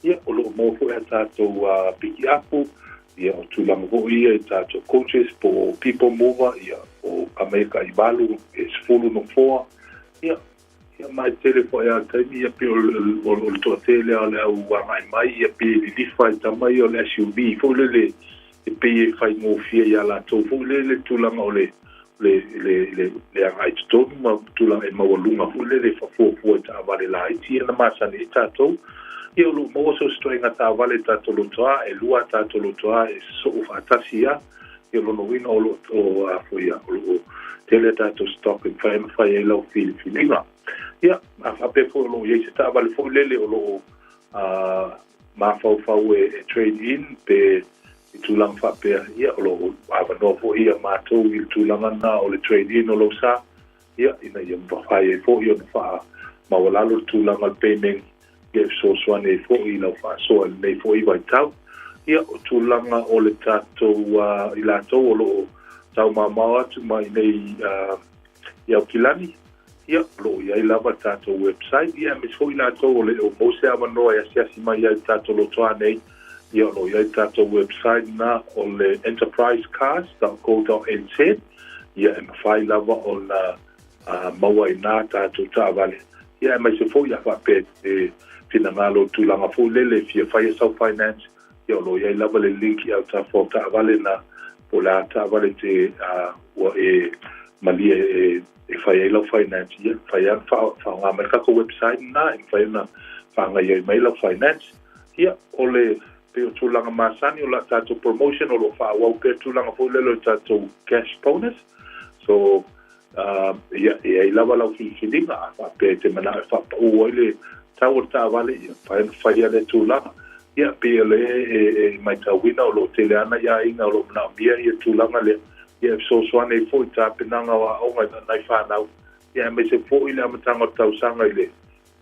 ia, o lo o maua foi a tatou pikiapu, ia, o tulaga foi ia i tatou coaches po o people mover, ia, o Kameka i valu e 10 nofoa, ia, ia, ma e tele foi lava taimi, ia, pei o le toatele lava o le au agai mai, ia, pei e lilifa i tama ia o le SUV foi lele e pei e faigofie iā latou foi lele tulaga o le le le le le agai i totonu ma tulaga e maualuga foi lele e faafuafua i taavale laiti ia na masani ai tatou. Ia o lo o maua so o se ituaiga taavale i tatou lotoa, e lua a tatou lotoa e sosoo faatasi ia. Ia o lona uiga o lo o a foi ia, o lo o tele a tatou stock e mafai ona fai ai lau filifiliga. Ia, a faapea foi o lo o i ai se taavale foi lele o lo o mafaufau e trade in pe i tulaga faapea, ia, o lo o avanoa foi ia matou i le tulaga lena o le trade in o lou sa, ia, ina ia mafai ai foi ona faamaualalo le tulaga o le payment, ia, e fesoasoani ai foi i lau faasoa i lenei foi vaitau. Ia, o tulaga o le tatou, i latou o lo o taumamao atu mai i inei i Aukilani, Ia, o lo o i ai lava le tatou website, ia aemaise foi i latou o le o maua se avanoa e asiasi mai ai i le tatou lotoa nei, ia o lo o i ai le tatou website lena o le enterprisecars.co.nz, ia e mafai lava ona maua i ina tatou taavale, ia aemaise foi a faapea e te finagalo i tulaga foi lele e fia faia sau finance, ia o lo o i ai lava le link i autafa o taavale na, po o le a taavale te ua e malie e e fai ai lau finance, ia, mafai lava ona faaaoga mai le tatou website lena e mafai ona faagaoioi mai lau finance. Ia, o le pei o tulaga masani o la tatou promotion o lo o faaauau pea tulaga foi lele o le tatou cash bonus. So, ia, e i ai lava lau filifiliga, a faapea e te manao e faapaū ai le tau o le taavale, ia, mafai ona faia lea tulaga. Ia, pei o lea e matauina o lo o tele lava nai aiga o lo o manaomia ia tulaga lea, ia e fesoasoani ai foi i tapenaga o aoga i nai fanau, ia aemaise foi le amataga o le tausaga i le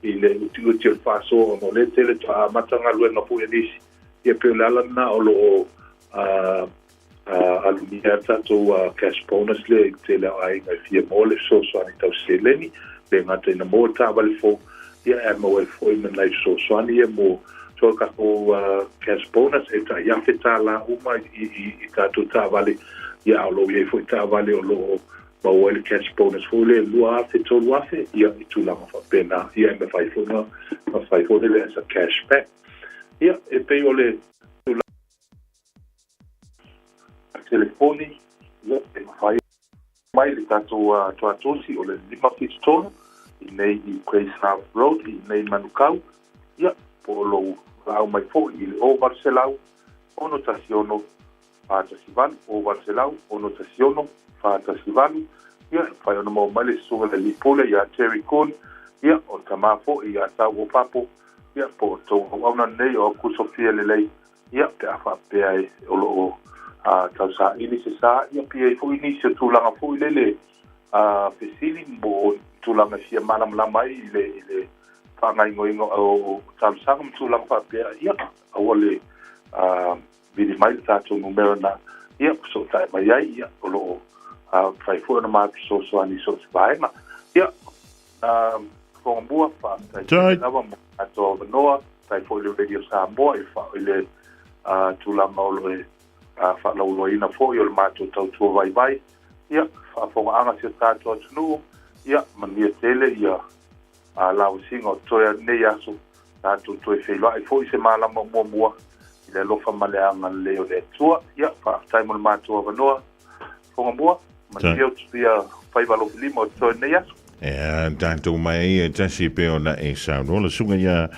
i le utiuti o le faasoa ona o lea e tele faatoa amata galuega foi a nisi. Ia pei o le ala lena o lo o alumia ai le tatou cash bonus lea i le tele o aiga e fia maua le fesoasoani tau seleni, le gata ina maua le taavale fou, ia ae maua ai foi ma nai fesoasoani ia mo so o le tatou cash bonus e tai $1,000 uma i tatou taavale, ia a o lo o i ai foi taavale o lo o maua ai le cash bonus foi lea $2,000, $3,000, ia i tulaga faapena, ia e mafai foi ona fai foi lele as a cash back. Ia e pei o le tulaga telefoni, ia e mafai mai le tatou tuatosi o le 573 i nei i Grey South Road i nei Manukau, ia po o lou valaau mai foi i le 0800 616 418, 0800 616 418, ia e mafai ona maua mai le susuga i le alii pule ia Terry Kuhn, ia o le tama foi ia Tau Opapo, ia po o le tou auauna lenei o Aukuso Fia Lelei, Ia, pe a faapea e, o lo o tausaili se sa, ia pe i ai foi nisi o tulaga foi lele fesili mo tulaga e fia malamalama ai i le, i le faagaoioiga o talosaga ma tulaga faapea, ia, aua le vili mai le tatou numera na, ia, fesootai mai ai, ia, o lo o mafai foi ona matou fesoasoani i so o se vaega. Ia, Fofoga Mua, faafetai tele lava mo le tatou avanoa, faafetai foi i le Radio Samoa i le, i le tulaga o le faalauiloaina foi o le matou tautua vaivai. Ia, faafofogaaga si o tatou atunuu, ia, manuia tele ia lauasiga o totoe ai lenei aso, tatou toe feiloai foi i se malama muamua i le alofa ma le agalelei o le Atua. Ia, faafetai mo le matou avanoa. Fofoga Mua, manuia ia faiva alofi lima o totoe lenei aso. Ea, tatou mai ai e tasi pe ona e saunoa le susuga ia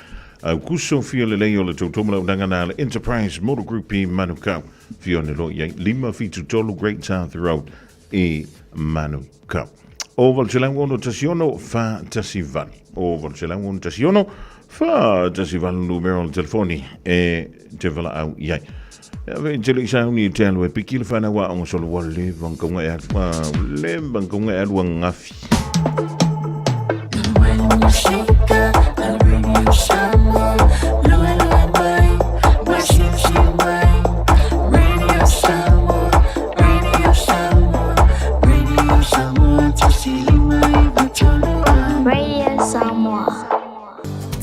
Aukuso Fia Lelei o le Tautomo Launaga na le Enterprise Motor Group i Manukau. Fia ona loa i ai 573 Great South Road i Manukau. O 861 418. O 861 418 numera o le telefoni e te valaau i ai. Ia ve te le sauni te alu e piki le whanau a onga solo wa le vankaunga e alu a le vankaunga e alu a ngafi. Radio Samoa.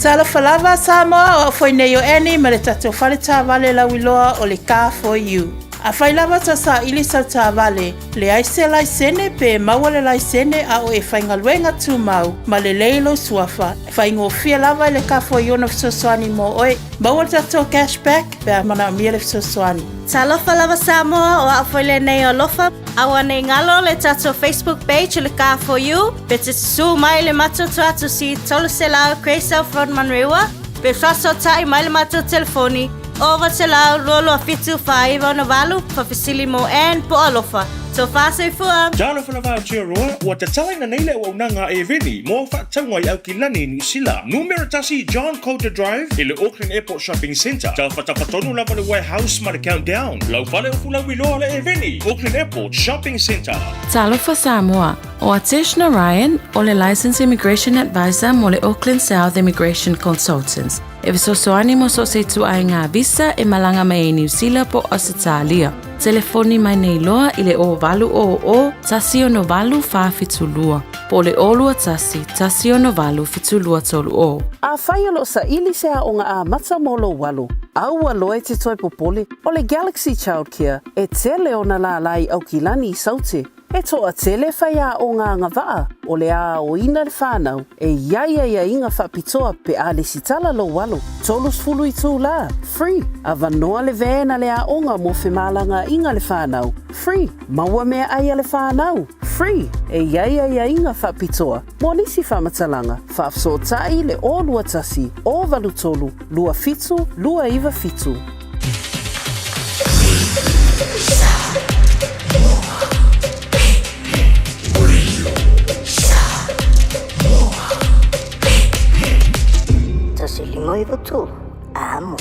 Talofa lava Samoa, o au foi nei o Annie ma le tatou fale taavale lauiloa o le Car For You. Afai lava tau saili sau taavale, leai se laisene pe maua le laisene a o e faigaluega tumau ma lelei lou suafa, faigofie lava i le Car For You ona fesoasoani mo oe. Maua le tatou cash back pe a manaomia le fesoasoani. Talofa lava Samoa, o au foi lenei o Alofa. Aua nei galo le tatou Facebook page o le Car For You, pe te susu mai le matou tuatusi 300 Grey South Road Manurewa, pe faasootai mai le matou telefoni 0800 227 498 faafesili mo Ann po o Alofa. Tofa soifua! Talofa lava Aotearoa, ua tatalaina nei le auaunaga a Eveni mo au faatauga i Aukilani, Niu Sila. Numera tasi John Coulter Drive i le Auckland Airport Shopping Centre. Tafatafa tonu lava le Warehouse ma le Countdown. Lau fale o Fulauiloa le Eveni, Auckland Airport Shopping Centre. Talofa Samoa, ʻO Atesh Narayan, ʻo le Licensed Immigration Advisor mo le Auckland South Immigration Consultants, e fesoasoani mo so o se ituaiga visa e malaga mai ai Niu Sila po o Ausetalia. Telefoni mai nei loa i le 0800 168 472 po o le 021 168 7230. Afai o lo o saili se aoga amata mo lou alo, aua loa e te toe popole, o le Galaxy Childcare e tele ona lālā i Aukilani i Saute. E toatele faiaoga agavaa o le a aoina le whanau e i ai aiaiga faapitoa pe a lesitala lou alo, 30 itulā, free, avanoa le van a le aoga mo femalagaaiga le whanau, free, maua meaai a le whanau, free, e i ai aiaiga faapitoa mo nisi faamatalaga, faafesootai le 021 083 27 297. 1 5 9 3, amo.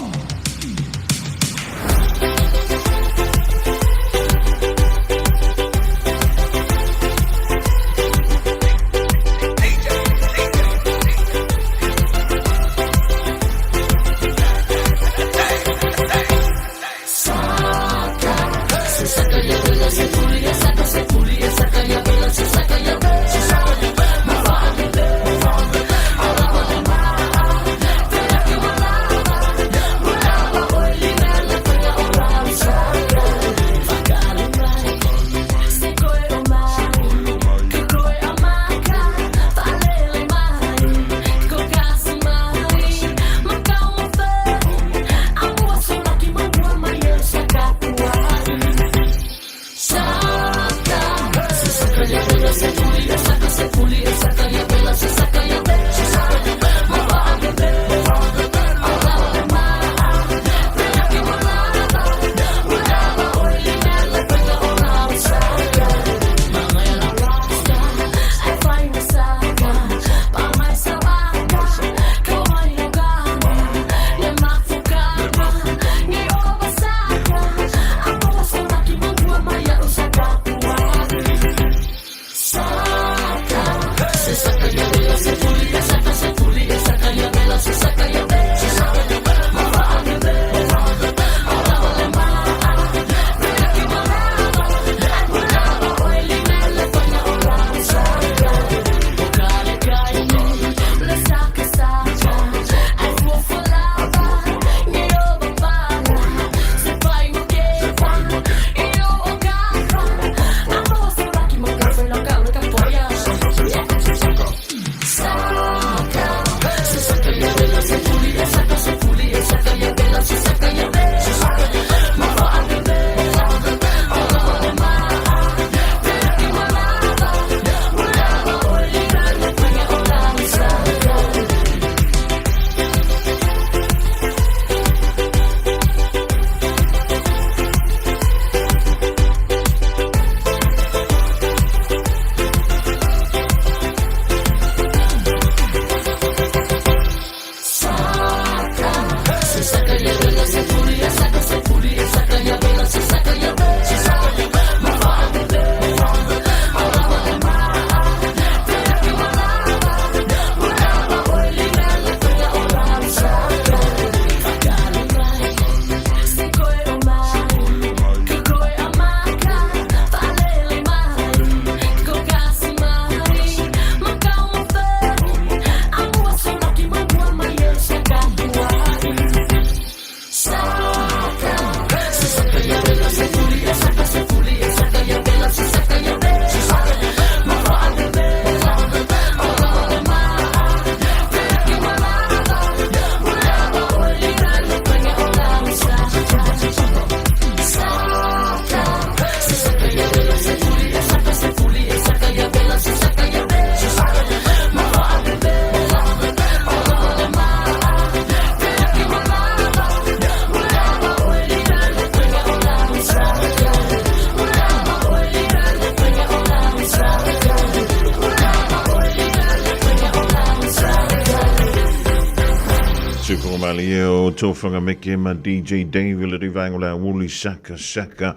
Malie o Tofaga Meke ma DJ Dave le rivaenga o le auli saka saka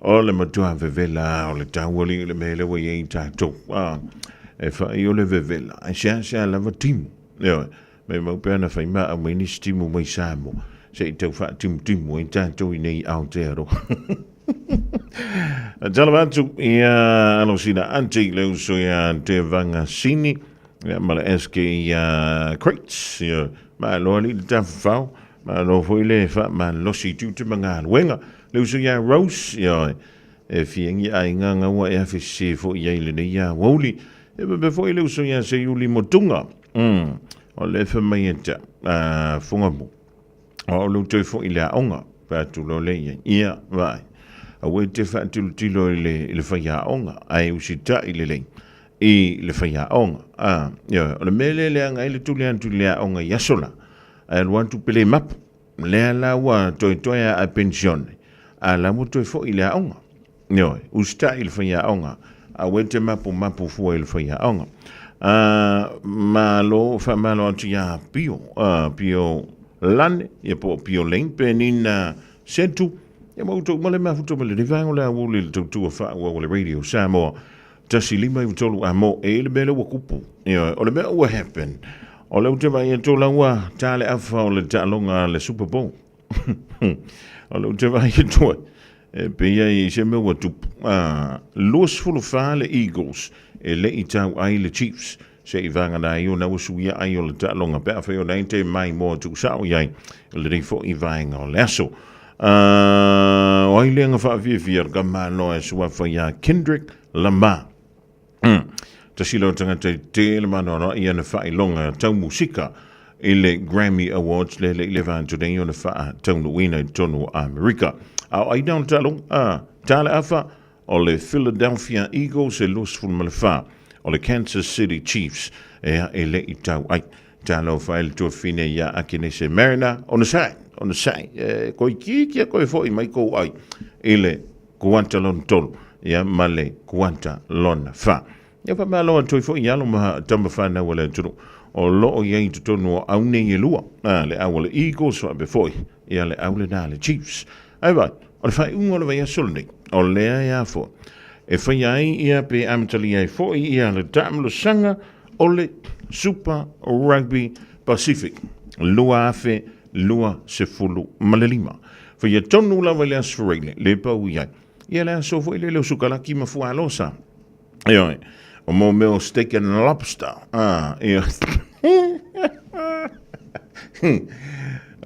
o le matua vevela o le tauali le mele ua iai tatou. Ah, e whai o le vevela. Ai sea sea lava timu. Ioe, me mau pea na whai maa mai nisi timu mai Samoa. Se i tau wha timu timu ai tātou i nei Aotearoa. Tala atu ia Alosina Auntie le uso ia Te Vanga Sini ia ma le SK ia Crates ia malo ali le tafafao malo foi le faamalosi i tiute ma galuega le uso ia Rose ia e fiangi aiga gaua e afe sese foi i ai lenei aoauli e faapea foi le uso ia Seiuli Motunga o le fa mai e te Fugamu O au lou toe foi i le aoga, pe atu loa lea i ai, Ia, vaai, aua e te faatilotilo i le, i le faiaoga, ae usitai lelei i le faiaoga. A, ioe, o le mea lea e leaga ai le tuli atu i le aoga i aso la, ae alu atu pe le mapu, lea la ua toetoe a penisione, a la ua toe foi i le aoga. Ioe, usitai i le faiaoga, aua e te mapumapu fua i le faiaoga. A, malo, faamalo atu iā Pio, a, Pio Lane, ia po o Pio Lane, pe nina Setu, ia ma outou ma le mafuta ma le vaega o le aoauli i le tautua faaauau a le Radio Samoa, 153 a mo e le mea lea ua kupu. Ioe, o le mea ua happen, o lea ou te vaai atu la ua ta le afa o le taaloga a le Super Bowl. O lea ou te vaai atu ai, e pei ai i se mea ua tupu. A, 24 le Eagles e le i tau ai le Chiefs se i vagana ai ona ua suia ai o le taaloga pe afai ona ai te mai moa tuusao i ai lenei foi vaega o le aso. A, o ai lea na faafiafia le kamalo e suafa iā Kendrick Lamar. Tasi lea o tagata i tele manoanoa ia na faailoga tau musika i le Grammy Awards le le i le atu nei ona faataunuuina i totonu o Amerika. A o ai na o le taaloga? A, ta le afa o le Philadelphia Eagles e 24, o le Kansas City Chiefs e e le i tau ai. Talofa e le tuafine ia Akenese Mariner, ona sai, ona sai, e koi ki kia koe foi mai kou ai i le kuata lona tolu, ia ma le kuata lona fa. Ia faamalo atu ai foi i alo ma tama whanau a le atunuu o loo i ai i totonu o au nei e lua, a, le au o le Eagles faapea foi ia le au lena a le Chiefs. Ae vai, o le faaiuga o le vaiaso lenei, o lea e a foi, e faia ai ia pe amatalia ai foi ia le taamalosaga o le Super Rugby Pacific 2025. Faia tonu lava i le Aso Faraile, le pau i ai. Ia le aso foi lele o sukalaki ma fualosa. Ioe, o mo mea o steak and lobster. Ah, ioe.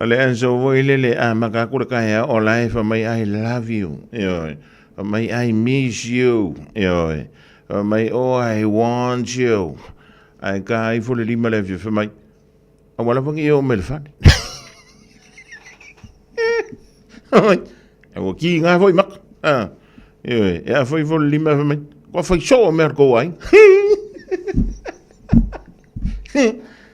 O le aso foi lele a maka aku le kaea o la e fa mai I love you. Ioe. Fa mai I miss you. Ioe. Fa mai oh I want you. Ae ka ifo le lima le afio fa mai Aua lava nge o mai le fale. Oi, e ua ki ngā foi maka. Ah, e, e a foi fo le lima fa mai. Kua fai soo mea kou ai.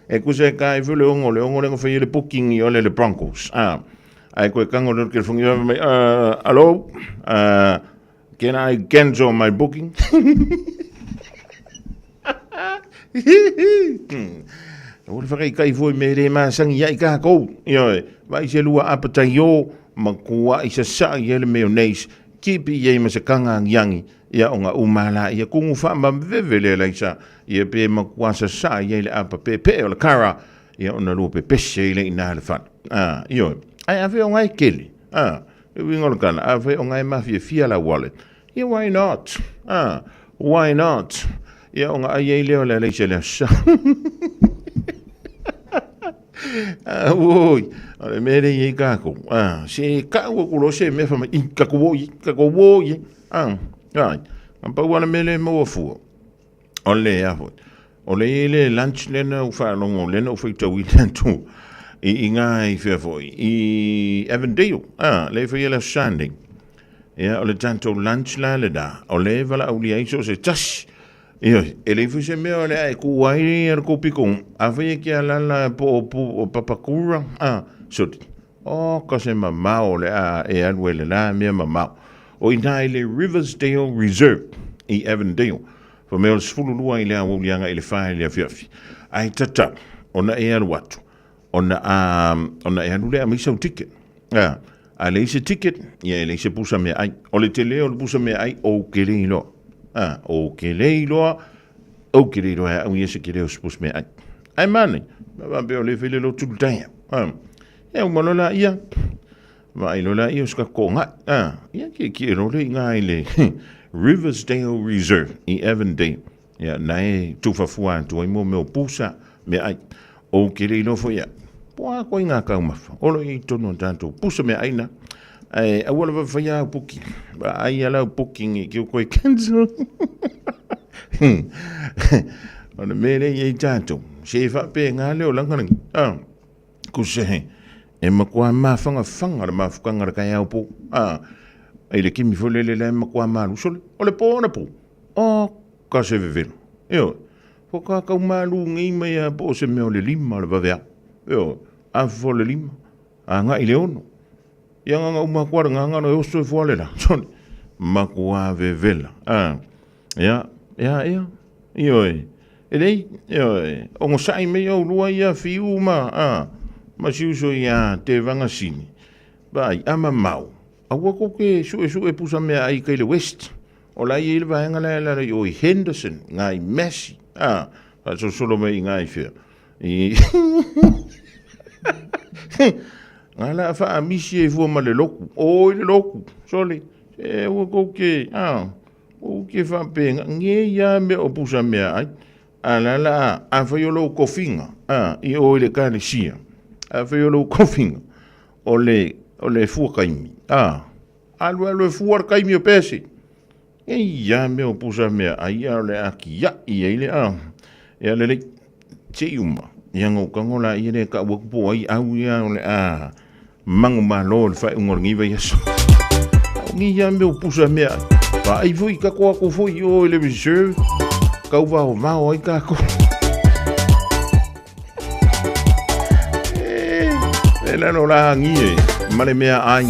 E kusa e ka ifo le ongo, le ongo le nga fai le booking i ole le Broncos. Ah, ai koe kango le ke whangi mai, hello, can I cancel my booking? Ua le whakaikai foi me re masangi ia i kākou. Ioe, vai se lua apatai o, ma kua i sa sa i ele mayonnaise, kipi i ei ma se kanga angiangi, ia o nga umala ia kungu wha ma veve le laisa, ia pe ma kua sa sa i ei le apa pe pe o le kara, ia ona lua pe pese i le ina le whana. Ah, ioe, ai awhe o ngai kele, ah, e winga o le kana, awhe o ngai mafia fia la wallet. Ia why not? Ah, why not? Ia o nga ai ai lea o le aleisa le aso. Ah, oi, o le mea lea i ai kākou. Ah, se kau aku lo se mea whamai, i, ka ko i, ka ko i. Ah, ai, a pau ala mea lea maua fua. O le a foi. O le i le lunch lena u whaalongo, lena u whaitau i le atu. I, i ngā i whea foi, i Avondale, ah, le whai le Sunday. Ia, o le tatou lunch la le da, o le vala au lia iso se tasi. Ia, e le foi se mea o le ae ku ai a le kopiko, a whai e kia lala po o pu o papakura, ah, soti. O, ka se mamao le a e alu e le la mea mamao. O ina i le Riversdale Reserve i Avondale, fa mea o le 12 i le aoauli aga i le 4 i le afiafi. Ai tatau, ona e alu atu. Ona a ona e alu lea aumai sau ticket. A, a leai se ticket, ia e leai se pusa meaai. O le tele o le pusa meaai, ou te le iloa. A, ou te le iloa, ou te le iloa e au ia se tele o se pusa meaai. Ae manaia, faapea o lea e fai le lotu le taeao. A, ia uma loa laia, vaai loa laia o se tatou toonai. A, ia tietie loa lea i ina i le Riversdale Reserve i Avondale. Ia, na e tufafua atu ai mo mea o pusa, meaai. Ou te le iloa foi au, po o a koe ngā taumafa, o lo o i ai i totonu o tatou pusa meaai na. Ae aua lava faia au booking. Vaai a lau booking i te koe cancel. O le mea lea i ai tatou, se e faapena le olaga lenei. Ah, kuse e matua mafangafaga le mafutaga le taeao po. Ah, i le kimi foi lele la e matua malu. Sole, o le po anapo. Oh, ka se vevelo. Ioe. Faatoa tau malu nei mai lava po o se mea o le 5 o le vaveao. Ioe. Afa o le 5, agai i le 6. Ia na ona uma atu lava lena, na ona oso ifo lava le la. Sole, matua vevela. A, ia, ia, ia. Ioe. E lelei, ioe. Onosai mai oulua ia Fiu ma, a, ma si uso ia Tevaga Sini. Vaai, a mamao, aua tou te suesue pusa meaai i tai le West. O la e i ai le vaega la e alala i o i Henderson, ngā i Massey, ā, faasolosolo mai i ngā i whea. I... ngā la whaamisi e fua ma le loku. O i le loku, sole, e ua kou ke, ā, kou ke whaapenga, nge ia mea o pusa mea ai. A la la, a whai o lou kofinga, ā, i o i le kalesia, a whai o lou kofinga, o le, o le fua kaimi, ā, Alu alu e fua le kaimi o Percy. Ei ia mea o pusa mea ai ia o le a kiaʻi ai le a. Ia lelei, se i uma. Ia ona ou tago laia lea e tau atu po o ai au ia o le a mago malo i le faaiuga o lenei vaiaso. Au nei ia mea o pusa mea ai. Vaai foi tatou atu foi i o i le reserve, tau vaovao ai tatou. E lalo la angi e, ma le mea ai.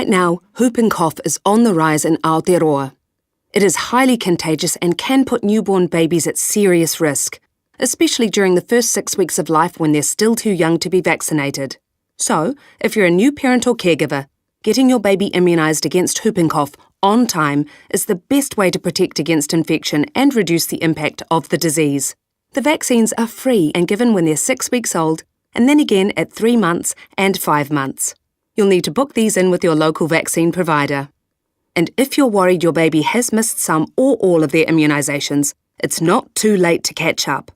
Right now, whooping cough is on the rise in Aotearoa. It is highly contagious and can put newborn babies at serious risk, especially during the first six weeks of life when they're still too young to be vaccinated. So, if you're a new parent or caregiver, getting your baby immunised against whooping cough on time is the best way to protect against infection and reduce the impact of the disease. The vaccines are free and given when they're six weeks old, and then again at three months and five months. You'll need to book these in with your local vaccine provider. And if you're worried your baby has missed some or all of their immunisations, it's not too late to catch up.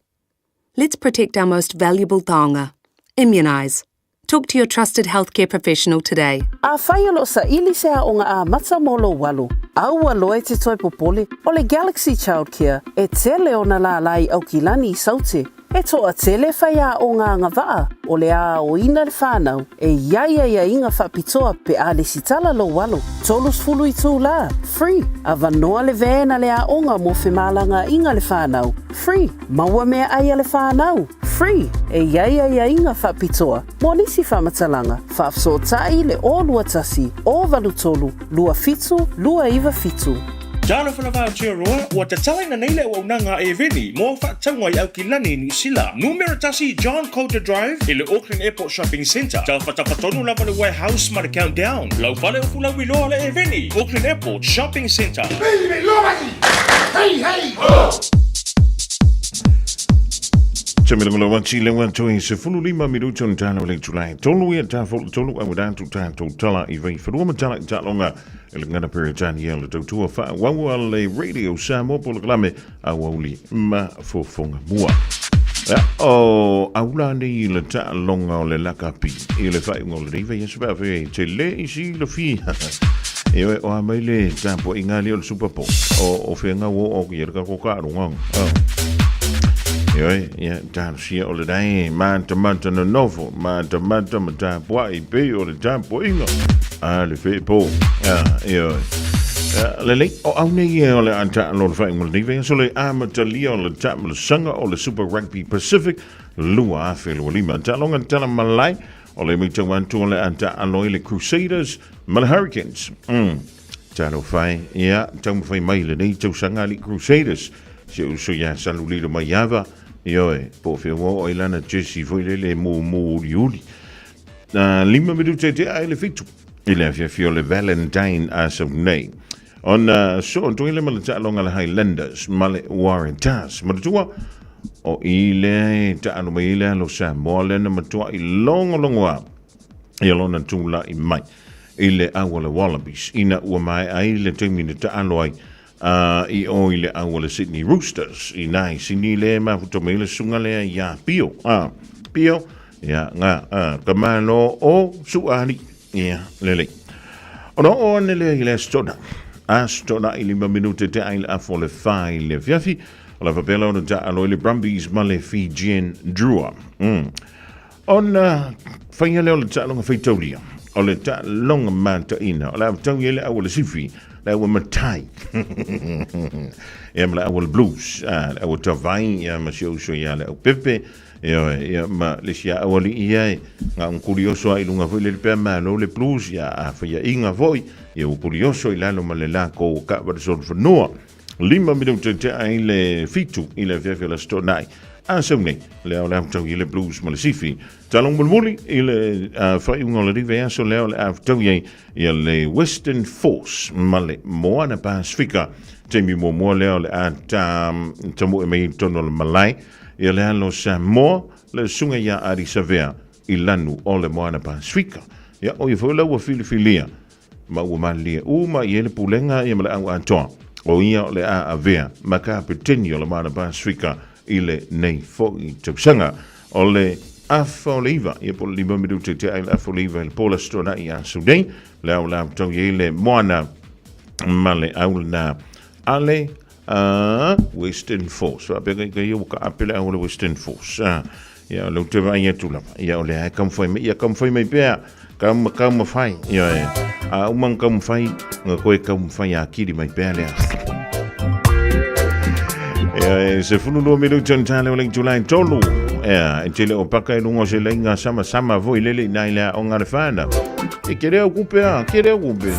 Let's protect our most valuable taonga. Immunise. Talk to your trusted healthcare professional today. Afai o lo o saili se aoga amata mo lou alo, a ua loa e te toe popole, o le Galaxy Childcare e tele ona lālā i Aukilani i Saute. E toatele faiaoga agavaa o le a aoina le whanau e i ai aiaiga faapitoa pe a lesitala lou alo. 30 itulā, free, avanoa le van a le aoga mo femalagaaiga le whanau, free, maua meaai a le whanau, free, e i ai aiaiga faapitoa mo nisi faamatalaga, faafesootai le 021 083 27 297. Talofa lava Aotearoa, ua tatalaina nei le auaunaga a Eveni mo au faatauga i Aukilani, Niu Sila. Numera tasi John Coulter Drive i le Auckland Airport Shopping Centre. Tafatafa tonu lava le Warehouse ma le Countdown. Lau fale o Fulauiloa le Eveni, Auckland Airport Shopping Centre. Hey, hey, ho! Tamilangola wati le watu i se fulu lima minuto na tala o le itulai tolu ia ta folu tolu au datu tatou tala i vei whanua ma tala i talonga i le ngana Peretania le tautua whaawaua le Radio Samoa polokalame aoauli ma fofoga mua. Ia, o aula nei i le taaloga o le lakapi i le faaiuga o lenei vaiaso pe a fai e te le i silafia. E oe, o a mai le tapuaiga ali o le Super Bowl. O, o whenga o o ki le kako kaarunga. Oh. E oe, ia, talosia o le dai, mata mata no nofo, mata mata ma tapuai pe o le tapuaiga. A le whepo. Ah, e oe. Lelei, o au nei e o le a taalo le faaiuga o lenei vaiaso le amatalia o le taamalasaga o le Super Rugby Pacific 2025. Taaloga tala malae o le matau atu o le a taalo ai le Crusaders ma le Hurricanes. Talofa e, ia, taumafai mai lenei tausaga alii Crusaders. Si ou uso ia Salulilo Maiava, ioe, po o fea ua oo ai lana jersey foi lele mumu uliuli. 5 minute tea ai le 7 i le afiafi o le Valentine a sau nei. Ona soo atu ai le ma le taaloga le Highlanders ma le Waratahs. Manatua, o i lea e taalo mai ai le alo Samoa lea na matuai logologoa ia lona tula'i mai i le au o le Wallabies ina ua maea ai le taimi na taalo ai a i o i le au o le Sydney Roosters i nā i sini le mafuta mai le susuga lea iā Pio. A, Pio, ia, ngā, a, ka malo o Suʻaali. Ia, lelei. Ona oo ane lea i le Aso Toonai. Aso Toonai 5 minute te ai le afu o le whā i le afiafi. O le whapela ona taalo i le Brumbies ma le Fijian Drua. Ona whaia lea o le taaloga faitaulia, o le taaloga mataina, o le avatau i ai le au o le sifi, le au matai, ia ma le au o le blues, a, le au o tavai, ia ma si uso ia le au pepe, ia, ia ma le isi au ali'i ia e, ngā un kurioso a i lunga foi le pea malo le blues, ia a whaia inga foi, ia u kurioso i lalo ma le lako o ka wara sona whanua. 5 minute te ai le 7 i le afiafi o le Aso Toonai. A sau nei, lea o le avatau i le blues ma le sifi. Talong mulimuli i le faaiuga o le vaiaso lea o le avatau i ai ia le Western Force ma le Moana Pasifika. Taimi muamua lea o le a ta, tamu'e mai i totonu o le malae ia le alo Samoa le susuga ia Ardie Savea i lanu o le Moana Pasifika. Ia, o ia foi la ua filifilia ma ua malilie uma i ai le pulega ia ma le au atoa o ia o le a avea ma kapeteni o le Moana Pasifika i lenei foi tausaga. O le afa o le iva, ia po o le 5 minute te ai le afa o le iva i le po le Aso Toonai ia aso nei, le au la tau i ai le moana ma le au lena a le Western Force. Faapea kai kai ua ka ape le au o le Western Force. Ia, le te vaai atu lava. Ia, o le ae kamwhai mai, ia kamwhai mai pea. Kauma, kauma whai. Ia, e. A umang kauma whai, nga koe kauma whai a kiri mai pea lea. Ia, e, se fulu lua minuta na tāle o le itulai tolu. Ea, e tele o paka i lunga o se lainga sama sama foi lele i nai lea o ngā le whānau. E kere au kupe a, kere au kupe.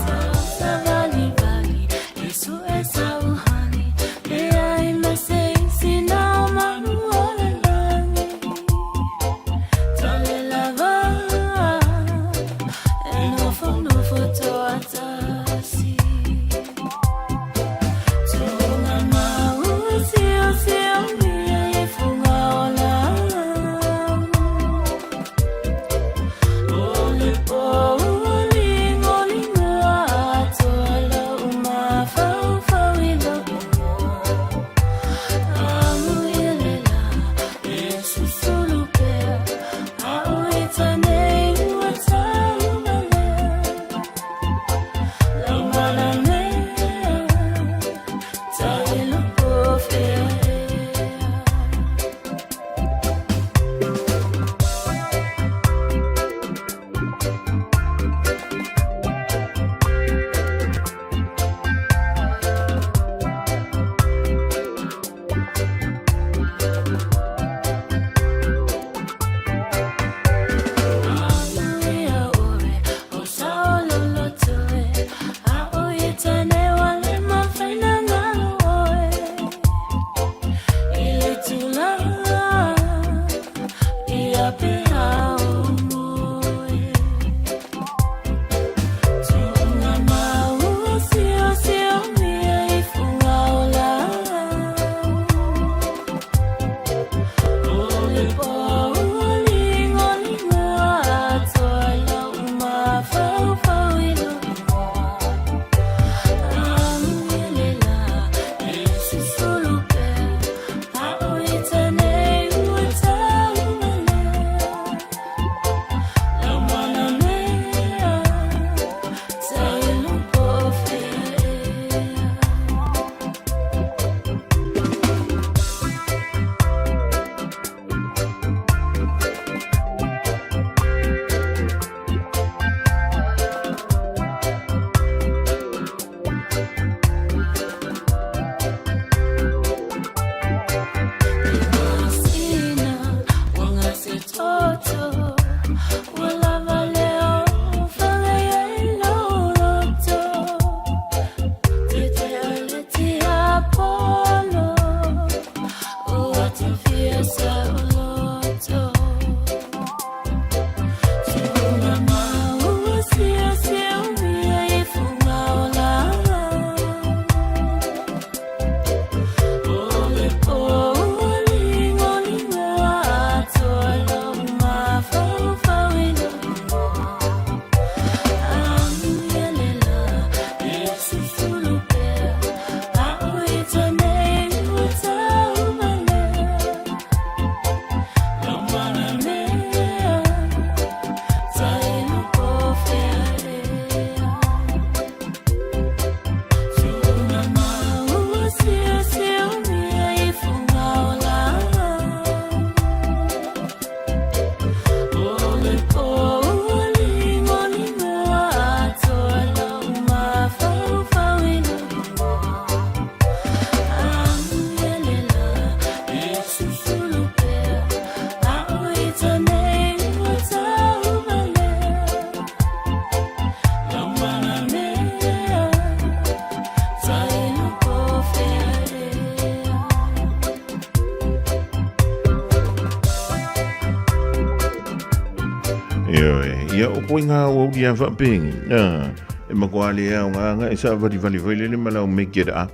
Ioe, ia o koe ngā wauri a whapengi. E mako ale au ngā ngā e sa wari wari whai lele ma lau make it up.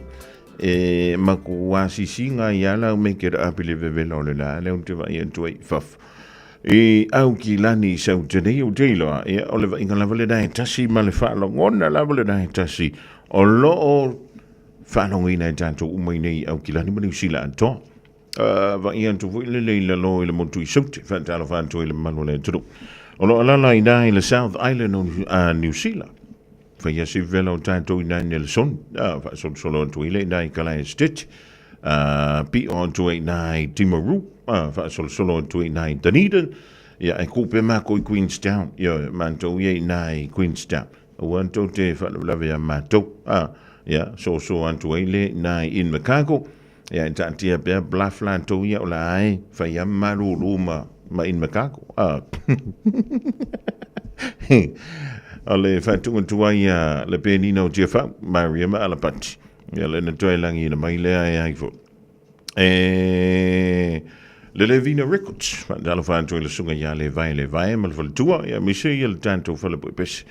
E mako wā sisi ngā ia lau make it up i le vevela o le la leo te vai atu ai faf. I au ki lani i sau te nei o te iloa, ia o le vainga lava le nae tasi ma le whaalongona lava le nae tasi o lo o whaalongoina e tātou umai nei au ki lani ma Niu Sila atoa. Vaai atu foi le lei lalo i le motu i Saute, whaatalofa atu i le mamalu o le atunuu. O lo alala i nā i le South Island o Niu Sila. Whai ase vela o tātou i nā i Nelson, whaasolosolo atu i le i nā i Kalae State, pi o atu i nā i Timaru, whaasolosolo atu i nā i Dunedin, ia e kupe mākou i Queenstown, ia mātou ia i nā i Queenstown. Ua tou te whaalawelawe a mātou, ia, so so atu ai le nā i Invercargill. Ia e taatia pea bluff latou ia o la e fai a malūlū ma ma Invercargill. Ah. O le faatuatua ai a le penina o Tiafau, Maria ma Alapati. Ia le na toe langi na mai lea e ai fo. E le Levina Records, faatalofa atu i le susuga ia Le Vae Le Vae ma le faletua, ia aemaise ia le tatou fale puepese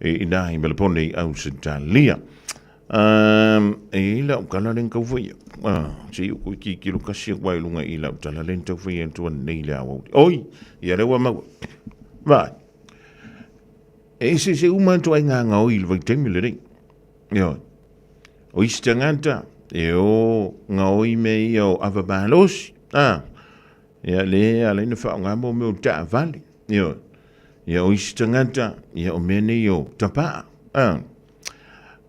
e ina i Melepone i Ausetalia. E i lau tala le tau faia. Ah, se i uku ki kilo kasi aku ai lunga i lau tala le tau faia atu nei le awauli. Oi, ia le ua maua. Vai. E se se uma atu ai ngā ngā oi le vaitaimi le rei. Ioe. O isi tagata, e o gaoi mea ia o ava malosi, a, ia le ala ai ona faaaoga mo mea o taavale, ioe. Ia o isi tagata, ia o mea nei o tapaa, a.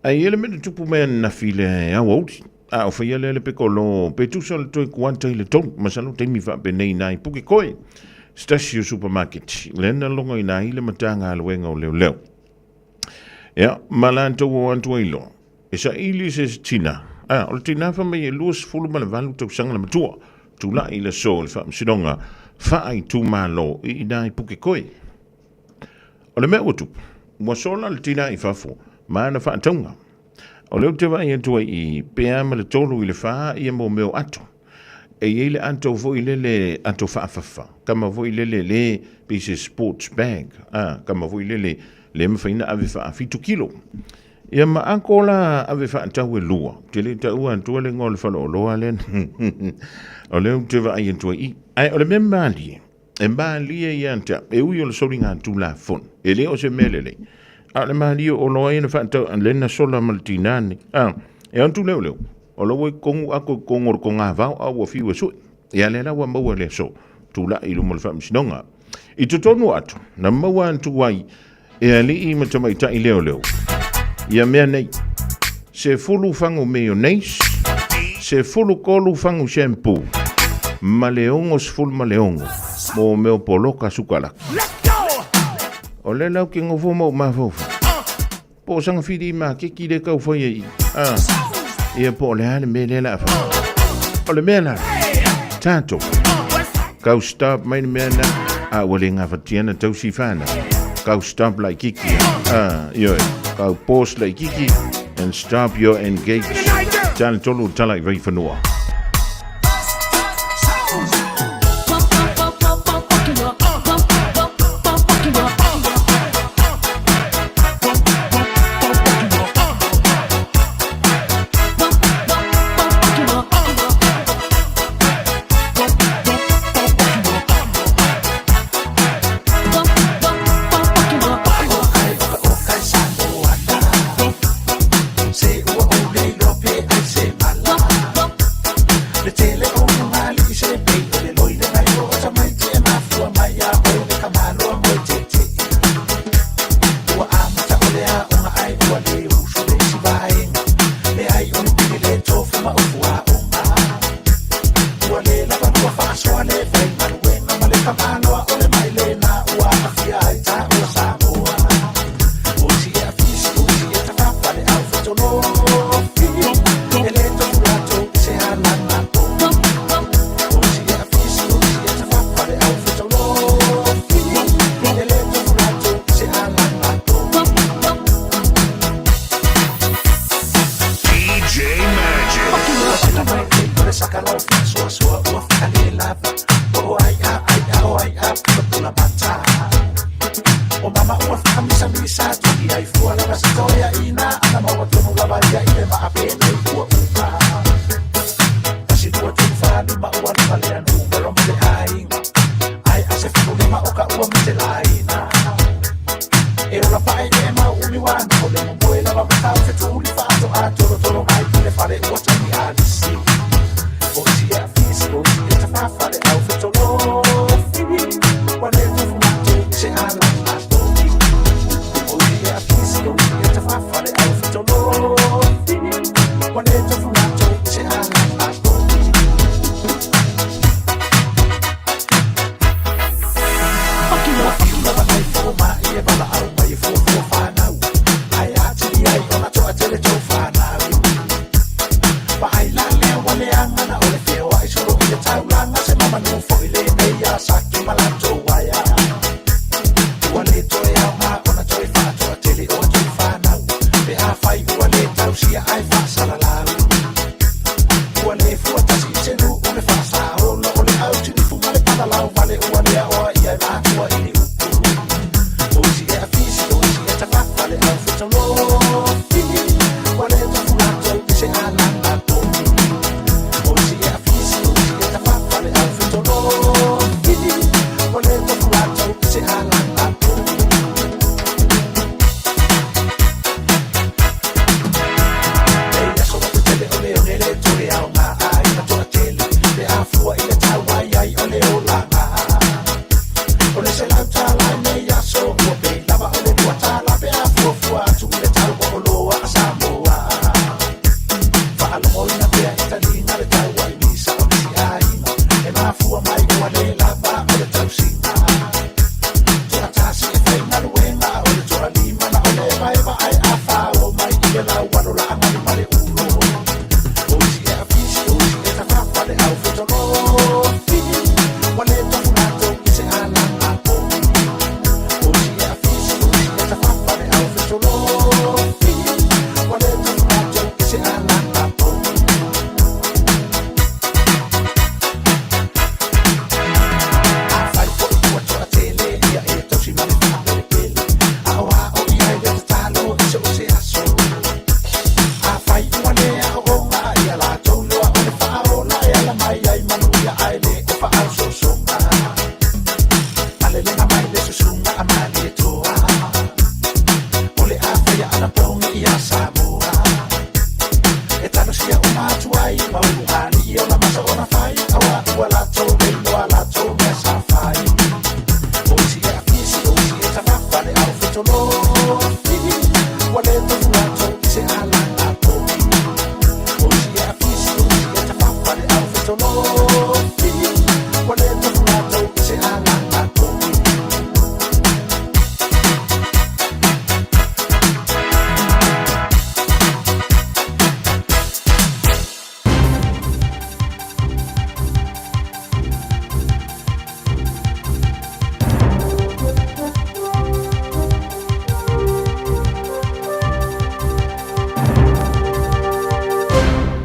Ae i ai le mea na tupu mai ananafi i le aoauli, a o faia lea le pekolo, pe tusa o le toe kuata i le tolu, masalo taimi faapenei i na i Pukekohe, se tasi o supermarket, lea na logoina ai le Matagaluega o Leoleo. Ia, ma latou o atu ai loa, e saili se tina, a, o le tina fai mai e 28 tausaga le matua, tulai i le aso o le faamasinoga faaitumalo i ina i Pukekohe. O le mea ua tupu, ua sola le tina i fafo ma ana faatauga. O lea ou te vaai atu ai i pe a ma le 3 i le 4 ia mo mea o ato. E i ai le ato foi lele, ato faafafa, kama foi lele le pei se sports bag, a, kama foi lele le mafai ona ave faafitu kilo. Ia ma ako la ave faatau e lua, ou te le taua atua le igoa o le faleoloa lea, o lea ou te vaai atu ai i i. Ae o le mea malie, e malie ia te au, e ui o le soligatulafono, e le o se mea lelei, a o le malie o oloa ia na faatau, lea na sola ma le tinā nei, a, e atu leo leo, o la ua i totonu ako i totonu o le togavao a ua fiu e sue. Ia lea la ua maua le aso, tulai i luma o le faamasinoga. I totonu atu, na maua atu ai e alii ma tamaitai leoleo ia mea nei, 10 fagu mayonnaise, 13 fagu shampoo, ma le 66 mo mea o poloka sukalaki. O lea la ou te nofo ma ou mafaufau, Po o saga fili makeki le tau fai ai. Ah. Ia po o le a le mea lea la fai. O le mea la. Tatou. Kau stop mai le mea na. A ua le gafatia na tausi whānau. Kau stop laititi. Ah, ioe. Kau pause laititi and stop your engage. Tala tolu tala i Vaifanua. atoa i le upu. O isi e afisi, o isi e tafafa le au fetalofi, ua le tofu latou i se alaga povi. O isi e afisi, o isi e tafafa le au fetolofi, ua le tofu latou i se alaga povi. Nei aso o tetele o le one le toe aoga aiga toatele, pe a fua i le tau ai ai o le olaga. O le $100 i nei aso, ua pei lava o le $2 pe a fuafua atu i le tau o oloa a Samoa. Faalogoina pea i taliga le tau ai misa o nisi aiga, e mafua mai ua le lava o le tausiga. Toatasi e faigaluega, o le toalima na o le evaeva ae a fao mai i le laualo laagali ma le ulo. O isi e afisi, o isi e tafafa le au fetolofi, ua le tofu latou i se alaga povi. O isi e afisi, o isi e tafafa le au fetolofi, ua le tofu latou i se alaga povi. Afai foi ua toatele ia e tausi ma le faapelepele, aoao i ai le tatalo i so o se aso. Afai ua le aooga ia latou loa o le faaola e ala mai ai manuia ae le o faaososoga. Alelega mai le susuga a Malietoa, o le a faia anapogi ia Samoa. E talosia uma atu ai ma ulugalii ona masa ona fai, auā ua latou le iloa latou mea sa fai. O isi e afisi, o isi e tafafa le au fetolofi, ua le tofu latou i se alaga povi. O isi e afisi, o isi e tafafa le au fetolofi, ua le tofu latou i se alaga povi.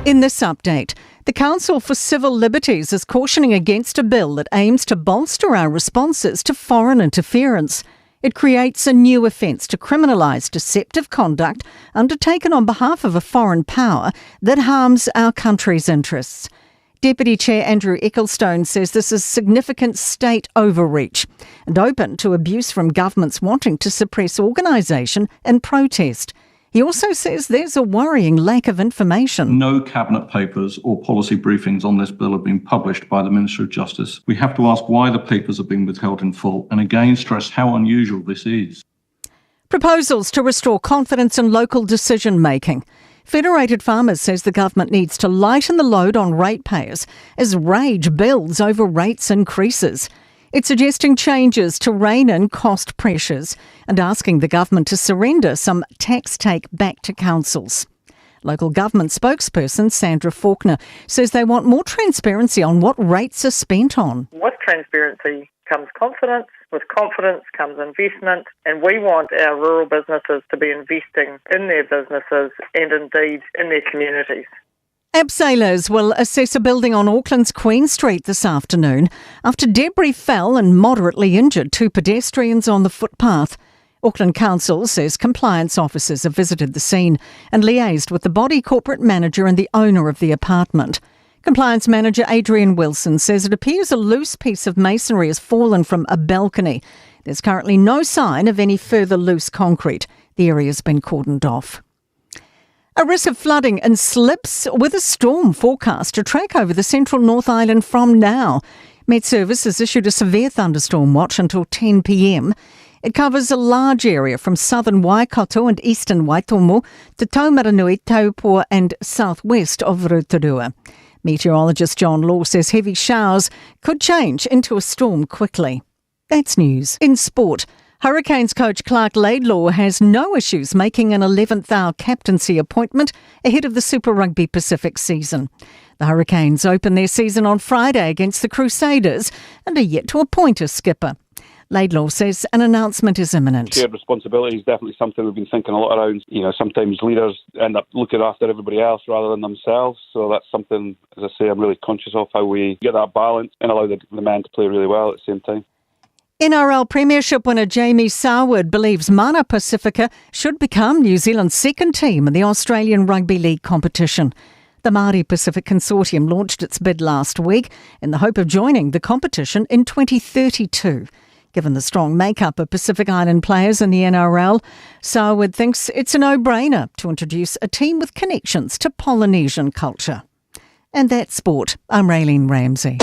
In this update, the Council for Civil Liberties is cautioning against a bill that aims to bolster our responses to foreign interference. It creates a new offence to criminalise deceptive conduct undertaken on behalf of a foreign power that harms our country's interests. Deputy Chair Andrew Ecclestone says this is significant state overreach and open to abuse from governments wanting to suppress organisation and protest. He also says there's a worrying lack of information. No cabinet papers or policy briefings on this bill have been published by the Minister of Justice. We have to ask why the papers have been withheld in full and again stress how unusual this is. Proposals to restore confidence in local decision making. Federated Farmers says the government needs to lighten the load on ratepayers as rage builds over rates increases. It's suggesting changes to rein in cost pressures and asking the government to surrender some tax take back to councils. Local government spokesperson Sandra Faulkner says they want more transparency on what rates are spent on. With transparency comes confidence. With confidence comes investment, and we want our rural businesses to be investing in their businesses and indeed in their communities. Abseilers will assess a building on Auckland's Queen Street this afternoon after debris fell and moderately injured two pedestrians on the footpath. Auckland Council says compliance officers have visited the scene and liaised with the body corporate manager and the owner of the apartment. Compliance manager Adrian Wilson says it appears a loose piece of masonry has fallen from a balcony. There's currently no sign of any further loose concrete. The area's been cordoned off. A risk of flooding and slips with a storm forecast to track over the central North Island from now. Met Service has issued a severe thunderstorm watch until 10 p.m. It covers a large area from southern Waikato and eastern Waitomo to Taumaranui, Taupo and southwest of Rotorua. Meteorologist John Law says heavy showers could change into a storm quickly. That's news. In sport, Hurricanes coach Clark Laidlaw has no issues making an 11th hour captaincy appointment ahead of the Super Rugby Pacific season. The Hurricanes open their season on Friday against the Crusaders and are yet to appoint a skipper. Laidlaw says an announcement is imminent. Shared responsibility is definitely something we've been thinking a lot around. You know, sometimes leaders end up looking after everybody else rather than themselves. So that's something, as I say, I'm really conscious of, how we get that balance and allow the men to play really well at the same time. NRL Premiership winner Jamie Soward believes Mana Pasifika should become New Zealand's second team in the Australian Rugby League competition. The Māori Pacific Consortium launched its bid last week in the hope of joining the competition in 2032. Given the strong makeup of Pacific Island players in the NRL, Soward thinks it's a no-brainer to introduce a team with connections to Polynesian culture. And that's sport. I'm Raylene Ramsey.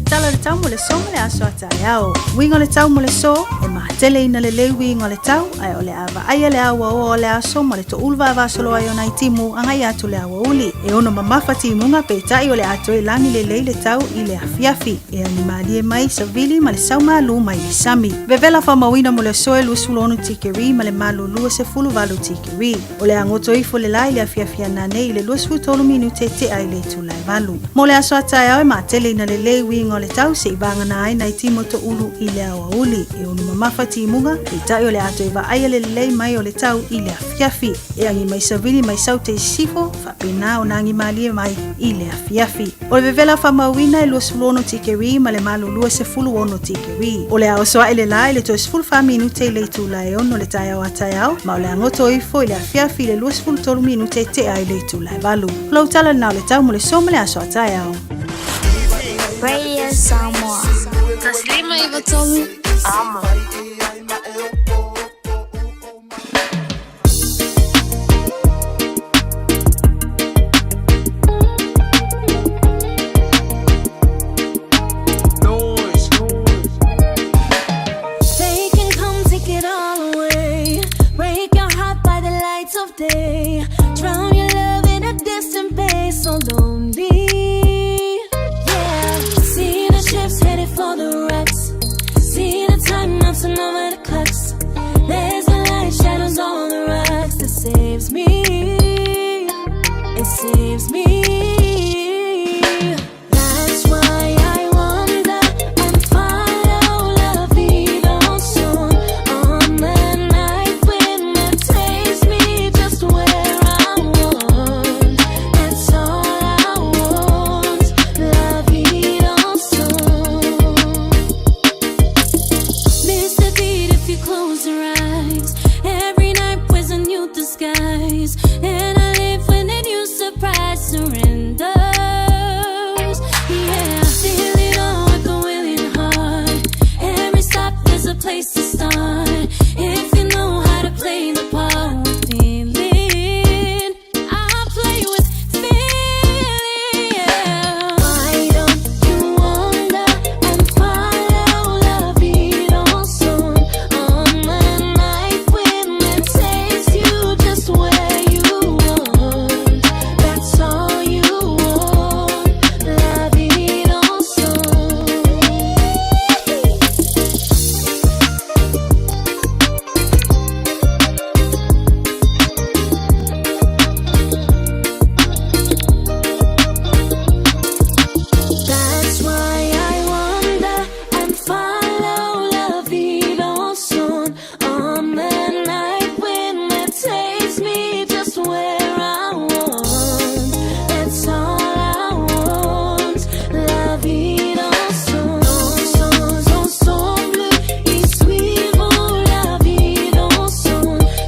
Tala le tau mo le so ma le aso a taeao. Uiga o le tau mo le so, e mateleina lelei uiga o le tau, ae o le a vaaia le auaoa o le aso ma le toʻulu vavasolo ai o nai timu agai atu le aoauli. E ono mamafa timuga peitai o le a toe lagi lelei le tau i le afiafi. E agi malie mai savili ma le sau malū mai le sami. Vevela faamauina mo le aso e 26 tikeri ma le malū 28 tikeri. O le a goto ifo le la i le afiafi ananei i le 23 minute tea i le itula e valu. Mo le aso a taeao e mateleina lelei uiga o le tau se'i vagana ai nai timu toʻulu i le aoauli. E ono mamafa timuga, peitai o le a toe vaaia le lelei mai o le tau i le afiafi. E agi mai savili mai saute i sisifo, faapena ona agi malie mai i le afiafi. O le vevela faamauina e 26 tikeri ma le malu 26 tikeri. O le a oso aʻe le la i le toe 14 minute i le itula e ono le taeao a taeao, ma o le a goto ifo i le afiafi i le 23 minute tea i le itula e valu. O lau tala lena o le tau mo le so ma le aso a taeao. Radio Samoa. 153 Amo. They can come take it all away. Break your heart by the lights of day. Drown your love in a distant bay, so lonely. Yeah, see the ships headed for the wrecks. See the time bouncing over the clocks. There's a light shadows on the rocks that saves me. It saves me. That's why I wonder and follow la vida on on the night when it takes me just where I want. That's all I want. La vida Miss the beat if you close your eyes. Every night wears a new disguise, and I live when a new surprise surrenders. Yeah, feel it all with a willing heart. Every stop there's a place to start. If you know how to play the part with feeling, I play with feeling. Yeah. Why don't you wonder and follow la vida on on the night when it takes you just where you want. That's all you want. La vida That's why I wonder and follow la vida on on the night when it takes me just where I want. That's all I want. La vida ensemble, ils suivront la vida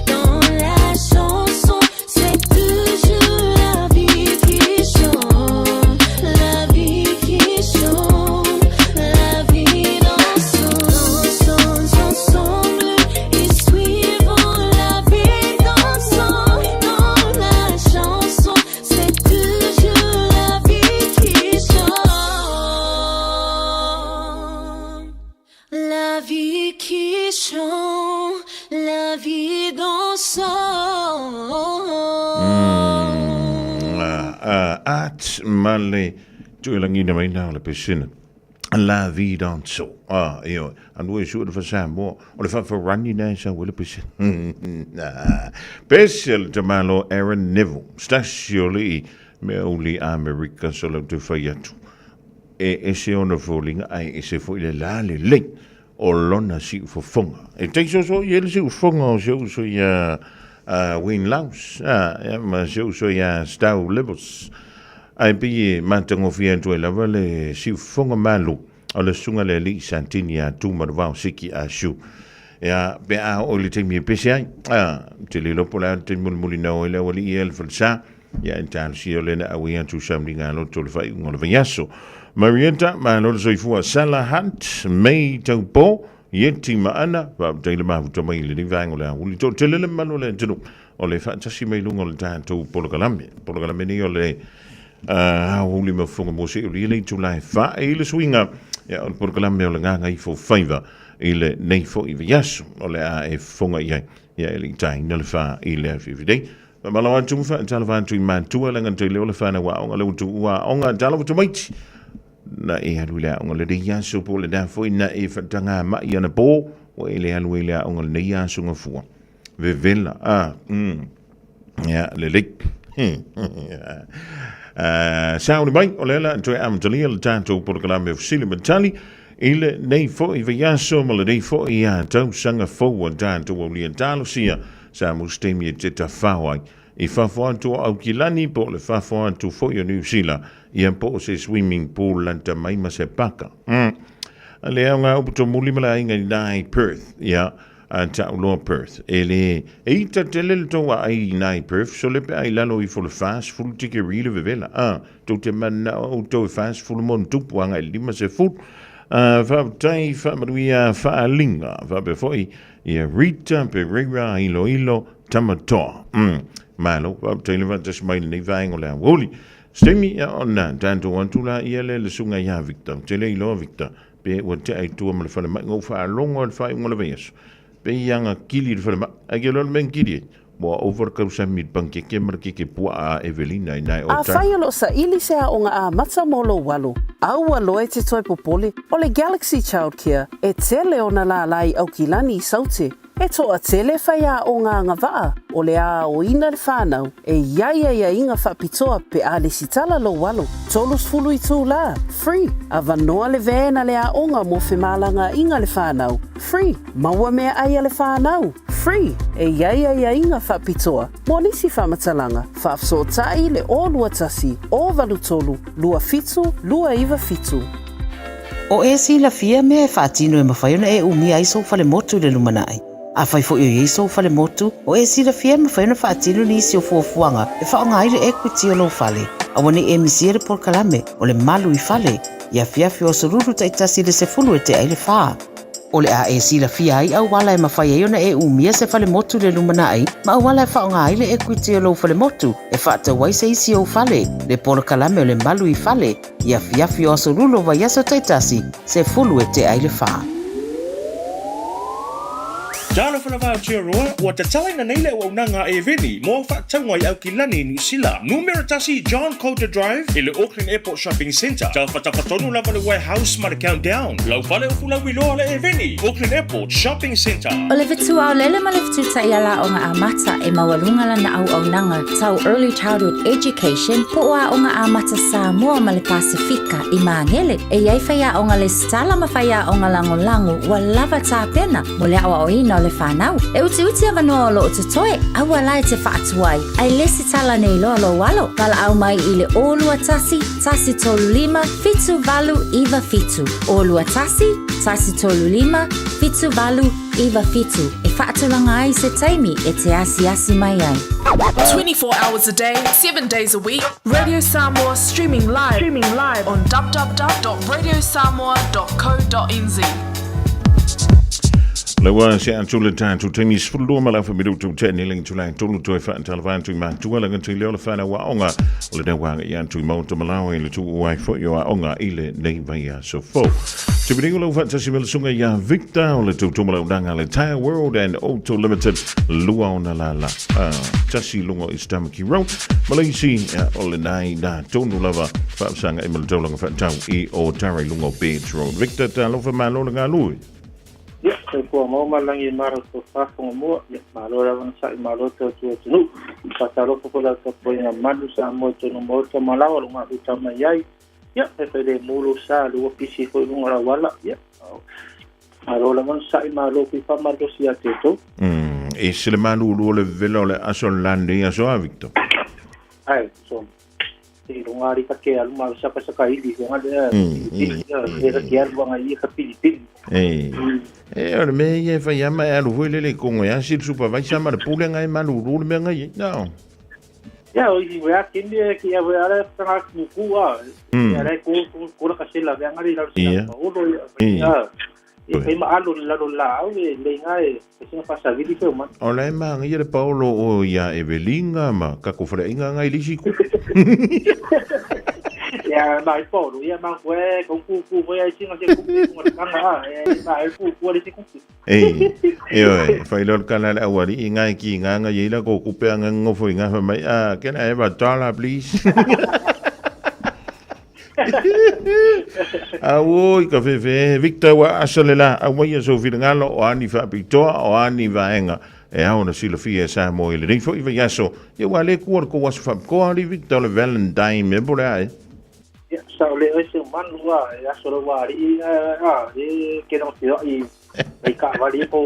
dans la chanson. C'est toujours la vie qui chante, la vie qui chante, la vie dansante, ensemble, ils suivront la vie dansante dans la chanson. C'est toujours la vie qui chante, la vie qui chante, la vie dansante. Art ma le tuilagina mai na o le pesina. La vie danso. Ah, ioe. Anu e sua le fa-Samoa. O le faafaurani na e sau ai le pesina. Pese le tamalo Aaron Neville. Stasi o le mea uli Amerika so lau te fai atu. E ese ona foliga ae ese foi le la lelei o lona siufofoga. E taisoso i ai le siufofoga o si ou uso ia Wayne Laus, ma si ou uso ia Stau Levels. Ae pei e matagofie atu ai lava le siufofoga malu o le susuga le alii Santini ia Tumaluvao Siki Ashu. Ia, pe a oo i le taimi e pese ai, a, te le iloa po o le a le taimi mulimuli na oo ai le aualii ia i le falesa, ia e talosia o lea na auai atu i sauniga loto o le faaiuga o le vaiaso. Marietta, malo le soifua, Sala Hunt, May Taupo, Ieti ma Ana, faafetai le mafuta mai i lenei vaega o le aoauli. Toatele le mamalu o le atunuu o le faatasi mai luga o le tatou polokalame. Polokalame nei o le aoauli ma fofoga mo se uli le itula e fa i le suiga ia, o le polokalame o le Gagaifo Faiva i lenei foi vaiaso o le a e fofoga i ai ia e le i taina le fa i le afiafi nei. Faamalo atu ma faatalofa atu i matua leaga te leo le whanau aoga le utu ua aoga talofa tamaiti na e alu i le aoga lenei aso po o lena foi na e faataga mai ana po ua e le alu ai i le aoga lenei aso gafua. Vevela, a, ia, lelei. Sauni mai, o lea la toe amatalia le tatou polokalame o Fesili ma Tali i lenei foi vaiaso ma lenei foi tausaga fou a tatou aulia talosia sa mo se taimi e te tafao ai i fafo atu o Aukilani po o le fafo atu foi o Niu Sila, ia po o se swimming pool lata mai ma se paka. A le aoga upu tomuli ma le aiga i nai Perth, ia, a tauloa Perth. E le, e ita tele le tou aai i nai Perth, so le pe a i lalo ifo le 40 tikeri le vevela. A, tou te mananao outou e 40 mo ni tupu agai i le 50. A, faafetai faamanuia faaliga, faapea foi Ia Rita Pereira Iloilo Tamatoa. Malo, faafetai le faatasi mai i lenei vaega o le aoauli. Se taimi ia ona tatou atu la ia lea le susuga ia Victor. Ou te le iloa Victor pe ua tea i tua ma le falemai. Na ou faalogo lava i le faaiuga o le vaiaso, pei e aga kili i le falemai. Ae ke iloa le mea na kili ai, ua over le tausami i le panikeke ma le keke puaa a Evelina i nai o Afai o lo o saili se aoga amata mo lou alo, aua loa e te toe popole, o le Galaxy Childcare e tele ona lālā i Aukilani i Saute. E toatele faiaoga agavaa o le a aoina le whanau e i ai aiaiga faapitoa pe a lesitala lou alo. 30 itulā, free, avanoa le van a le aoga mo femalagaaiga le whanau, free, maua meaai a le whanau, free, e i ai aiaiga faapitoa mo nisi faamatalaga, faafesootai le 021 083 27 297. O e silafia mea e faatino e mafai ona e umia ai sou falemotu i le lumanai. Afai foi o i ai sou falemotu, o e silafia e mafai ona faatino nisi o fuafuaga e faaaoga ai le equity o lou fale. Aua ne i e misia le polokalame o le Malu i Fale i afiafi o aso Lulu taitasi i le 10 e tea ai le fa. O le a e silafia ai auala e mafai ai ona e umia se falemotu i le lumanai ma auala e faaaoga ai le equity o lou falemotu e faatau ai se isi ou fale, le polokalame o le Malu i Fale i afiafi o aso Lulu o vaiaso taitasi, 10 e tea ai le fa. Talofa lava Aotearoa, ua tatalaina nei le auaunaga a Eveni mo au faatauga i Aukilani, Niu Sila. Numera tasi John Coulter Drive i le Auckland Airport Shopping Centre. Tafatafa tonu lava le Warehouse ma le Countdown. Lau fale o Fulauiloa le Eveni, Auckland Airport Shopping Centre. O le fetuaolele ma le fetutaiala aoga amata e maualuga lana auaunaga tau Early Childhood Education po o Aoga Amata Samoa ma le Pasefika i Māgele. E i ai faiaoga lesitala ma faiaoga lagolago ua lava tapena mo le aoaoina o le whanau. E utiuti avanoa o loo totoe, aua la e te faatuai, ae lesitala nei loa lou alo. Valaau mai i le 021 135 7897. 021 135 7897 e faatulaga ai se taimi e te asiasi mai ai. 24 hours a day, 7 days a week, Radio Samoa streaming live, streaming live on www.radiosamoa.co.nz. Le ua se atu le tatou taimi 12 ma le afa minutu te ni lengi tulaga tolu toe faatalofa atu i matua le gatui leo le whanau aoga o le nauaga i atu i Maota Malawa i le tuu ai foi o aoga i le nei vaiaso fou. Te whiringa lau whaatasi me le sunga ia Victor o le tautomo lau nanga le Tire World and Auto Limited lua ona la la tasi lunga i Stamaki Road Malaysi o le nai nā tonu lava whaasanga e ma le taulanga whaatau i o Tara i lunga o Bairds Road. Victor, talofa malo le ngā lui. Ia, soifua maua ma le lagi e maro tou faafofoga mua. Ia, malo lava ona sa'i malo tautua atunuu. Faatalofa foi lau tapuaiga malu Samoa i totonu o Maota ma Laoa o lo o mafuta mai ai. Ia, faifai le mu lou sa, lua pisi foi i luga o le auala. Ia, malo lava ona sa'i malo foi faamalosi ia te outou. E se le malulu o le vela o le aso le la lenei aso a, Victor? Ai, so. Seiloga lava i ka ke alu ma o sa ka ili fo ngale e ka ke alu anga i ka pili pili. E e o le mea ia e fai ama e alu foi lele i kongo e asi le supervisor ma le pulega e malulu le mea ngai ai. No. Ya o i wea kini e ki a wea ara tanga kuku a. Ya re ko ko ko la kasela wea ngari la Ia. sila olo ya. Ia. E fai ma alo le lalo la au e le inga e singa fasavili fe uma. O la e māngaia le paolo o ia Evelinga ma kako whareainga ngai lisi ku. Ya ma i paolo ia ma koe ko ku ku mo ia singa se ku ku ngā a e ma e ku ku le se ku. E, e oe, whai lor kala le awari i ngai ki ngā ngā yeila ko kupe a ngā ngofo i ngā whamai, ah, can I have a dollar please? Auoi ka whewhe, Victor ua asa le la, auai a sou whiringalo o ani whaapitoa o ani vaenga. E ao na silafia e Samoa i lenei foi vaiaso. Ia ua le kua le kou aso whaapikoa ali Victor o le Valentine e pole ae. Ia, sa o le oe se manu a, e aso le wā rii, a, e ke nong te i, vai ka wari e pō.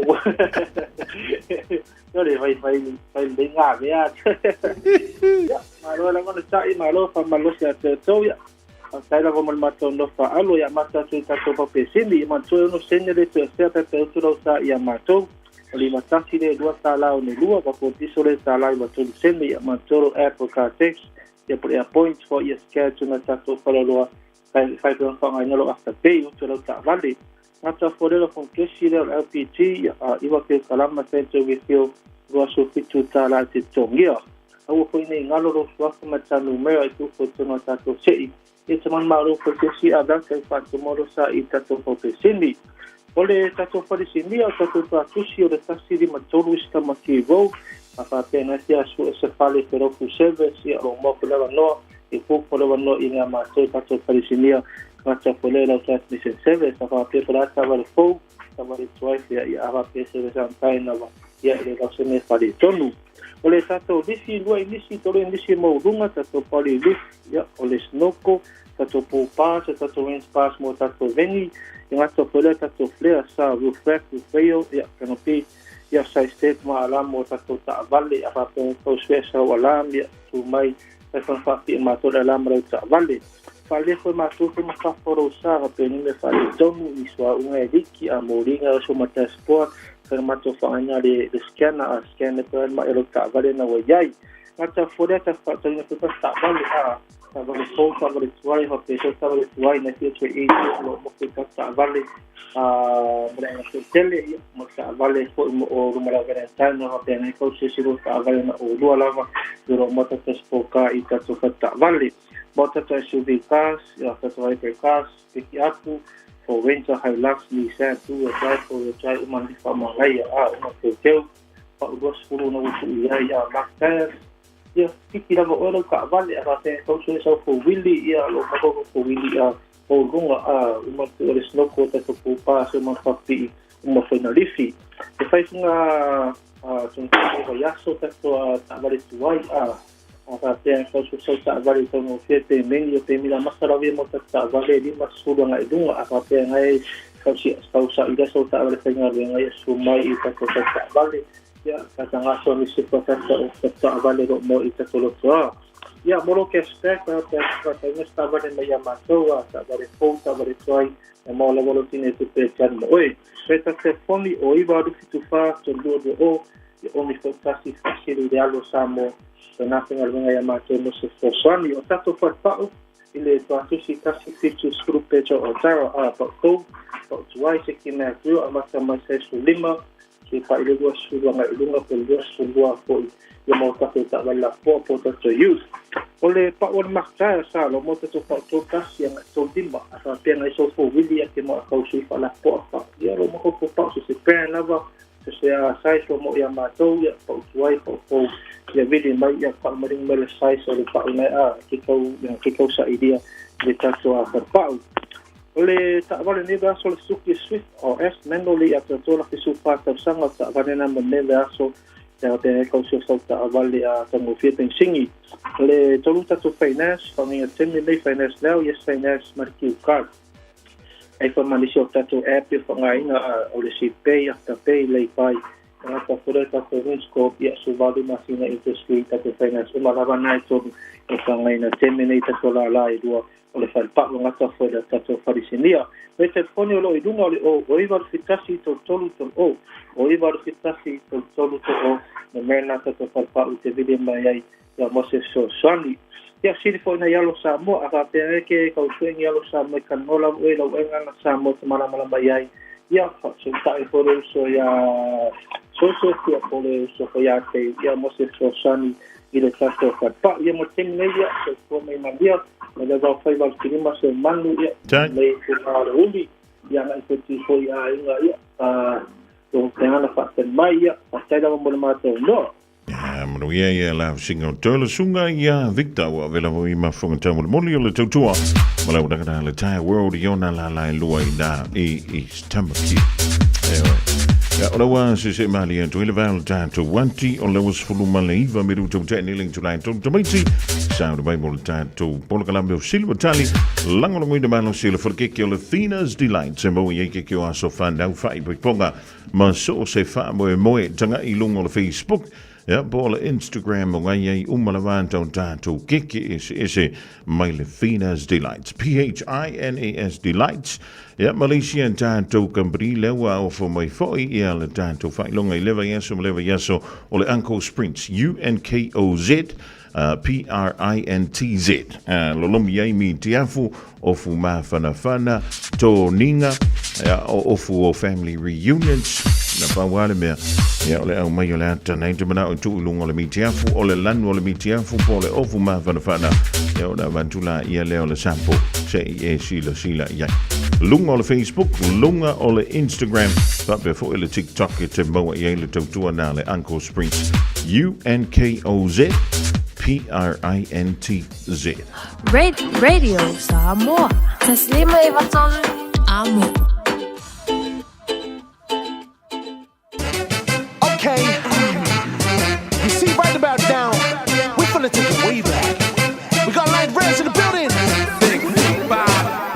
Yo le vai vai vai le ngā mea. Ia, malo la ngona ta'i, malo fa malo se a te tau ia. Tai lava mo le matou nofo alo ia matou atu i tatou papesini, i matou e ono sene le toe sea pepe utu lau sa ia matou. O le 91 le 2 tālā o ne lua, wa ko piso le tālā i wa tolu sene ia matou ro app o ka text, ia po le a points fo ia scan tu na tatou falaloa kai fai pe whangai lo after pay utu lau taavale. Ngata fo lelo fo kesi leo le LPG ia a iwa ke kalama sente refill 27 tālā te tongia. Aua foi nei ngalo ro suafa ma tanu mea i tufo tino tātou sei. E te man maro ko te si a daka i whātumoro sa i tātou whaupesini. O le tātou wharisini o tātou tātusi o le tasi lima tolu isi tamaki rau. A whāpena te asu e se whale te roku service i aro moko lewa noa i pūpo lewa noa i ngā mātou tātou wharisinia ngā tātou le lau transmission service. A whāpena la tāware fou, tāware tuai whia i a whāpena service an taina wa ia i le lau se me whare tonu. O le tātou lifi, lua i nisi, tolu i nisi mauluga, tātou pali lif, ia, o le snoko, tātou pō pass, tātou range pass mo tātou veni, i ngā tātou pole, tātou flare, sa, roof rack, roof rail, ia, canopy, ia, side step, ma alarm mo tātou taavale, a whāpea tau swe sa o alarm, ia, tū mai, tai whana whāpi e mātou le alarm rau taavale. Whale koe mātou koe ma whawharo sa, whapea ni me whale tonu, i sua unga e riki, a mōringa o so ma dashboard, whai mātou whaanga le, le scanner, a scanner koe ma e lo taavale na wa iai. Ngā tā fore tā whaataringa koe pa taavale, a taavale fou, taavale tuai, whapea so taavale tuai, na whia tue e i lo mo koe tā taavale, a mo le anga koe tele, ia, mo taavale foi mo o ruma la Valentine, na whapea ngai kau se siro taavale na o lua lava, i ro mota tas pōka i tātou wha taavale. Mo tātou SUV cars, ia tātou hybrid cars, piki apu, for winter, Hilux, Nissan, two wheel drive, four wheel drive, uma ni whamangai, a uma teu teu, pa urua sefulu na utu i ai, a Mack Tires, ia, piki lava oe lau kaavale, a whapea kau sue sau fo wili, ia, lo makoko fo wili, a o lunga, a uma te o le snoko, tātou pūpā, se uma whapii, uma whaina lifi. E whai funga, a, tungtungtu vai aso, tātou a taavale tuai, a, a whapea kau sue sau taavale tau no fia pe meni, o pe mila masarawi mo tātou taavale, lima sefulu anga i lunga, a whapea ngai, kau si, kau sa ira sau taavale whainga luenga ia su mai i tātou sau taavale, ia, ka tanga ni se pa tātou o taavale ro mo i tātou loto a. Ia, moro ke spec, pa te ka tainga taavale mai ia mātou, a taavale fou, taavale tuai, e mau lava lo tine te pe tian mo oe. Pe ta telefoni o iwa aru fitu whā, tolu lua lua o, i omi whautasi whasiri le alo sa mo, te nā whenga luenga ia mātou mo se fosani. O tātou wharepa'o, i le tuatusi tasi fitu sefulu pejo o tara, a pau kou, pau tuai se ki mea tua, a mata mai se su lima, se pa i le lua sefulu anga i lunga, po le lua sefulu lua foi, ia mau tātou taavale la poa po tātou youth. O le pa'o o le makataia sa lo mo tātou pa'o tolu tasi anga i tolu lima, a whapea ngai sau fo wili a te mo a kau sui wha la poa pa. Ia lo mo ko pa'o se se brand lava, se se a size lo mo ia mātou, ia pa'o tuai, pa'o pou, ia wili mai, ia pa'o maringa mai le size o le pa'o nei a, ke kau, ia, ke kau sa iria le tātou a wharepa'o. O le taavale nei aso le Suzuki Swift RS manual i atu atoa la fisu whā tausaga o taavale na mo nei aso te te kau sio sau taavale a tango fia pensingi. O le tolu tātou finance, whanginga tene nei finance now, yes finance ma le Q card. Ai wha manisi o tātou app e whangainga o le C-Pay, Afterpay, Laybuy, ngā tā fore tātou Winscorp, ia su valu masina interest free tātou finance. Uma lava nai tonu O faaaogaina i le taimi lenei tatou lala e lua o le falepau e gata foi i le tatou falesinia. O le telefoni o lo o i luga o le 0 o 9 8 7 3 3 0 o 9 8 7 3 3 3 0 numera lena tatou falepau e te vili mai ai ia mo se fesoasoani. Ia sili foi nai alo Samoa a faapea e ke tau sue ni alo Samoa e talanoa lava oe i lau aiga Samoa e te malamalama i ai. Ia faafesootai foi le uso ia Soso ia po o le uso foi ia te ia mo se fesoasoani i le tatou falepau. Ia mo le taimi nei ia soifua ma ia manuia mai le vaofaiva o le tilima se manu ia mai tulaga o le uli ia agai foi ti foi i aiga ia o peana faatali mai ia faafetai lava mo le matou noa. Ia, manuia ia la singa o Tola Sunga ia Victor ua vela foi ma fonga tau moli o le tautua ma lau dagada le tire world i ona la la e lua i na i East Tamaki. E oe. Ia, o lau se se mali atu i le val tātou wanti o lau sefulu ma le iva me ruta te ni ling tulai tolu tamaiti sa o mai mo le tātou polokalame o Silva Tali langolongo i na malo si le whalakeke o le Thena's Delight se mo i eike ki o aso whanau whai ponga ma so o se faamoemoe taga'i i luga o le Facebook ia po o le Instagram o ngai ai uma lava tau tatou keke eseese mai le Phinas Delights P-H-I-N-A-S Delights ia Malaysia tatou company lea ua ofo mai foi ia le tatou faailoga i le vaiaso ma le vaiaso o le Uncle Sprints U-N-K-O-Z P-R-I-N-T-Z lolomi ai mi tiafu ofu mafanafana toniga ia o ofu o family reunions na pau lava le mea ia o le aumai o le ata nei te manao e tuu i luga o le mitiafu o le lanu o le mitiafu po o le ofu mafanafana ia ona avatu laia lea o le sample se i e silasila i ai luga o le Facebook luga o le Instagram faapea foi le TikTok e te maua i ai le tautua na le Uncle Springs U N K O Z P R I N T Z. Radio Samoa. Taslima e vatolu amo. Okay. You see, right about now, we're finna take it way back. We got light rails in the building. Six, five,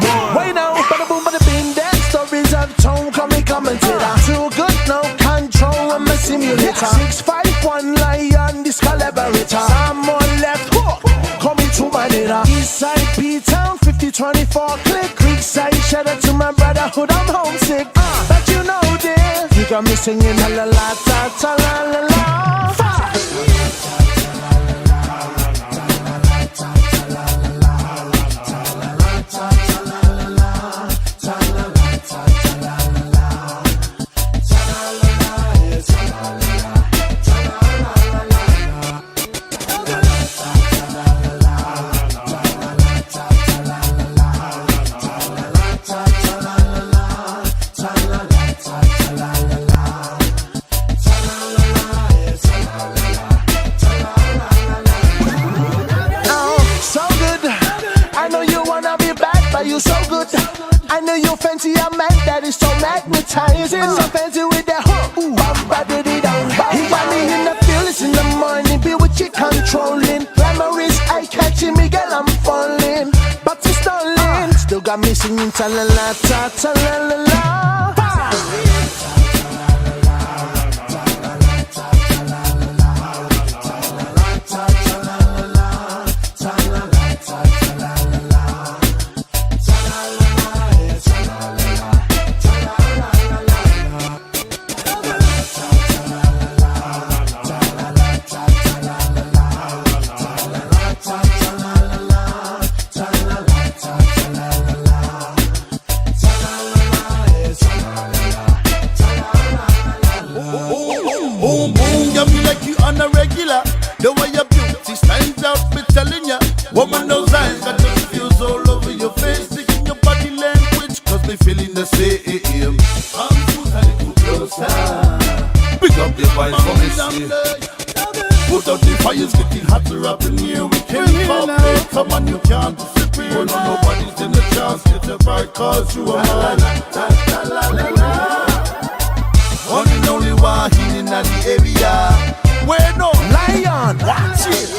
one. Wait now, bada boom, bada bing, that stories I've told. Call me commentator. Too good, no control. I'm a simulator. 651 lion, this collaborator. Someone left hook. Call me to my nigga. Eastside P Town, 5024 click. Creekside, shout out to my brotherhood, I'm homesick. But you know this. You got me singing la la la ta ta la la la. Five. Oh, so good. I know you wanna be bad, but you so good. I know you fancy a man that is so magnetizing. So fancy with that hook. Ooh, bum, ba, diddy, dum. He got me in the feelings in the morning, be with you controlling. Glamorous, eye catching me, girl, I'm falling. But it's stalling. Still got me singing ta la la ta ta la la la. Boom, boom, got me like you on a regular. The way your beauty stands out, me telling ya. Woman, those eyes got those feels all over your face. Taking your body language, cause they feeling the same. Come a little closer. Pick up your voice for me, see. Put out the fires, getting hotter up in here. We can't pop it. Come on, you can't disappear. No, nobody's in the chance. Get a right, cause you are mine. La, la, la, la, la. One and only one in the area. Where no lion, watch it.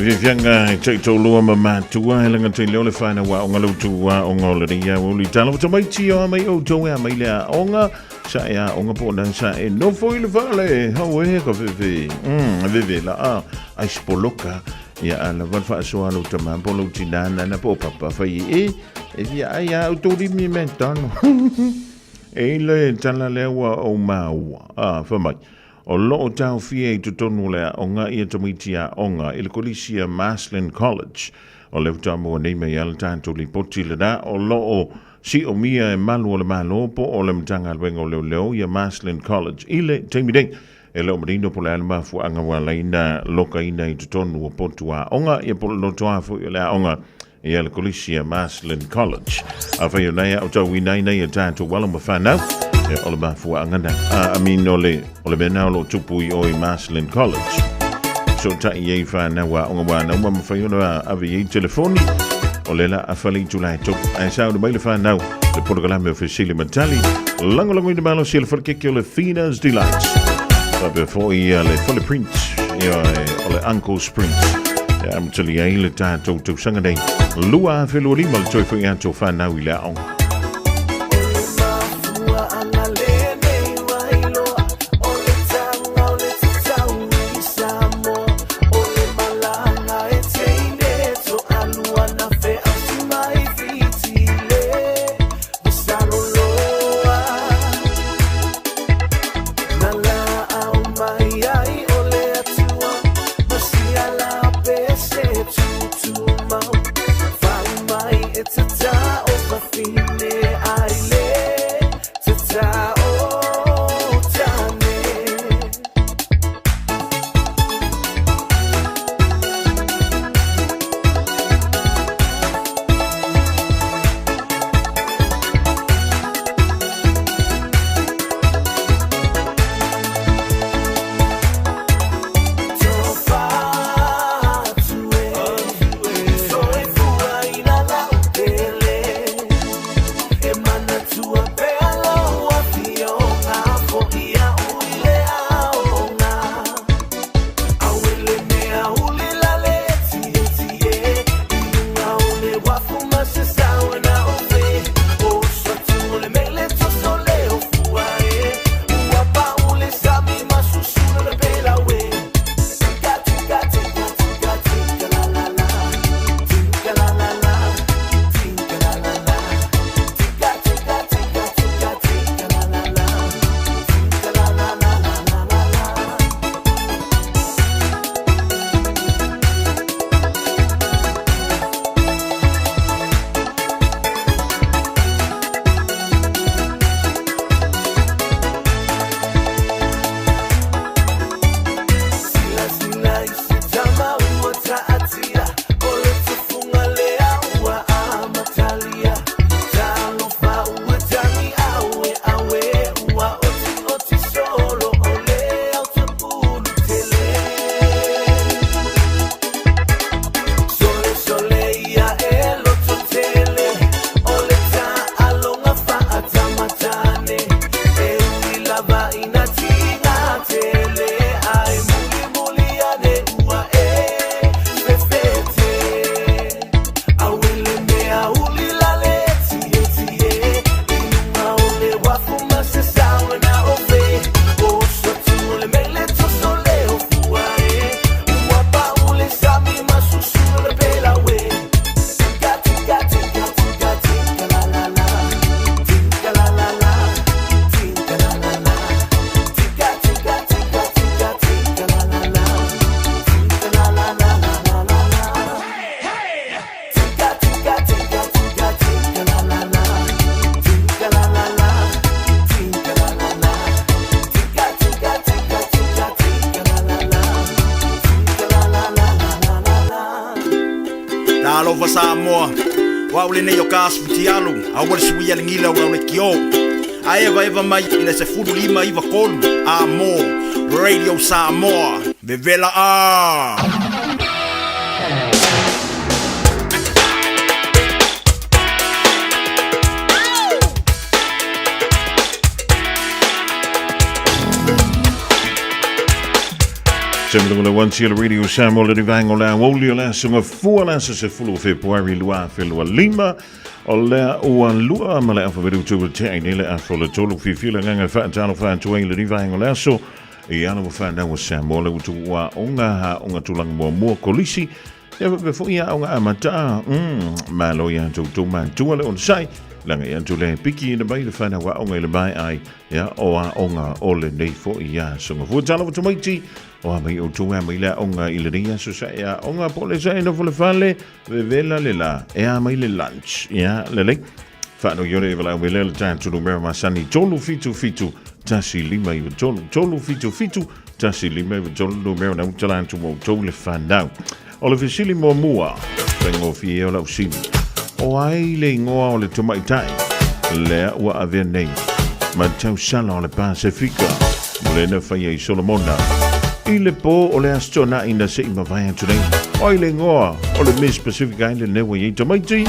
Fiafiaga e taitoalua ma matua e laga tai leo le whanau aoga le utu aoga o lenei aoauli talo tamaiti o a mai outou e a mai le aoga sa e aoga po o na sa e nofo i le fale hau e ka fefe veve la a ai spoloka ia a lava le faasoa a lou tamā po o lou tinā nana po o papa fai e e fia ai a outou limi mea talo e le tala lea ua ou maua a fai mai O lo o taofia i totonu o le aoga ia tamaiti aoga i le kolisi a Marcelin College. O lea faatoa maua nei mai lava le tatou lipoti lena o lo o siomia e malu o le Malo po o le Matagaluega o Leoleo ia Marcelin College i le taimi nei. E le o manino po o le a le mafuaaga ua ala ai ona lokaina i totonu o potu aoga ia po o le lotoa foi o le aoga ia le kolisi a Marcelin College. Afai o nai a o tauina ai nei a tātou alo ma whanau, e o le mafuaanga na. I mean, o le, o le mea na o lo tupu i o i Marcelin College. So tai i ei whanau a onga whanau ma mawhai ona ave i ei telefoni, o le la a whale i tūlai tōku. Ai sa o mai le whanau, le polokalame o Fesili Matali, langolango i le malo si le wharekeke o le Fina's Delights. Whapea fo i le Fale Print, ia o le Uncle's Print. E amatalia ai le tatou tausaga nei 2025 le toe foi atu o whanau i le aoga. Talofa Samoa, o au lenei o ka asu futialu, aua le suia le gila o lau lekiō. A evaeva mai i le 15 93 a mō Radio Samoa, vevela a! Taimi le one le Radio Samoa le rivaenga o le aoauli o le aso gafua le aso 10 o Fepuari 2025 o lea ua lua ma le afa tu le tea nei le aso le tolu fiafia le agaga e faatalofa atu ai le rivaenga o le aso i alo ma whanau o Samoa le utu ua onga ha onga tulaga muamua kolisi Ia faapea foi ia aoga amata, malo ia toutou matua le onosai, laga ia atu le piki ina mai le whanau aoga i le mai ai, ia o aoga o lenei foi ia aso gafua. Talofa tamaiti, o a mai outou a mai le aoga i lenei aso sa e aoga po o le sa e nofo le fale, vevela le la, e a mai le lunch, ia lelei. Whaanui ore e walau me lele tātou numera masani 377 1593 377 1593 numera na utala atu mo tou le whanau. O le fesili muamua, faigofie o lau sili. O ai le ingoa o le tamaitai lea ua avea nei ma tausala o le Pasefika mo le na faia i Solomona i le pō o le Aso Toonai na se i mavae atu nei. O ai le ingoa o le Miss Pacific Island lea ua i ai tamaiti?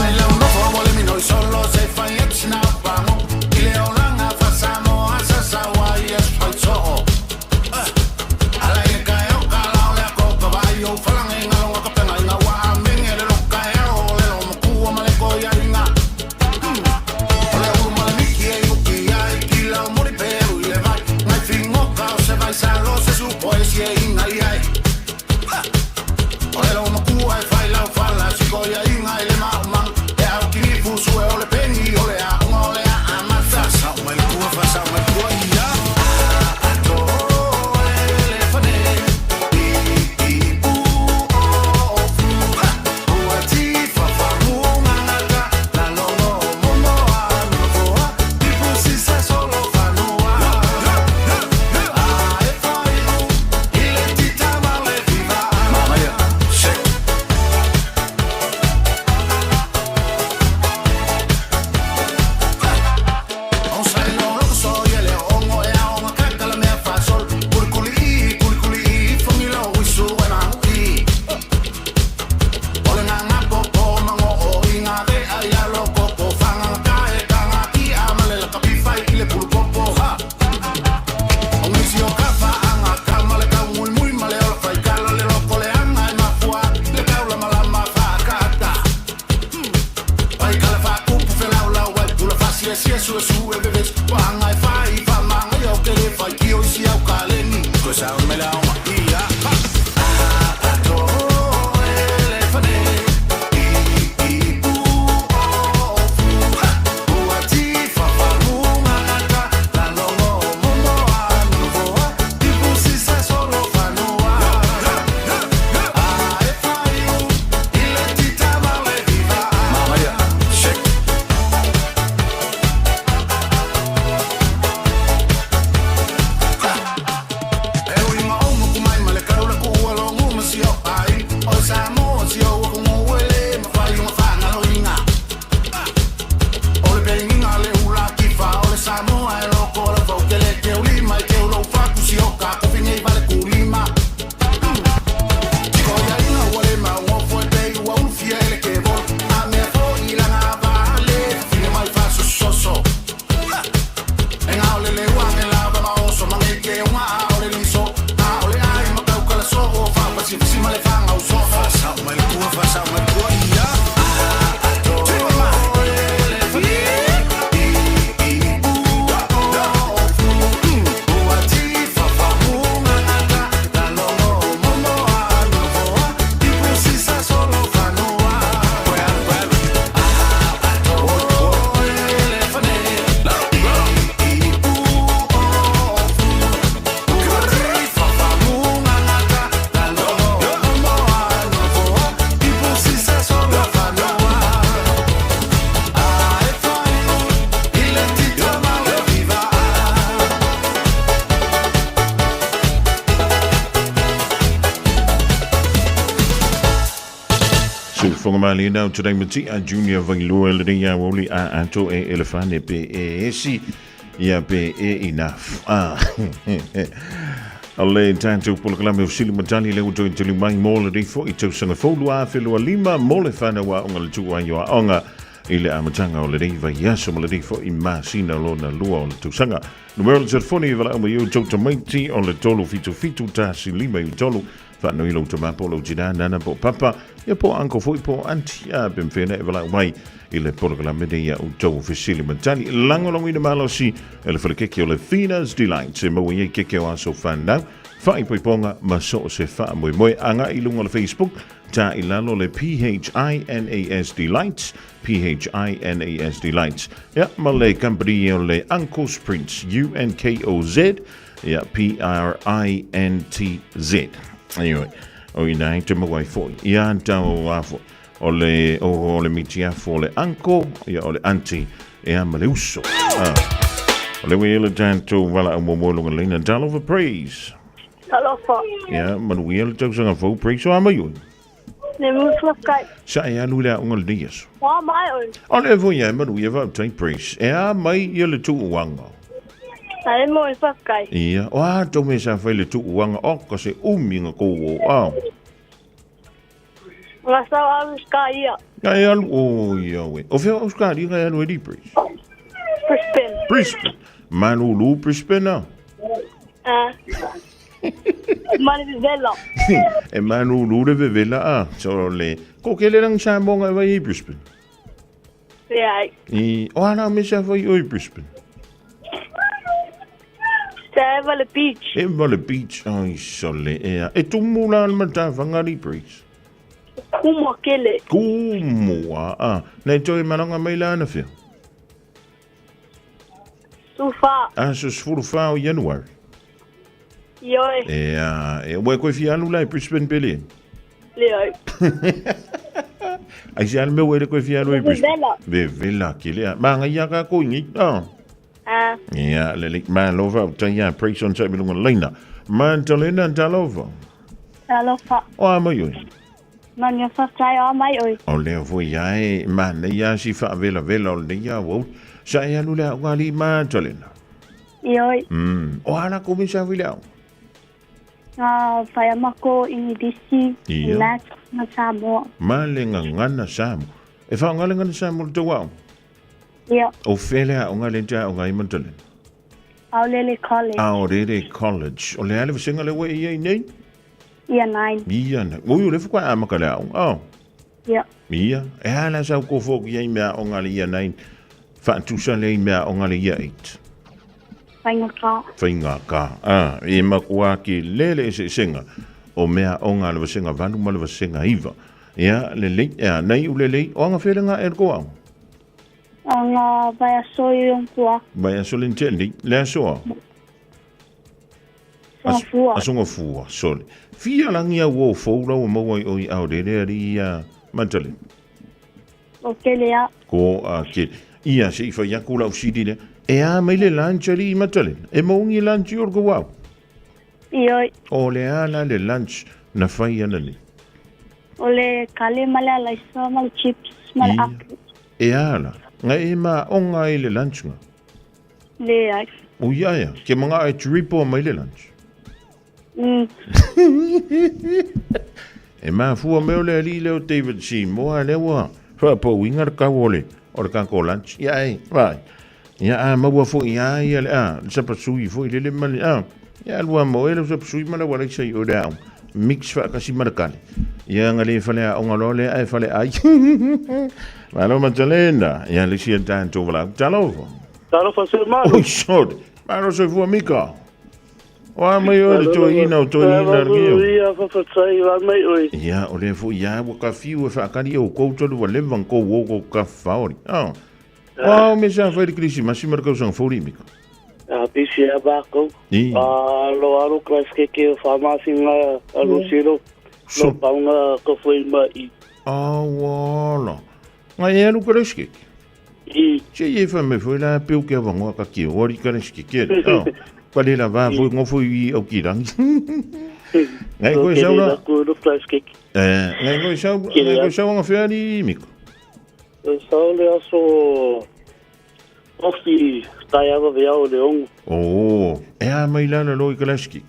Sufogamali nau today Matia Junior Vailua le nei aoli a ato e elefane pe e esi ia pe e enough. Ah. Le tātou polokalame o Sili Matali le uto i te lumai mō le rifo i tausaga fou 2025 mō le whanau a onga le tuu ai o aonga. i le amataga o lenei vaiaso ma lenei foi masina lona lua o le tausaga. Numera o le telefoni e valaau mai ai outou tamaiti o le 377 1 5 3. Faanoi lou tama po o lou tinā, nana po o papa, ia po o uncle foi po o aunty, a pe mafai ona e valaau mai i le polokalame nei a outou fesili ma tali. Lagolagoina malosi e le falekeke o le Fina's Delight e maua i ai keke o aso whanau, faaipoipoga ma so o se faamoemoe. Agai i luga o le Facebook, tā i lalo le PHINAS Delights, PHINAS Delights. Ia, ma le company o le Uncle's Prints, U-N-K-O-Z, Ia, P-R-I-N-T-Z. Anyway, o ina e te maua ai foi. Ia, tau a foi. O le, o, o le mitiafo o le uncle, ia, o le auntie, ia, ma le uso. Ah. O le wea le tātou wala au momoe lunga leina. Talofa praise. Talofa. Ia, manuia le tausaga fou praise o ama ioi. Ne mutua kai. Sa e alu le aunga le nei aso. Wā mai oi. O le foi e manuia faafetai praise. E a mai ia le tuuanga. A e mo e whakai. Ia, o a tau me sa whai le tuuanga o ka se umi nga kou o ao. Nga sau alu ska ia. Nga e alu, o ia we. O whia o ska nga e alu e di praise? Brisbane. Brisbane. Manulu Brisbane a? Ah. Mane vevela. E manulu le vevela a. So le, ko ke le lang sa monga e vai i Brisbane. Leai. I, o ana me sa vai o i Brisbane. Sa eva le beach. Eva le beach, ai sole ea. E tumu la le matawhanga li Bris. Kumu a kele. Kumu a, a. Nei toi maranga mai la ana whia. Tuwha. Aso sefulu wha o January. Ioe. E a, e ua koe fia alu la e Brisbane pele. Leo. Ai se alu me ua koe fia alu e Brisbane. Vevela. Vevela ke lea. Maanga ia ka ko ingi. Ah. Ah. Ia, le le ma lova o taia praise on sa milunga leina. Mantalena talova. Talofa. O a mai oi. Manu whawhai o mai oi. O lea foi ai, ma nei a si whaavelavela o lenei a wau. Sa e alu lea o ngā li Magdalena. I oi. O ala ko me sa while au. Ngā whaiamako, Ingirisi, Ia. Maths, ngā Samoa. Ma le ngangana Samoa. E whaangale ngana Samoa le tau au. Ia. O whelea o ngā le taa o ngā i Magdalena. Aolele College. Aorere College. O le ale wasenga le wei i nei? Year 9. Ia na. Ui o le fuka a maka le au. Oh. Ia. Ia. E ala sau ko fōki ai mea o ngā le year 9. Whaatusa le i mea o ngā le year 8. Whainga ka. Whainga ka. Ah, e makua ki lele e se senga. O mea o ngā le wasenga valu ma le wasenga iwa. Ia, le lei, ia, nei u le lei, o anga whele ngā e ko au. Anga vai aso i kua. Vai aso le nte, le asoa. Asongafua. Asongafua, sole. Fia langi au o fou lau o maua i oi au rere ari i a Magdalene. O kele a. Ko a kele. Ia se i whai aku lau siri le. E a mai le lunch ari i Magdalene. E maungi lunch i orko wau. I oi. O le a la le lunch na whai ana ni. O le kale ma le alaisa ma le chips ma le apple. E a la. Nga e ma onga i le lunch nga. Leai. O ia ia, ke manga e tripo mai le lunch. E mafua mai o le alii lea o David Seymour lea ua faapauina le kau o le o le kako lunch. Ia e, vai. Ia a maua foi ia ia le a, le sapasui foi le le ma le a. Ia alua mo e le sapasui ma le wala sai o le au. Mix faakasi ma le kale. Ia nga le fale a onga loa lea ae fale ai. Malo Matalena. Ia le sia tātou walau. Talofa. Talofa sui malu. Oi sore. Malo soifua Mika. O a mai oe le toeina o toeina le kio. Ia whawhatai wa mai oi. Ia, o lea foi ia ua ka fiu e whaakari e o koutou ua leva kou o kou ka whaori. Oh. Wow, me sa whai le Krisimasi ma le kausanga fouri, Mika. A bisi a bako. I. A lo aro Christ ke ke o whamasinga a lo silo. Lo paunga ka fui ma i. A wala. Ngai e alu karaskeke. I. Se i e wha me fui la peu ke awangoa ka ki o ari karaskeke. Oh. Ka le la vā fui ngofo i au ki rangi. Ngai koe sau la. Eh, ngai koe sau, ngai koe sau anga whiari, Mika. E sao le aso ofi tae ava ve ao le ongo. Oh, e a mai lana lo i kalaskiki.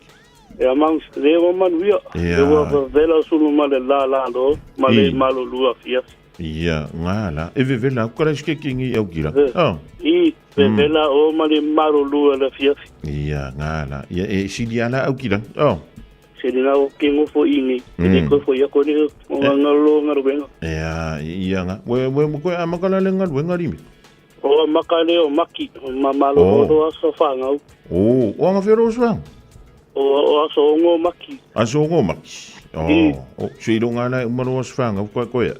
E a mang le wa manuia. Ia. Le wa vela sulu ma le la la lo, ma le malo lua fia. Ia, ngā la. E vevela aku kala sike kingi au kila. Oh. I, vevela o ma le malulu le afiafi. Ia, ngā la. Ia, e sili ala au kila. Oh. Se le nao ke ngofo i nei. E le koe fo ia kone o ngā ngalo ngaruenga. Ia, ia ngā. We, we, we, koe a makala le ngaruenga rimi. O a makale o maki, o mamalo Oh. o aso whangau. O, o anga whiro o suang. O, o aso ongo maki. Aso o maki. O, o, se iro ngā lai umaro aso whangau, koe koe.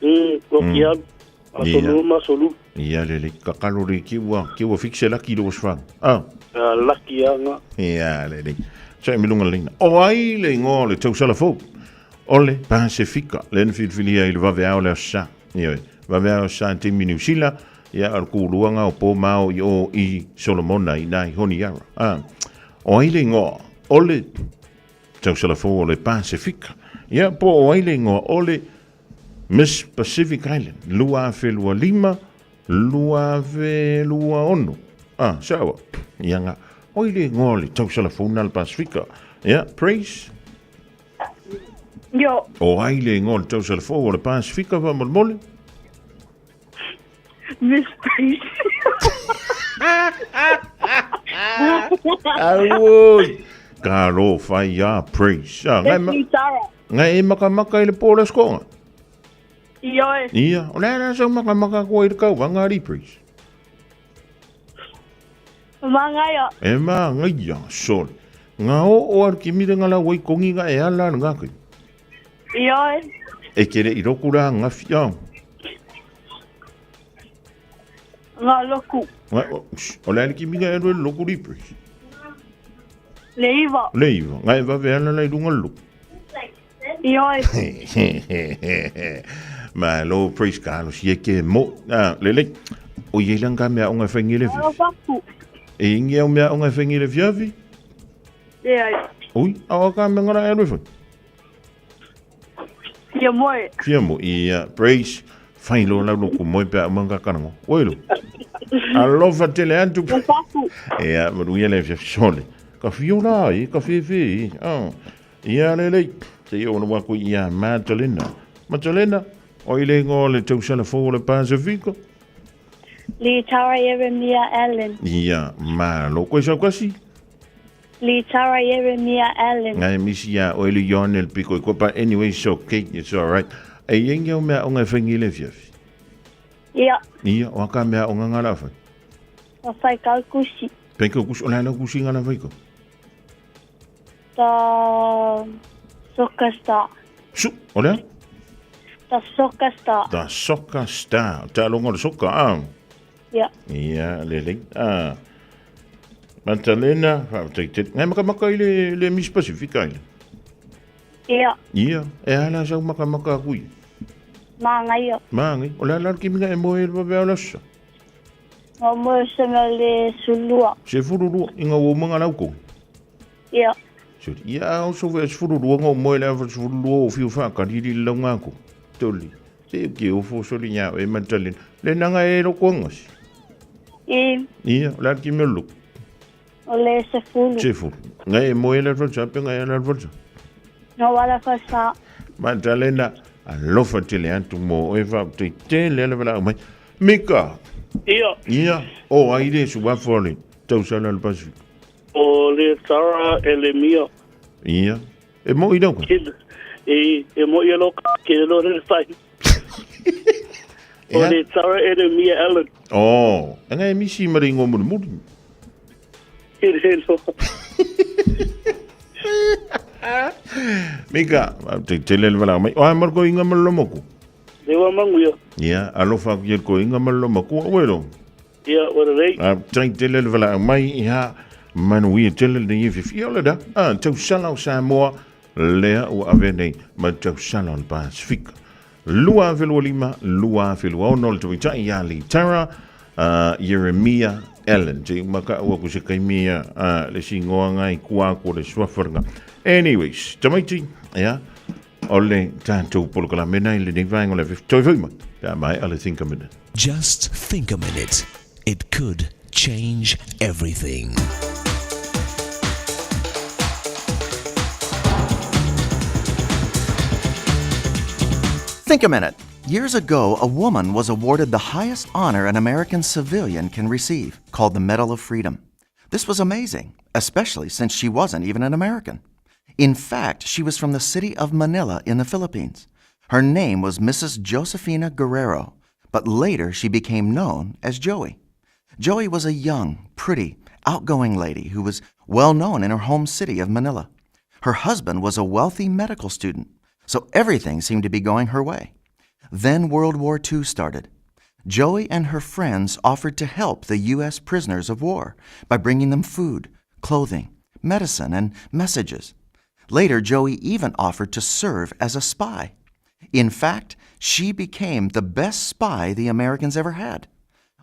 O ki alu. Aso Ia. lu ma aso lu. Ia, lele, kakalore ki ua, ki ua fixe laki ro aso whangau. Ah. A laki a ngā. Ia, lele. Sa e milunga leina. O ai le ingoa o le tausala fou. O le Pasifika. Le na filifilia i le vaveao le aso sa. Ioe. Vaveao sa te Niu Sila. Ia, o le kuluanga o pō mao i o i Solomona i nai Honiara. Ah. O ai le ingoa o le tausala fou o le Pasifika. Ia, po o ai le ingoa o le Miss Pacific Island. 2025, 2026. Ah, sawa. Ia ngā. O ai le ingoa o le tausala fou na le Pasifika. Ia, praise. Yo, O ai le ingoa o le tausala fou o le Pasifika wha molemole. Miss Priest. Auoi. Ka ro whai a praise. Ah, ngai, ma, Miss Sarah. ngai e makamaka i le pō le skonga. Ioe. Ia, o lea la sau makamaka koe i le kau wangari praise. Mangaia. E mā ngai ia, sorry. Ngā o o aru ki mire ngā la wai kongi ngā e ala ngā kai. Ioe. E kere i roku rā ngā whia. Ngā loku. Ngai, o, sh, o lea le ki mire e rue loku ri praise. Le iwa. Le iwa, ngai wawe ala lai runga loku. Ioe. Ma lo praise ka lo si e ke mo. Ah, lele. O ye langa mea o ngā whangile Ngā whiwhi. waku. E ingi au mea o ngā whangile whiawhi. Ioe. Ui, au ka mea ngara e rue whai. Ia moe. Whia mo, ia praise. Whai lo lau loko moe pea umanga karango. Oi lo. Alofa tele atu. Ngā waku. Ia, maru ia le whiawhi sole. Ka whio la e, ka whiwhi e. Ah. Ia lele. Te ia ona wako ia Matalena. Matalena, o ile ngo le tausala fō le Pasifika. Li Tara Jeremia Allen. Ia, malo. Koe sau kasi? Li Tara Jeremia Allen. Ngai misi ia o ele yon el piko i kopa. Anyway, it's okay, it's alright. E yengi au mea o ngai whangi le fiafi. Ia. Ia, o aka mea o ngā ngā whai. O whai kaukusi. Peko kusi, o laila kusi ngā whai ko. Ta soccer star. Su, o lea? Ta soccer star. Ta soccer star. Ta longa le soccer, ah. Ia. Ia, lele. Ah. Matalena, ngai makamaka i le, le Miss Pacifica ile. Ia. Ia, e ala sau makamaka kui. Mangaia. Mangi, o lea ki minga e moe le wawea o lasa. Ngā moe se mea le sulua. Se fururua, i ngā o manga lau kou. Ia. Se, ia au so ve fururua ngā moe le awha fururua o whiu whaka, riri le lau ngā kou. Toli. Se ki o fo soli ngā e Matalena. Le nanga e roko angasi. I. Ia, o lea ki mea luku. O le se fulu. Se furu. Ngai e moe le falsa, pe ngai e le falsa. Ngā wala falsa. Matalena, alofa tele atu mo e wha te tele ale wala mai. Mika. Ia. Ia, o ai le su wafo le tausala le Pasifika. O le Tara Elemia. Ia. E mo i lau ka? E, e mo ia lo ka ke lo re whai. O le Tara Elemia Allen. Oh, e ngai misi mare ingo muru muru. Ke re lo. Mika, te tele le wala mai. O ai marko inga malomoko. Dewa manguia. Ia, alofa ku ko inga malomoko welo. Ia, ora rei. A te tele le wala mai ia manu ia tele le ia fifi ole da. A tausala o Samoa lea ua ave nei ma tausala o le Pasifika. 2025, 2026 le tauitai ia li Tara, Jeremia Allen. Te maka ua ku se kaimia le singoa ngai kua ko le suafaranga. Anyways, tamaiti, ia, o le tātou polokalame nei le nei vaenga o le whiwhi. Toi whima, tā mai ale think a minute. Just think a minute. It could change everything. Think a minute. Years ago, a woman was awarded the highest honor an American civilian can receive, called the Medal of Freedom. This was amazing, especially since she wasn't even an American. In fact, she was from the city of Manila in the Philippines. Her name was Mrs. Josefina Guerrero, but later she became known as Joey. Joey was a young, pretty, outgoing lady who was well known in her home city of Manila. Her husband was a wealthy medical student, so everything seemed to be going her way. Then World War II started. Joey and her friends offered to help the U.S. prisoners of war by bringing them food, clothing, medicine, and messages. Later, Joey even offered to serve as a spy. In fact, she became the best spy the Americans ever had.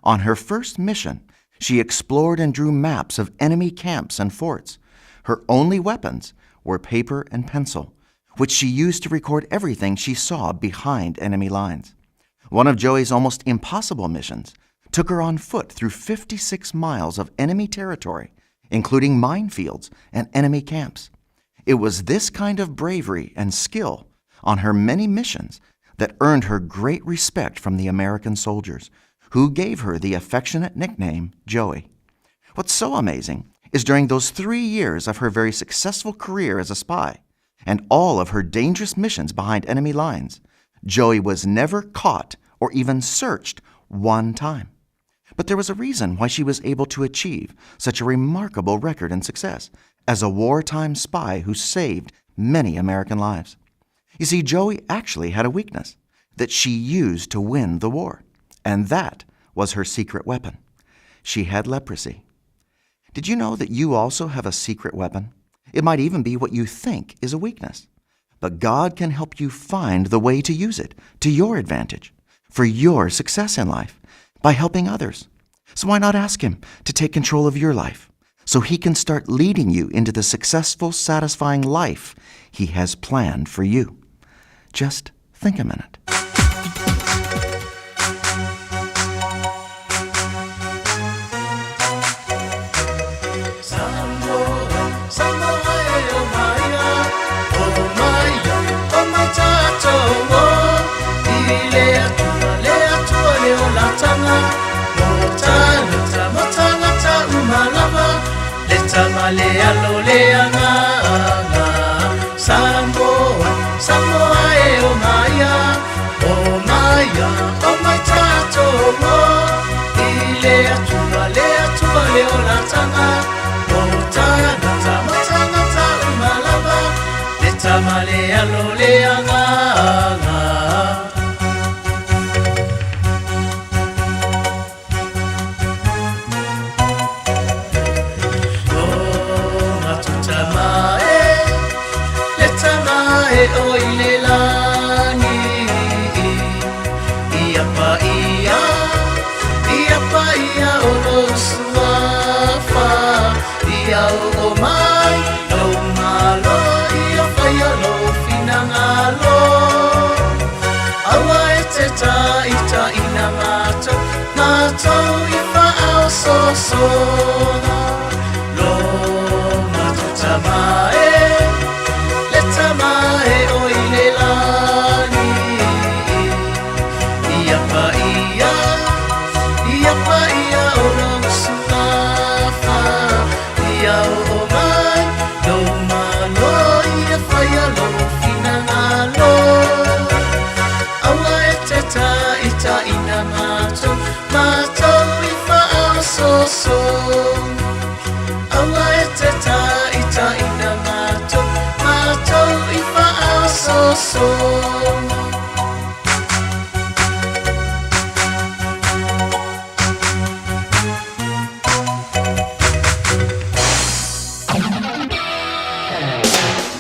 On her first mission, she explored and drew maps of enemy camps and forts. Her only weapons were paper and pencil, which she used to record everything she saw behind enemy lines. One of Joey's almost impossible missions took her on foot through 56 miles of enemy territory, including minefields and enemy camps. It was this kind of bravery and skill on her many missions that earned her great respect from the American soldiers, who gave her the affectionate nickname Joey. What's so amazing is during those 3 years of her very successful career as a spy and all of her dangerous missions behind enemy lines, Joey was never caught or even searched one time. But there was a reason why she was able to achieve such a remarkable record and success as a wartime spy who saved many American lives. You see, Joey actually had a weakness that she used to win the war, and that was her secret weapon. She had leprosy. Did you know that you also have a secret weapon? It might even be what you think is a weakness. But God can help you find the way to use it to your advantage, for your success in life, by helping others. So why not ask Him to take control of your life so He can start leading you into the successful, satisfying life He has planned for you? Just think a minute.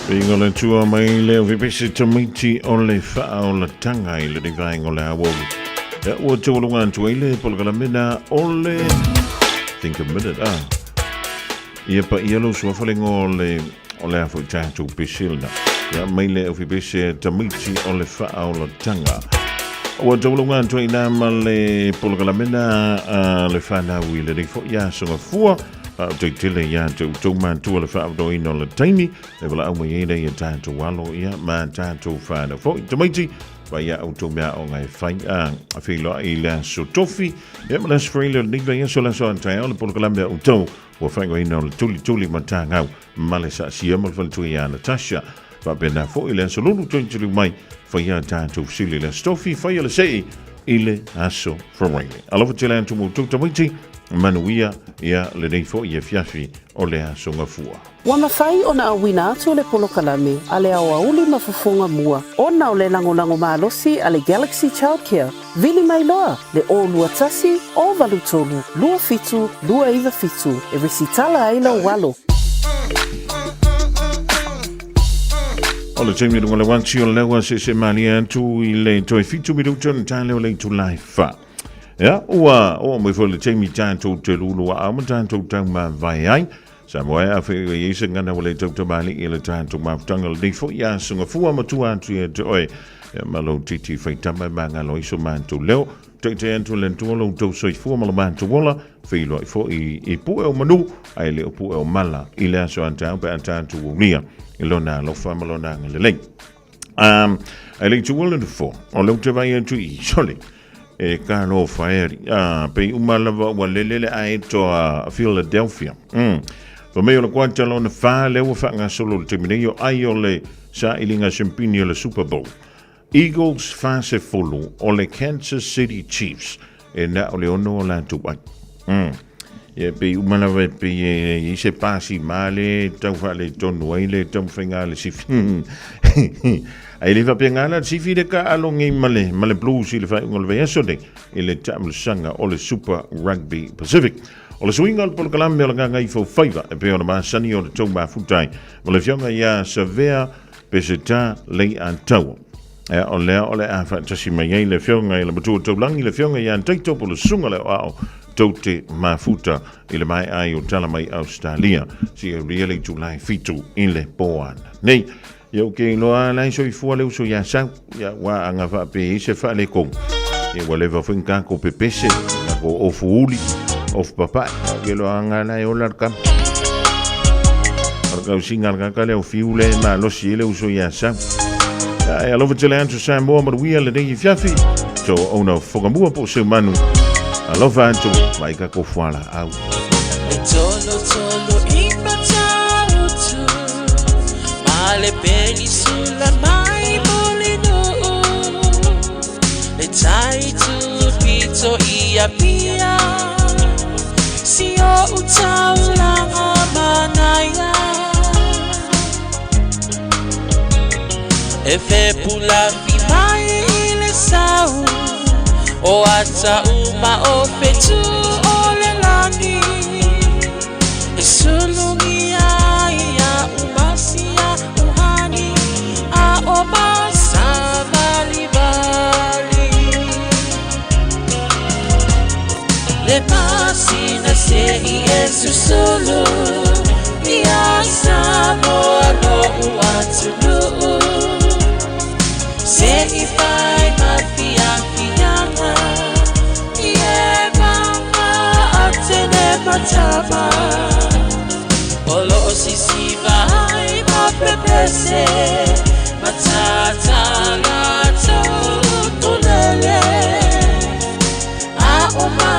Viiga le Atua mai le vepese tamaiti o le faaolataga i lenei vaega o le aoauli. Ia, ua taualuga atu ai le polokalameina o le Think a Minute, ah. Ia paia lou suafa le igoa o le o le a foi tatou pese lena. Ia, mai le vepese tamaiti o le faaolataga. Ua taualuga atu ai la ma le polokalameina a le fanau i lenei foi aso gafua. Faafetai tele ia te outou matua le faaavanoaina o le taimi e valaau mai ai lea ia tatou alo ia ma tatou whānau foi. Tamaiti, Vai a outou mea aoga e fai a feiloai i le aso tofi. Ia ma le aso Faraile o lenei vaiaso le aso a taeao le polokalame a outou ua faaigoaina o le Tulituli Matagau ma le Saasia ma le Faletua ia Natasha. Faapena foi le aso Lulu tulituli mai faia a tatou fesili i le aso tofi, faia le sei i le aso Faraile. Alofa tele atu mo outou tamaiti, manuia ia lenei foi afiafi o le aso Gafua. Ua mafai ona auina atu le polokalame a le aoauli ma fofoga mua ona o le lagolago malosi a le Galaxy Childcare. Vili mai loa le 021 083 27 297 e resitala ai lou alo. O le taimi luga le uati o le ua sese malie atu i le toe 7 minuta ona tae lea o le itula e 4. Ia, ua oo mai foi le taimi tatou te lulu aao ma tatou taumavae ai. Samoa e awhi i i se ngana wale tau tamali i le tātou mafutanga le nei foi a sungafua matua atu ia te oe. Ia malo titi whaitama e mangalo iso mātou leo. Te te atu le tua lo tau soifua ma lo mātou ola. Whiloa i fo i, i pue o manu ai le o pue o mala i le aso antau pe antātu o nia i lona alofa ma lona angalelei. Um, ai le tua le fo o leo te vai atu i sole e ka lo whaeri. Ah, pe uma lava ua lele le ae toa Philadelphia. Fa mai o le kuata lona wha le ua whaangasolo le taimi nei o ai o le sailiga siampini o le Super Bowl. Eagles 40 o le Kansas City Chiefs e na o le ono o latou ai. Ia pei uma lava e pei e i se pasi male tau faaletonu ai le taumafaiga a le sifi. Ai le faapena la le sifi le taalogi ma le, ma le Blues i le faaiuga o le vaiaso nei i le taamilosaga o le Super Rugby Pacific. O le suiga o le polokalame o le Gagaifo Faiva e pei ona masani o le tou mafuta ai ma le afioga ia Savea Peseta Leiataua. Ea, o lea o le a faatasi mai ai le afioga i le Matua Taulagi, le afioga ia Taito po le Susuga le Aoao tou te mafuta i le maea ai o tala mai Australia. Si e ulia le itula e 7 i le po ana. Nei, ia ou ke iloa la e soifua le uso ia sau, ia ua anga whaape i se whaale kong. Ia ua leva foi ngā ko pepese, ngā ko ofu uli, ofu papae, ke loa anga la e ola le kama. O le kausiga le kaka lea o fiu le malosi e le uso ia sau. Ia e alofa tele atu Samoa manuia lenei afiafi. So ona fogamua po o seu manu. Alofa atu mai ka ko fuala au. E tolo tolo i Matautu Ma le penisula mai Mulinuu Le tai tupito i Apia Si o utaulanga manaia E fepulafi mai i le sau O ata uma o fetu o le lani E sulugia ia umasia uhani A o masavalivali Le masina se i e susulu Ia Samoa lo'u atunuu Se i fai ma fiafiaga I e mama atene matama O lo'o sisiva ai ma pepese Matata latou tulele A o ma